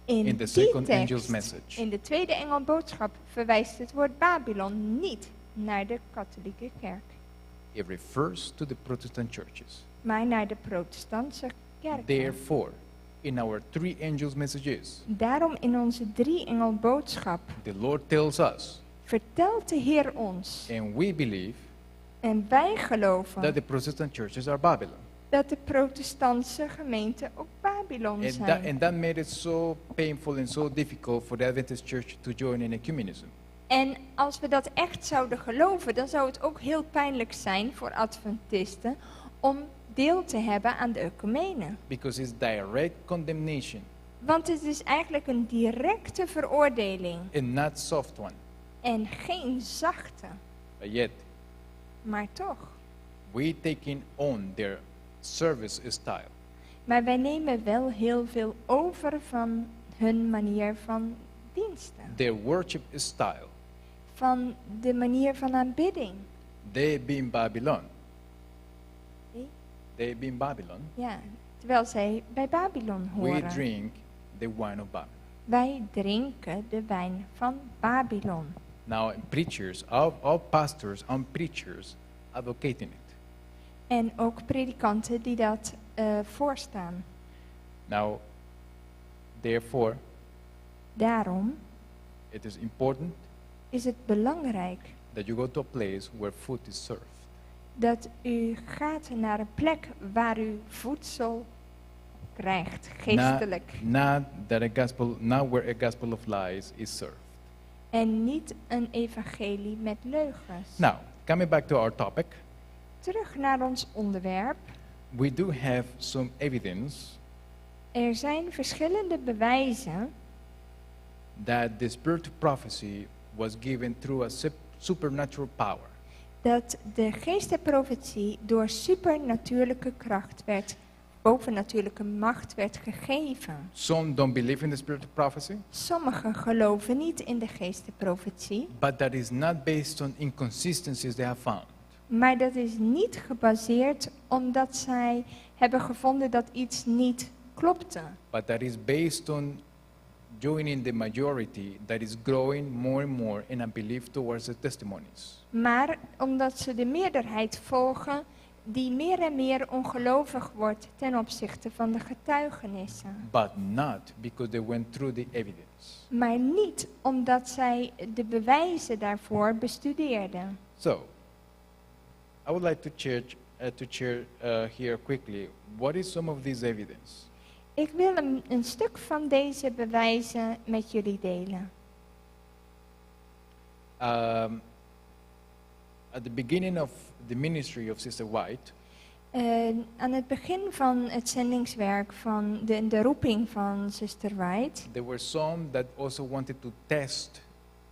In In the die second tekst, angel's message. in de tweede engelboodschap, verwijst het woord Babylon niet naar de katholieke kerk, It refers to the Protestant churches. Maar naar de protestantse kerken. Therefore, in our three angels' messages, Daarom in onze drie engelboodschap the Lord tells us, vertelt de Heer ons, and we believe, en wij geloven that the Protestant churches are Babylon. Dat de protestantse gemeenten ook Babylon And zijn. that made it so painful and so difficult for the Adventist church to join in ecumenism. En als we dat echt zouden geloven, dan zou het ook heel pijnlijk zijn voor Adventisten om deel te hebben aan de ecumene. Because it's direct condemnation. Want het is eigenlijk een directe veroordeling. And not soft one. En geen zachte. But yet, Maar toch. we taking on their service style. Maar wij nemen wel heel veel over van hun manier van diensten. Their worship style. Van de manier van aanbidding. They being Babylon. Nee? They being Babylon. Ja, terwijl zij bij Babylon We horen. drink the wine of Babylon. Wij drinken de wijn van Babylon. Now, preachers, all pastors and preachers advocating it. En ook predikanten die dat voorstaan. Now, therefore, Daarom it is important is het belangrijk that you go to a place where food is served. Dat u gaat naar een plek waar u voedsel krijgt, geestelijk. Not, not that a gospel, not where a gospel of lies is served. En niet een evangelie met leugens. Now, coming back to our topic, Terug naar ons onderwerp. we do have some evidence Er zijn verschillende bewijzen that the spirit of prophecy was given through a supernatural power. Dat de geest der profetie door supernatuurlijke kracht werd, bovennatuurlijke macht werd gegeven. Some don't believe in the spirit of prophecy. Sommigen geloven niet in de geest der profetie. But that is not based on inconsistencies they have found. Maar dat is niet gebaseerd omdat zij hebben gevonden dat iets niet klopte. But that is based on joining the majority that is growing more and more in a belief towards the testimonies. Maar omdat ze de meerderheid volgen die meer en meer ongelovig wordt ten opzichte van de getuigenissen. But not because they went through the evidence. Maar niet omdat zij de bewijzen daarvoor bestudeerden. So, I would like to share here quickly, what is some of this evidence? Ik wil een stuk van deze bewijzen met jullie delen. At the beginning of the ministry of Sister White, Aan het begin van het zendingswerk van de roeping van Zuster White, there were some that also wanted to test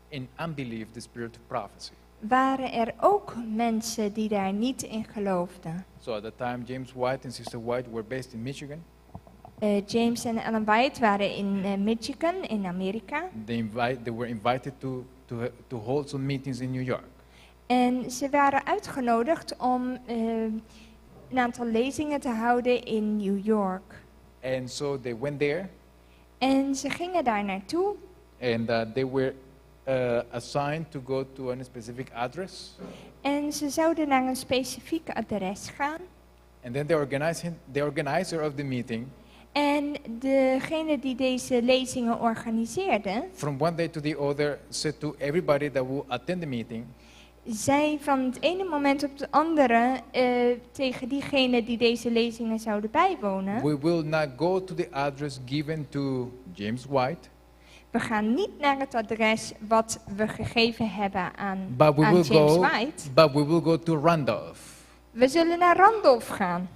in unbelief the spirit of prophecy. Waren er ook mensen die daar niet in geloofden. So at that time, James White and Sister White were based in Michigan. James en Ellen White waren in Michigan, in Amerika. They were invited to hold some meetings in New York. En ze waren uitgenodigd om een aantal lezingen te houden in New York. And so they went there, En ze gingen daar naartoe. And they were assigned to go to a specific address. En ze zouden naar een specifiek adres gaan. And then the organizer of the meeting, En degene die deze lezingen organiseerde, from one day to the other, said to everybody that will attend the meeting, zei van het ene moment op het andere tegen diegenen die deze lezingen zouden bijwonen: "We will not go to the address given to James White, We gaan niet naar het adres wat we gegeven hebben aan, but we aan will James go, White. but we will go to Randolph." We zullen naar Randolph gaan.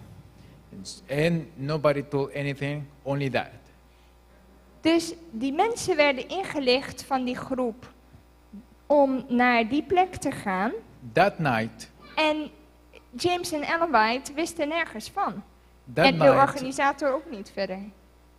And nobody told anything, only that. Dus die mensen werden ingelicht van die groep om naar die plek te gaan. That night, En James en Ellen White wisten nergens van. That En de night, organisator ook niet verder.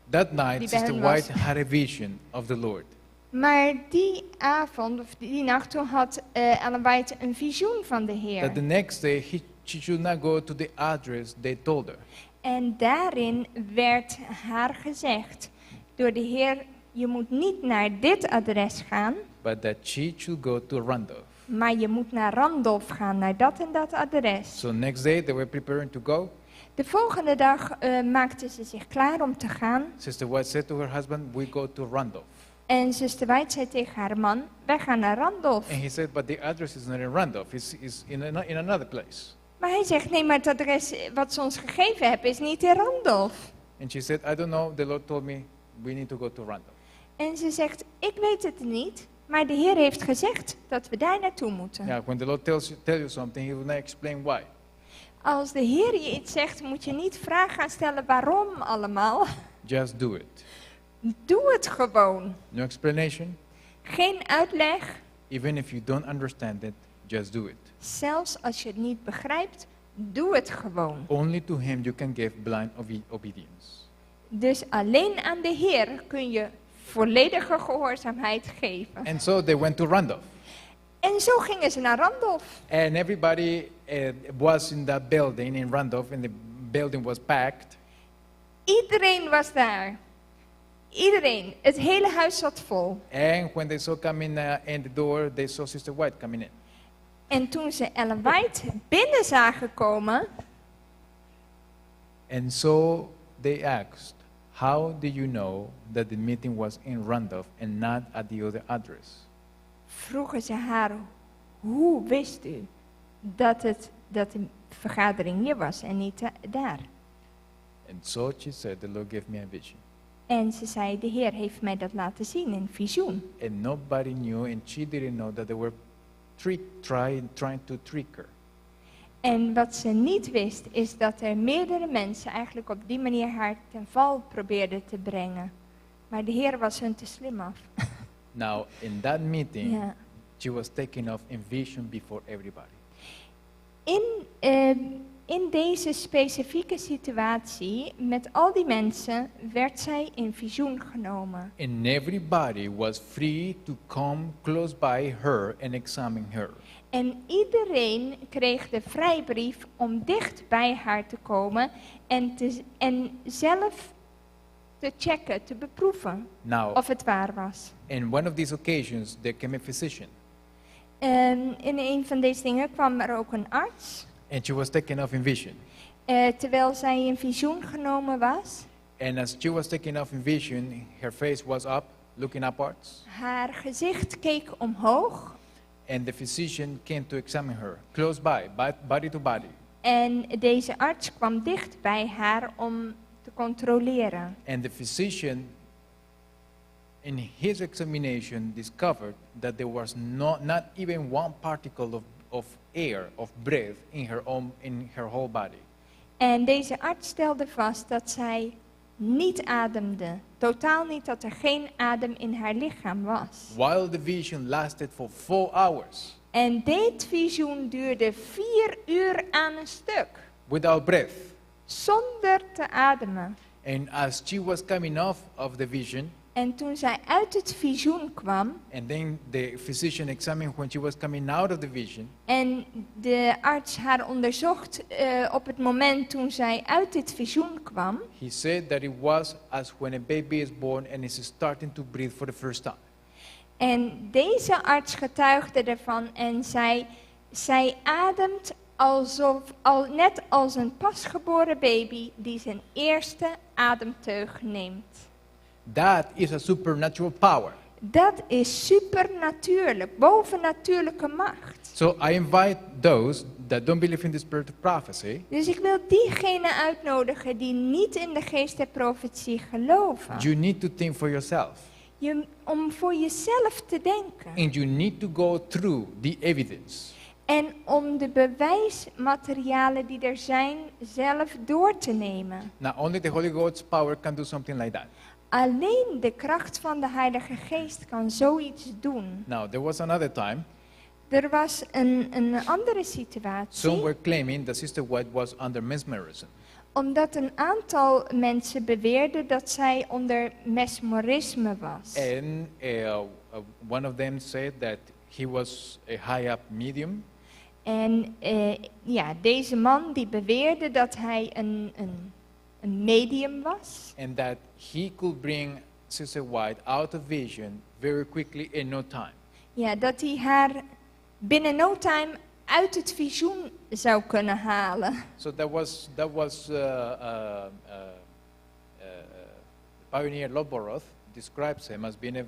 That night, Die bij Sister hen was. White had a vision of the Lord. Maar die avond, of die nacht, toen had Ellen White een visioen van de Heer. That the next day she should not go to the address they told her. En daarin werd haar gezegd door de Heer: je moet niet naar dit adres gaan, but that she should go to Randolph. Maar je moet naar Randolph gaan, naar dat en dat adres. So next day they were preparing to go. De volgende dag maakten ze zich klaar om te gaan. Sister White said to her husband, "We go to Randolph." En zuster White zei tegen haar man: wij gaan naar Randolph. And he said, "But the address is not in Randolph, it's in another place." Maar hij zegt: nee, maar het adres wat ze ons gegeven hebben is niet in Randolph. And she said, "I don't know, the Lord told me we need to go to Randolph." En ze zegt: ik weet het niet, maar de Heer heeft gezegd dat we daar naartoe moeten. Yeah, when the Lord tells you something, he will not explain why. Als de Heer je iets zegt, moet je niet vragen gaan stellen waarom allemaal. Just do it. Doe het gewoon. No explanation. Geen uitleg. Even if you don't understand it, just do it. Zelfs als je het niet begrijpt, doe het gewoon. Only to him you can give blind obedience. Dus alleen aan de Heer kun je volledige gehoorzaamheid geven. And so they went to Randolph. En zo gingen ze naar Randolph. And everybody was in that building in Randolph, and the building was packed. Iedereen was daar. Iedereen. Het hele huis zat vol. And when they saw coming in the door, they saw Sister White coming in. En toen ze Ellen White binnen zagen komen, And so they asked, "How do you know that the meeting was in Randolph and not at the other address?" Vroegen ze haar: hoe wist u dat de vergadering hier was en niet daar? And so she said, "The Lord gave me a vision." En ze zei: de Heer heeft mij dat laten zien in visioen. And nobody knew, and she didn't know that they were trying to trick her. En wat ze niet wist, is dat er meerdere mensen eigenlijk op die manier haar ten val probeerden te brengen. Maar de Heer was hun te slim af. Now, in that meeting, she was taken off in vision before everybody. In deze specifieke situatie, met al die mensen, werd zij in visioen genomen. And everybody was free to come close by her and examine her. En iedereen kreeg de vrijbrief om dicht bij haar te komen en zelf te checken, te beproeven of het waar was. In one of these occasions, there came a physician. In een van deze dingen kwam er ook een arts. And she was taken off in vision. Terwijl zij in visioen genomen was. And as she was taken off in vision, her face was up, looking upwards. Haar gezicht keek omhoog. And the physician came to examine her, close by, body to body. En deze arts kwam dicht bij haar om te controleren. And the physician, in his examination, discovered that there was not even one particle of air, of breath, in her whole body. En deze arts stelde vast dat zij niet ademde. Totaal niet, dat er geen adem in haar lichaam was. While the vision lasted for 4 hours En dit visioen duurde 4 uur aan een stuk. Without breath. Zonder te ademen. And as she was coming off of the vision, En toen zij uit het visioen kwam and then the physician examined when she was coming out of the vision, en de arts haar onderzocht op het moment toen zij uit dit visioen kwam, he said that it was as when a baby is born and is starting to breathe for the first time. En deze arts getuigde ervan en zei: "Zij ademt net als een pasgeboren baby die zijn eerste ademteug neemt." That is a supernatural power. Dat is supernatuurlijk, bovennatuurlijke macht. So I invite those that don't believe in the spirit of prophecy, Dus ik wil diegenen uitnodigen die niet in de geest der profetie geloven. You need to think for yourself. Om voor jezelf te denken. And you need to go through the evidence. En om de bewijsmaterialen die er zijn zelf door te nemen. Now, only the Holy Ghost's power can do something like that. Alleen de kracht van de Heilige Geest kan zoiets doen. Now, there was another time, Er was een andere situatie, some were claiming that Sister White was under mesmerism. Omdat een aantal mensen beweerden dat zij onder mesmerisme was. And one of them said that he was a high up medium. En ja, deze man die beweerde dat hij een medium was. And that he could bring Sister White out of vision very quickly in no time. Ja, dat hij haar binnen no time uit het visioen zou kunnen halen. So that was pioneer Loughborough describes him as being a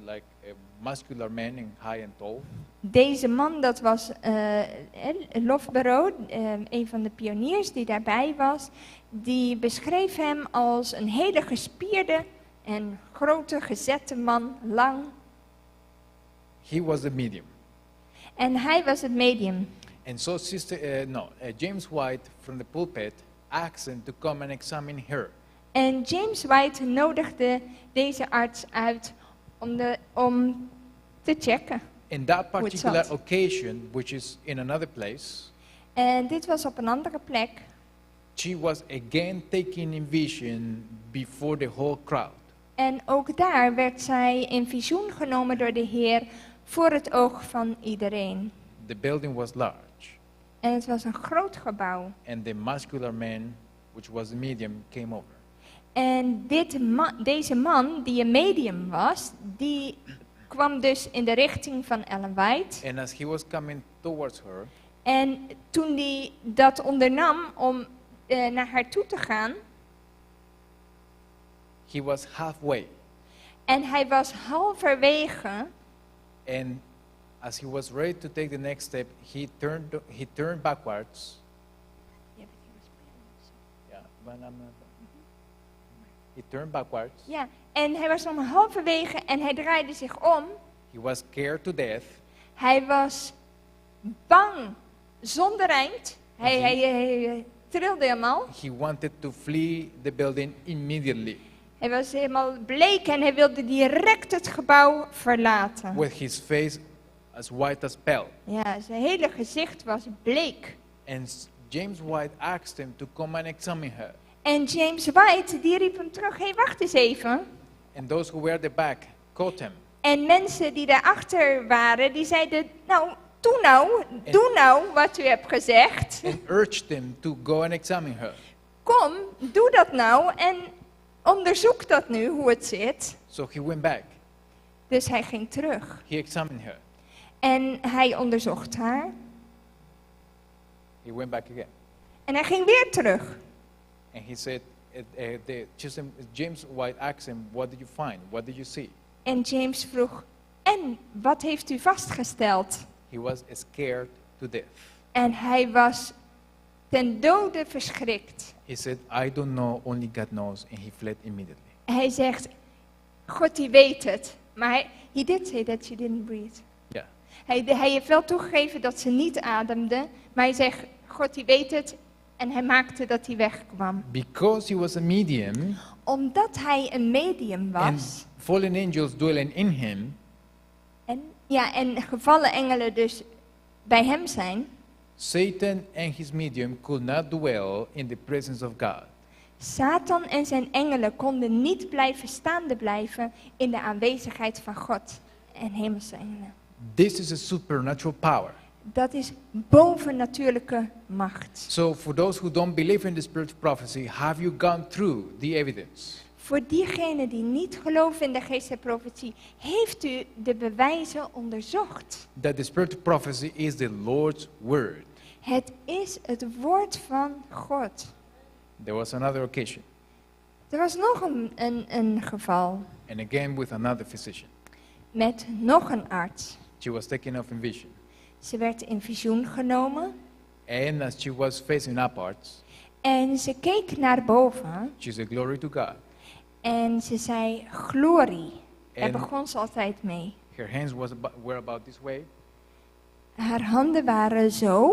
like a muscular man and high and tall. Deze man, dat was Loughborough, een van de pioniers die daarbij was, die beschreef hem als een hele gespierde en grote gezette man, lang. He was the medium. En hij was het medium. And so sister, no, James White from the pulpit asked him to come and examine her. En James White nodigde deze arts uit om te checken In that hoe het particular zat. Occasion, which is in another place, En dit was op een andere plek. She was again taken in vision before the whole crowd. En ook daar werd zij in visioen genomen door de Heer voor het oog van iedereen. The building was large, En het was een groot gebouw. And the muscular man, which was the medium, came over. En deze man, die een medium was, die kwam dus in de richting van Ellen White. And as he was coming towards her, En toen hij dat ondernam om naar haar toe te gaan, he was halfway. En hij was halverwege, And as he was ready to take the next step, he turned backwards. Yeah, but I'm not. He turned backwards. Ja, en hij was nog halverwege en hij draaide zich om. He was scared to death. Hij was bang zonder eind. Hij trilde helemaal. He wanted to flee the building immediately Hij was helemaal bleek en hij wilde direct het gebouw verlaten. with his face as white as pale. Ja, zijn hele gezicht was bleek. And James White asked him to come and examine her. En James White, die riep hem terug: "Hé, hey, wacht eens even." And those who were at the back caught him. En mensen die daarachter waren, die zeiden: "Nou, doe nou, doe nou wat u hebt gezegd." And urged him to go and examine her. "Kom, doe dat nou en onderzoek dat nu, hoe het zit." So he went back. Dus hij ging terug. He examined her. En hij onderzocht haar. He went back again. En hij ging weer terug. And he said, James White asked him, "What did you find? What did you see?" En James vroeg: "En wat heeft u vastgesteld?" He was scared to death. En hij was ten dode verschrikt. He said, "I don't know, only God knows." And he fled immediately. Hij zegt: "God die weet het." Maar he did say that she didn't breathe. Yeah. Hij heeft wel toegegeven dat ze niet ademde. Maar hij zegt: "God die weet het. En hij maakte dat hij wegkwam. Because he was a medium Omdat hij een medium and was. fallen angels dwelling in him, En, ja, en gevallen engelen dus bij hem zijn. Satan and his medium could not dwell in the presence of God. Satan en zijn engelen konden niet blijven staande blijven in de aanwezigheid van God en hemelse engelen. This is a supernatural power. Dat is bovennatuurlijke macht. So, for those who don't believe in the spirit of prophecy, have you gone through the evidence? Voor diegenen die niet geloven in de geest der profetie, heeft u de bewijzen onderzocht. That the spirit of prophecy is the Lord's word. Het is het woord van God. There was another occasion, Er was nog een geval and again with another physician. met nog een arts. She was taken off in vision. Ze werd in visioen genomen And as she was facing upwards, en ze keek naar boven she said, Glory to God. en ze zei glorie. Daar En- begon ze altijd mee. Her hands were about this way. Haar handen waren zo.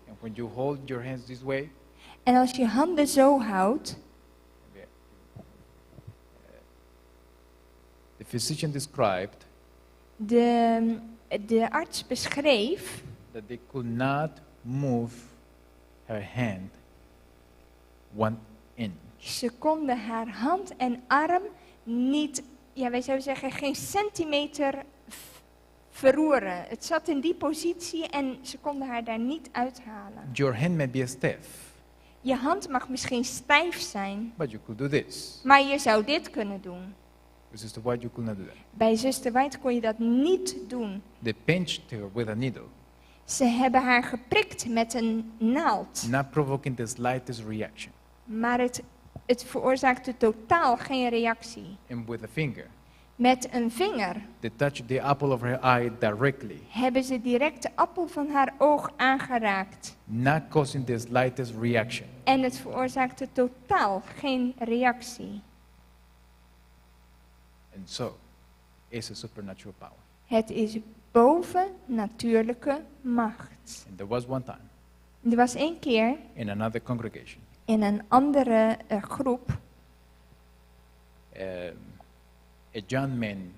And when you hold your hands this way, En als je handen zo houdt, the physician described de arts beschreef that they could not move her hand 1 inch. Ze konden haar hand en arm niet, ja, wij zouden zeggen, geen centimeter verroeren. Het zat in die positie en ze konden haar daar niet uithalen. Your hand may be stiff, Je hand mag misschien stijf zijn, but you could do this. maar je zou dit kunnen doen. With Sister White, you could not do that. Bij zuster White kon je dat niet doen. They pinched her with a needle, Ze hebben haar geprikt met een naald, not provoking the slightest reaction, maar het veroorzaakte totaal geen reactie. and with a finger. Met een vinger They touched the apple of her eye directly, hebben ze direct de appel van haar oog aangeraakt. not causing the slightest reaction. En het veroorzaakte totaal geen reactie. And so, it's a supernatural power. Het is bovennatuurlijke macht. And there was one time Er was één keer in another congregation, in een andere groep, a young man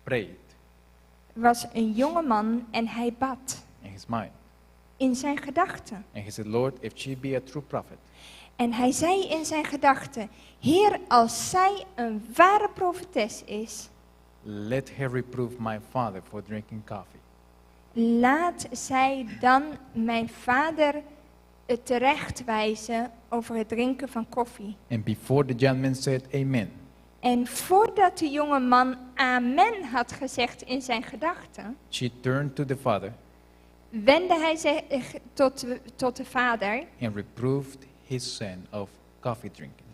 prayed was een jonge man en hij bad in his mind. in zijn gedachten. And he said, Lord, if she be a true prophet, En hij zei in zijn gedachten, Heer, als zij een ware profetes is, let her reprove my father for drinking coffee. laat zij dan mijn vader het terechtwijzen over het drinken van koffie. And before the young man said amen, En voordat de jonge man amen had gezegd in zijn gedachten, she turned to the father wendde hij zich tot de vader and reproved his son of coffee drinking.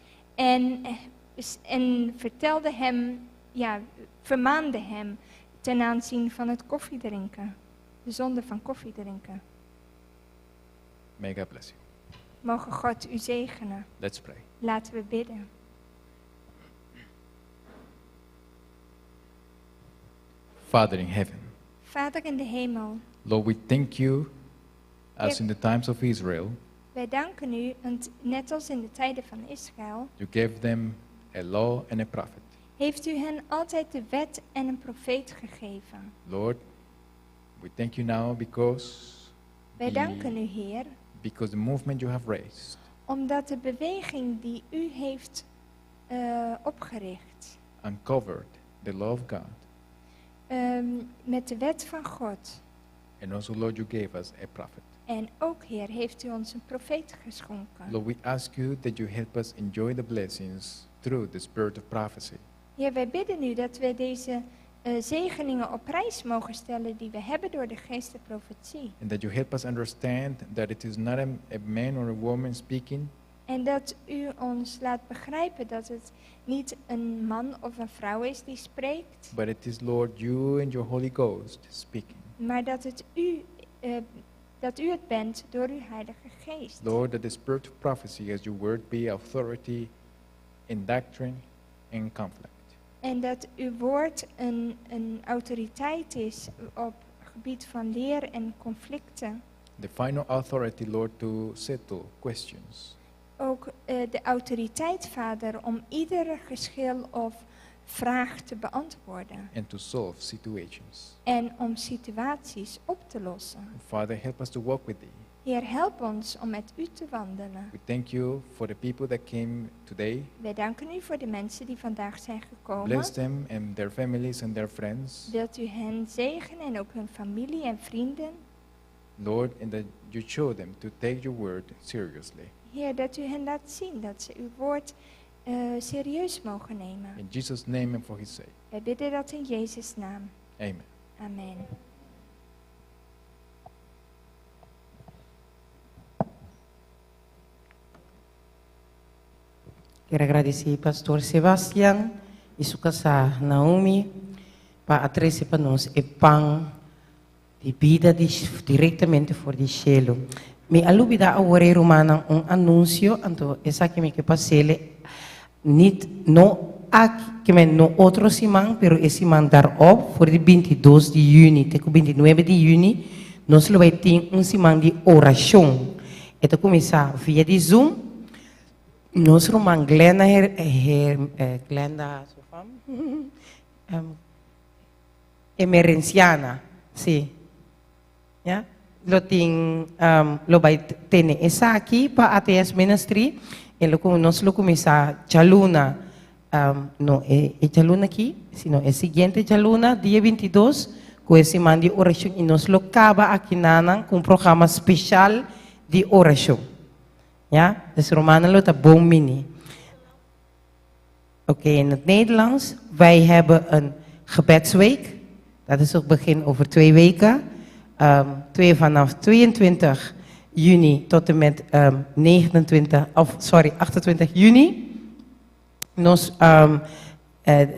en vertelde hem, ja, vermaande hem ten aanzien van het koffiedrinken. De zonde van koffiedrinken. May God bless you. Mogen God u zegenen. Let's pray. Laten we bidden. Father in heaven, Vader in de hemel, Lord, we thank you as in the times of Israel, wij danken u, want net als in de tijden van Israël, you gave them a law and a prophet. heeft u hen altijd de wet en een profeet gegeven. Lord, we thank you now Wij danken u, Heer, because the movement you have raised omdat de beweging die u heeft opgericht, uncovered the law of God. met de wet van God. And also, Lord, you gave us a prophet. En ook, Heer, heeft u ons een profeet geschonken. Lord, we ask you that you help us enjoy the blessings through the spirit of prophecy. Heer, wij bidden u dat we deze zegeningen op prijs mogen stellen die we hebben door de geest der profetie. And that you help us understand that it is not a man or a woman speaking, En dat u ons laat begrijpen dat het niet een man of een vrouw is die spreekt, but it is, Lord, you and your Holy Ghost speaking. maar dat het u het bent door uw Heilige Geest. Lord, that the spirit of prophecy as your word be authority in doctrine and conflict. En dat uw woord een autoriteit is op gebied van leer en conflicten. The final authority, Lord, to settle questions. Ook de autoriteit, Vader, om iedere geschil of vraag te beantwoorden. And to solve situations. En om situaties op te lossen. Father, help us to walk with thee. Heer, help ons om met u te wandelen. We thank you for the people that came today. Wij danken u voor de mensen die vandaag zijn gekomen. Bless them and their families and their friends. Wilt u hen zegenen en ook hun familie en vrienden? Lord, and that you show them to take your word seriously. Heer, dat u hen laat zien dat ze uw woord serieus mogen nemen. In Jesus' name and for his sake. Wij bidden dat in Jezus' naam. Amen. Amen. Quiero agradecer Pastor Sebastián y su casa Naomi para atrese para nos e pan de vida directamente voor di cielo. Mi a lubida awor, rumannan, un anuncio, anto esaki mi ke pasele niet no aki ke men no otro siman, pero e siman daarop voor di 22 di juni te ku 29 di juni nos lo bai tin un siman di orashon. E ta kuminsá via di Zoom. Nos ruman Glenda Her, Her, Glenda su fam? Emerenciana, si. Ja? Lo tin lo bai tene esaki pa ATS Ministry en lo nos lo kuminsá djaluna, no e djaluna aki, sino e siguiente djaluna, dia 22, ku e siman di orashon i nos lo kaba aki nanan ku un programa speshal di orashon. Ja, dus rumannan lo ta bon bini. Oké, in het Nederlands, wij hebben een gebedsweek. Dat is ook begin over 2 weken. Vanaf 22 juni tot en met 29, of sorry, 28 juni. Nos,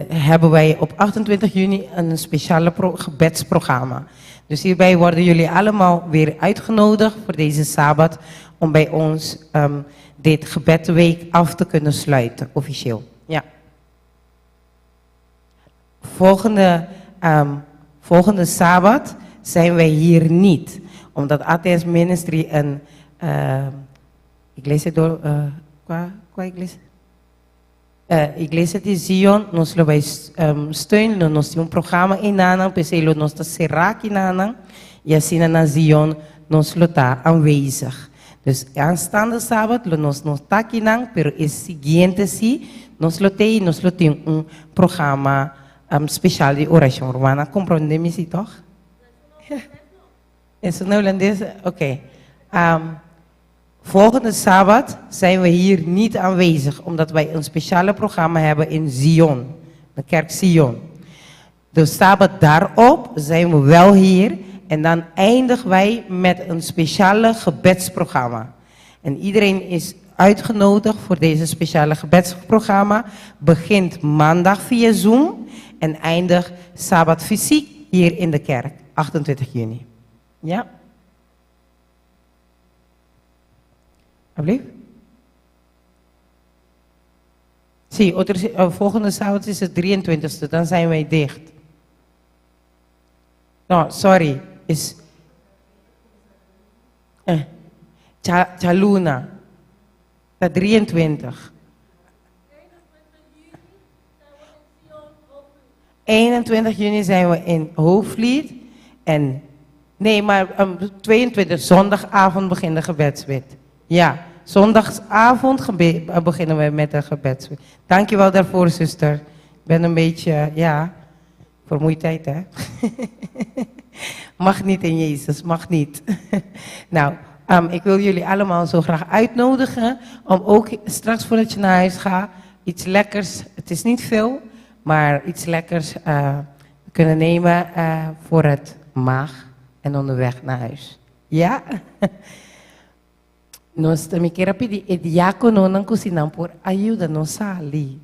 hebben wij op 28 juni een speciale gebedsprogramma. Dus hierbij worden jullie allemaal weer uitgenodigd voor deze Sabbat om bij ons dit gebedweek af te kunnen sluiten, officieel. Ja. Volgende Sabbat zijn wij hier niet, omdat ATS Ministry een iglesia door, qua iglesia? Iglesia di Zion, nos lo bai steun, nos tin un programa einan, p'esei lo nos ta será akinan, i asina na Zion nos lo ta aanwezig. Dus aanstaande Sabbat lo nos no ta akinan, pero e siguiente si, nos lo tin, nos lo tin un programa spesial di orashon. Rumannan, komprondé mi si toch? Is het Nederlands? Oké. Volgende Sabbat zijn we hier niet aanwezig, omdat wij een speciale programma hebben in Zion, de kerk Zion. De Sabbat daarop zijn we wel hier en dan eindigen wij met een speciale gebedsprogramma. En iedereen is uitgenodigd voor deze speciale gebedsprogramma. Begint maandag via Zoom en eindigt Sabbat fysiek hier in de kerk, 28 juni. Ja? Alsjeblieft. Zie, volgende Sabbat is het 23e, dan zijn wij dicht. No, sorry, is djaluna, de 23. 21 juni zijn we in Hoogvliet. En, nee, maar 22, zondagavond begint de gebedswet. Ja, zondagavond beginnen we met de gebedswet. Dankjewel daarvoor, zuster. Ik ben een beetje, ja, vermoeidheid, hè? Mag niet in Jezus, mag niet. Nou, ik wil jullie allemaal zo graag uitnodigen om ook straks voordat je naar huis gaat, iets lekkers, het is niet veel, maar iets lekkers kunnen nemen voor het maag en onderweg naar huis. Ja? Nos mi ke pidi e diákononan ku si nan por a yuda nos sali.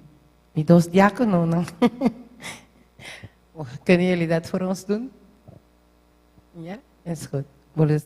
Mi dos diákononan. Kunnen jullie dat voor ons doen? Ja, is goed. Boleh.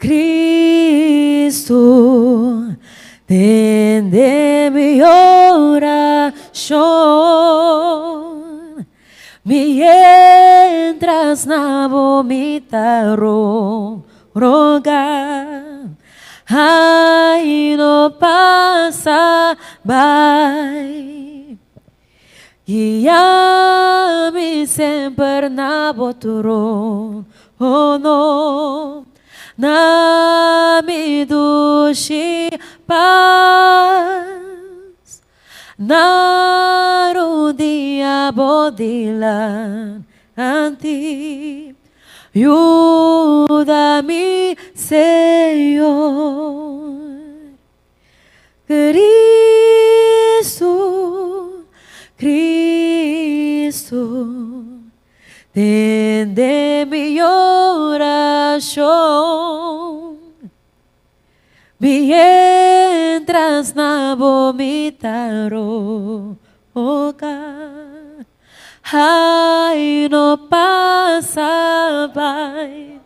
Cristo, tende mi oracion. Mientras na bo mi ta roga, ai, no pasa bai. Guia mi semper na bo trono, na mi dushi pas. Na rudia bo dilanti, yuda mi, Señor. Cristo, Cristo, tende mi oracion. Mientras na bo mi ta roga, ai, no pasa bai.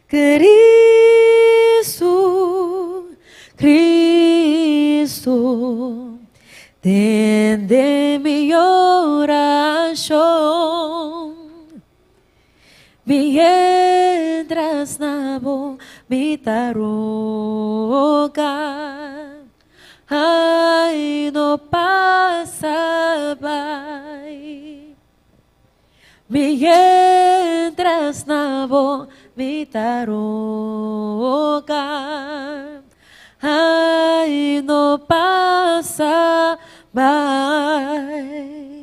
Cristo, Cristo, tende mi oracion. Mientras na bo mi ta roga, ai, no pasa bai. Mientras na bo mi ta roga, ai, no pasa bai.